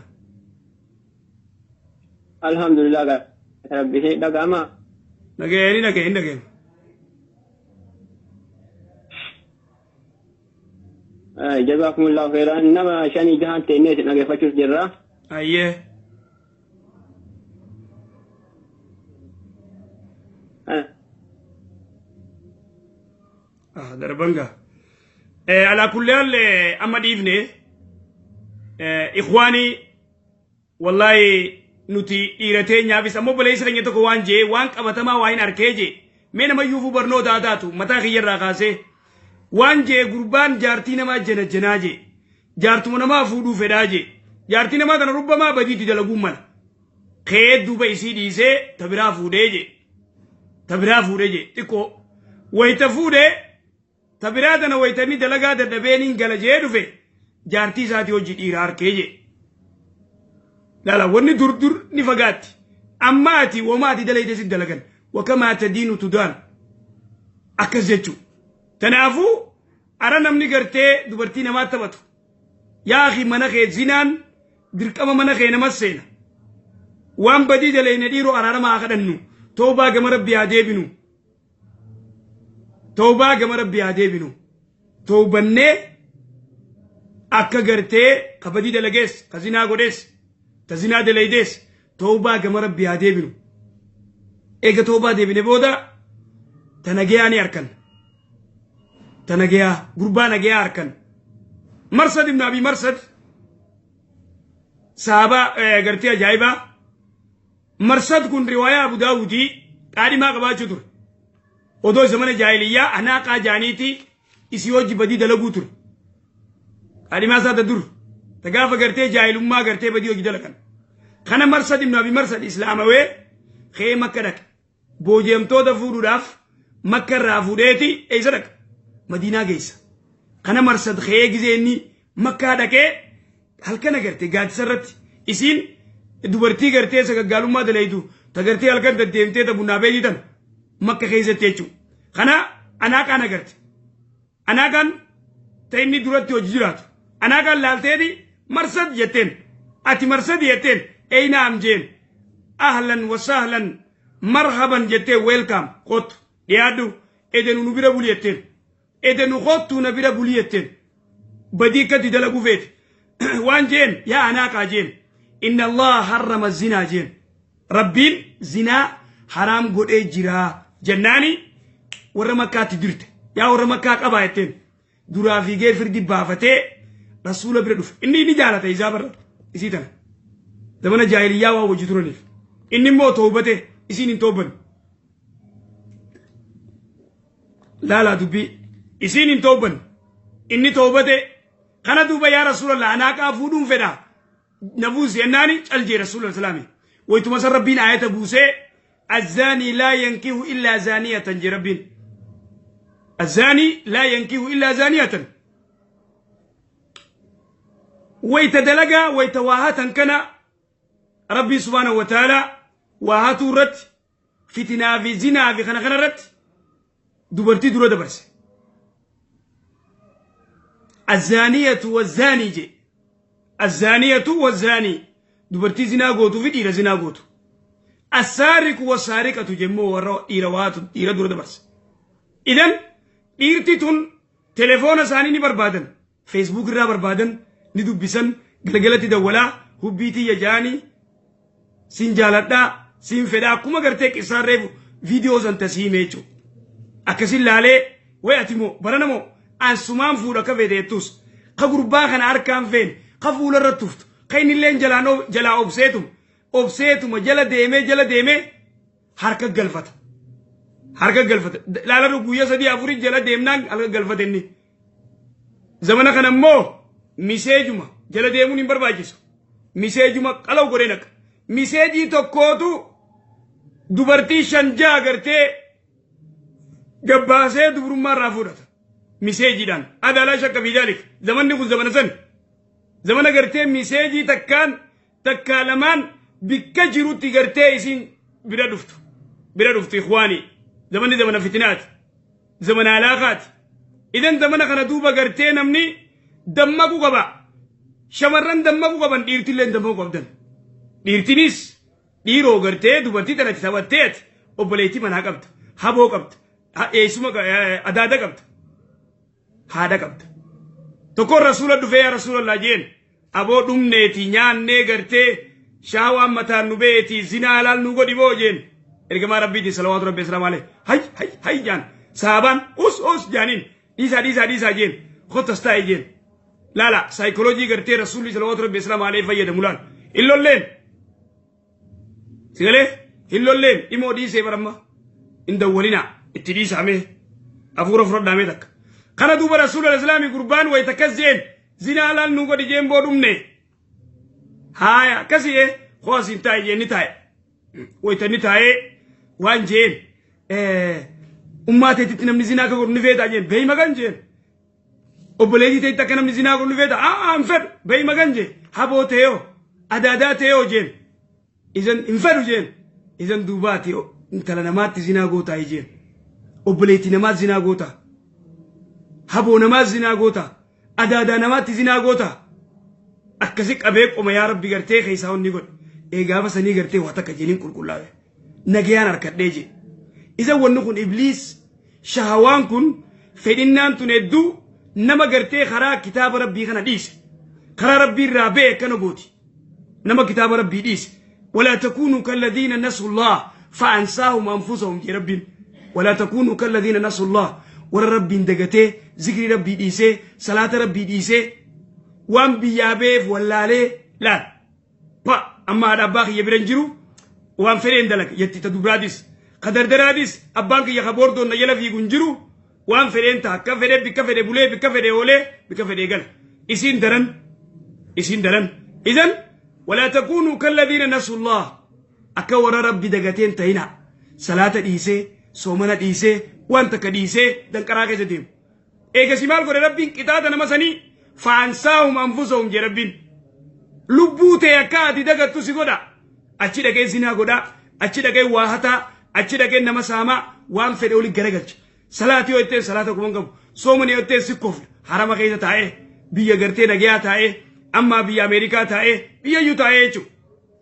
Alhamdulillah, rabbi ishee dhaga'ama. Nagee, ni dhagee, hin dhageen. Jazakumullahu khairan, nama shanii jahan teennee isin dhageeffachuuf jirra. Ayyee. Ah, darbanga. Alaa kulli haal, amma dhiifne, ikhwaanii, wallaahi nuti dhiira teenyaafis ammoo obboleessa keenya tokko waan jee waan qabatamaa waa hin arkee jee, mee nama yuufuu barnoota haa taatu, mataa kiyyarraa kaasee waan jee, gurbaan jaartii namaa jana janaa jee, jaartuma namaa fuudhuu fedhaa jee, jaartii namaa tana rubbamaa badiitti dalaguun mala kee duuba isii dhiisee ta biraa fuudhee jee, ta biraa fuudhee jee, xiqqoo wayita fuudhee ta biraa tana wayita inni dalagaa dadhabeen gala jee dhufe, jaartii isaatii hojii dhiiraa harkee jee. Laala, wanni dur dur ni fagaatti. Amma ati wama ati dalayte si dalagan. Wakamaa tadiinu tudaan. Akkas jechuu. Tanaafuu ara namni gartee dubartii namaa taphatu. Yaa akhi, mana kee zinaan dirqama mana kee namas seena. Waan badii dalayne dhiiroo araarama haa kadhannu. Toobaa gama rabbii haa deebinu. Toobaa gama rabbii haa deebinu. Toobannee akka gartee ka badii dalagees, ka zinaa godhees, ta zinaa dalaydees, toobaa gama rabbii haa deebinu. Eega toobaa deebine booda ta nagayaa ni harkan. Ta nagayaa, gurbaa nagayaa harkan. Marsad ibn Abi Marsad sahaabaa gartee ajaa'ibaa. Marsad kun riwaayaa Abu Daawudii qaadhimaa qabaachuu ture. Odoo zamana jaahiliyyaa anaaqaa jaaniiti isii hojii badii dalaguu ture. Qaadhimaa isaa ta dur ta gaafa gartee jaahilummaa gartee badii hojii dalagan. Kana Marsad ibn Abi Marsad islaamawee ka'ee Makka dhaqe. Booji'amtoota fuudhuudhaaf Makka irraa fuudheeti eessa dhaqa? Madiinaa geessa. Kana Marsad ka'ee gizee inni Makkaa dhaqee halkan agarte gaaddisa irratti isiin dubartii gartee sagaggaalummaa dalaytu ta gartee halkan deddeemtee ta bunnaa beetii tan Makka keessatti jechuudha. Kana anaaqaan agarte. Anaaqaan ta inni duratti hojii jiraatu. Anaaqaan laalteeti "Marsad" jetteen. "Ati Marsad?" jetteen. "Eeynaam" jeen. "Ahlan wasahlan, marhaban" jettee, "Welcome, kottu dhiyaadhu, edenu nu bira buli" jetteen. "Edenu kottu na bira buli" jetteen. Badii akkatti dalaguu feete. Waan jeen, "Yaa anaaqaa" jeen. "Inna Allah harrama zinaa" jeen. "Rabbiin zinaa haraam godhee jira" jennaani warra Makkaatti dirte. "Yaa warra Makkaa, qabaa" jetteen. Duraa fiigee firdi baafatee rasuula bira dhufe. Inni ni jaalata isaa barra isii tana. Zamana jaahiliyyaa waan wajji turaniif. Inni immoo toobate, isiin hin toobanne. Laalaa dubbii, isiin hin toobanne. Inni toobate. Kana duuba "Yaa rasuulallah, anaaqaa fuudhuun fedha. Na buusi" jennaani cal jee rasuula salaami. Wayituma san rabbiin ayata buusee, "الزاني لا ينكح إلا زانية" jee rabbiin. الزاني لا ينكح إلا زانية. Wayta dalagaa wayta waa hatan kana rabbii subhaanahu wa ta'ala waa hatuu irratti, fitinaa fi zinaa fi kana kana irratti dubartii dura dabarse. الزانية والزاني je. الزانية والزاني, dubartii zinaa gootuu fi dhiira zinaa gootu. السارق والسارقة jemmoo warra dhiira waatu dhiira dura dabarse. Idan dhiirti tun telefoona isaanii ni barbaadan. Facebook irraa barbaadan, ni dubbisan, galgalatti dawwalaa, "Hubbii tiyya" jaanii, "Siin jaaladhaa, siin fedhaa", akkuma gartee qissaan reefu viidiyoo san tasiime jechuudha. Akkasin laalee, "Way, ati moo barana moo ansumaan fuudha akka feete" jettus, ka gurbaa kana harkaan feene, ka fuula irra tuftu, ka inni illee jalaa obseetuma obseetuma jala deemee jala deemee harka galfata. Harka galfata. Laaladhu, guyyaa sadii afurii jala deemnaan harka galfate inni. Zamana kana immoo miseejuma jala deemuun hin barbaachisu. Miseejuma qalaw godhee naqa. Miseejii tokkootu dubartii shan ja'a gartee gabbaasee dubrummaa irraa fudhata. Miseejiidhaan. Adaalaa shakka fi daalik. Zamanni kun zamana sani. Zamana gartee miseejii takkaan takkaa lamaan bikka jirutti gartee isin bira dhuftu. Bira dhuftu ikhwaani. Zamanni zamana fitinaati. Zamana alaaqaati. Idan zamana kana duuba gartee namni dammaquu qaba. Shamarran dammaquu qaban, dhiirtillee dammaquu qabdan. Dhiirtinis dhiiroo gartee dubartii tanatti taphattee ati obboleettii manaa qabda. Haboo qabda. Eessuma adaada qabda. Haadha qabda. Tokkoon Rasuula dhufee, "Yaa Rasuulallah," jeen, "aboo dhumneeti, nyaannee, gartee shaawaan mataan nu beeti, zinaa halaal nu godhi boo," jeen. Ergamaa Rabbiitiin salawaatu Rabbi salaamu alayhi hay hay hay jaan. Sahabaan us us jaaniin, "Dhiisaa, dhiisaa, dhiisaa," jeen. "Kottas taa'e," jeen. Laala, saayikoloojii gartee Rasuulli salawaatu Rabbi salaamu alayhi fayyadamu laal. Hin lolleen. Sigalee hin lolleen. Dhimoo dhiisee baramma hin dawwalinaa, itti dhiisaamee hafuura fudhadhaamee takka. Kana duuba Rasuula Islaamii gurbaan wayita akkas jeen, "Zinaa halaal nu godhi," jeen, "boo dhumne." Haaya, akkasii koo asiin taa'e jeen. Ni taa'e. Wayita inni taa'ee waan jeen, "Ummaa teetitti namni zinaa akka godhu ni feetaa?" jeen. "Beeyi magan," jeen. "Obboleettii teetitti akka namni zinaa godhu ni feetaa?" "Aa, hin fedhu." "Beeyi magan," jeen. "Haboo ta'eoo, adaadaa ta'eoo?" jeen. "Isan hin fedhu," jeen. "Isan duubaati intala namaatti zinaa gootaa?" jeen. "Obboleettii namaatti zinaa gootaa? Haboo namaatti zinaa gootaa? Adaadaa namaatti zinaa gootaa?" Akkasi qabee qoma yaa Rabbi gartee keessaa onni godhe. Ee, gaafa sanii gartee waa takka jeeniin qulqullaa'e. Nagayaan harkadhee jee. Isa wanni kun ibliis, shahawaan kun, fedhinnaan tun hedduu nama gartee karaa kitaaba Rabbii kana dhiise. Karaa Rabbii irraa ba'e akkana gooti. Nama kitaaba Rabbii dhiise. ولا تكونوا كالذين نسوا الله فأنساهم أنفسهم jee Rabbiin. ولا تكونوا كالذين نسوا الله, warra Rabbiin dagatee, zikrii Rabbii dhiisee, salaata Rabbii dhiisee, waan biyyaa beef wallaalee laal. Pa amma haadha abbaa kiyya bira hin jiru, waan fedheen dalaga jetti ta dubraatis. Ka dardaraadis, abbaan kiyya ka boordoon na jala fiigu hin jiru, waan fedheen ta'a, akka fedhee bikka fedhe bulee, bikka fedhe oolee, bikka fedhe gala. Isiin daran, isiin daran. Idan ولا تكونوا كالذين نسوا الله, akka warra Rabbi dagateen ta'ina. Salaata dhiisee, soomana dhiisee, waan takka dhiisee danqaraa keessa deemu. Eegasi maal godhe Rabbiin qixaaxa nama sanii? فأنساهم أنفسهم jee Rabbiin. Lubbuu ta'e akka ati dagattu si godha. Achi dhaqee zinaa godha, achi dhaqee waa hataa, achi dhaqee nama saamaa, waan fedhe oli garagalcha. Salaatii yoo itteen salaata kuman qabu, soomani yoo itteen si kofla, harama keessa taa'ee, biyya gartee nagayaa taa'ee, ammaa biyya Ameerikaa taa'ee, biyya iyyuu taa'ee jechuudha.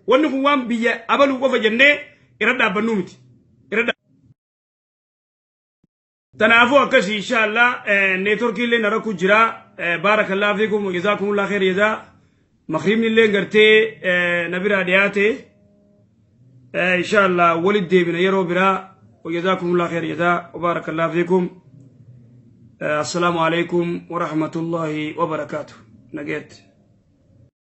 Wanni kun waan biyya abaluu qofa jennee irra dhaabbannuu miti. Irra Tanaafuu akkasii inshaallah neetworkii illee na rakkoo jira. بارك الله فيكم جزاكم الله خير جزاء. Makriibni illee gartee na biraa dhiyaate. Inshaallah walit deebina yeroo biraa. وجزاكم الله خير جزاء وبارك الله فيكم. السلام عليكم ورحمة الله وبركاته. نجيت.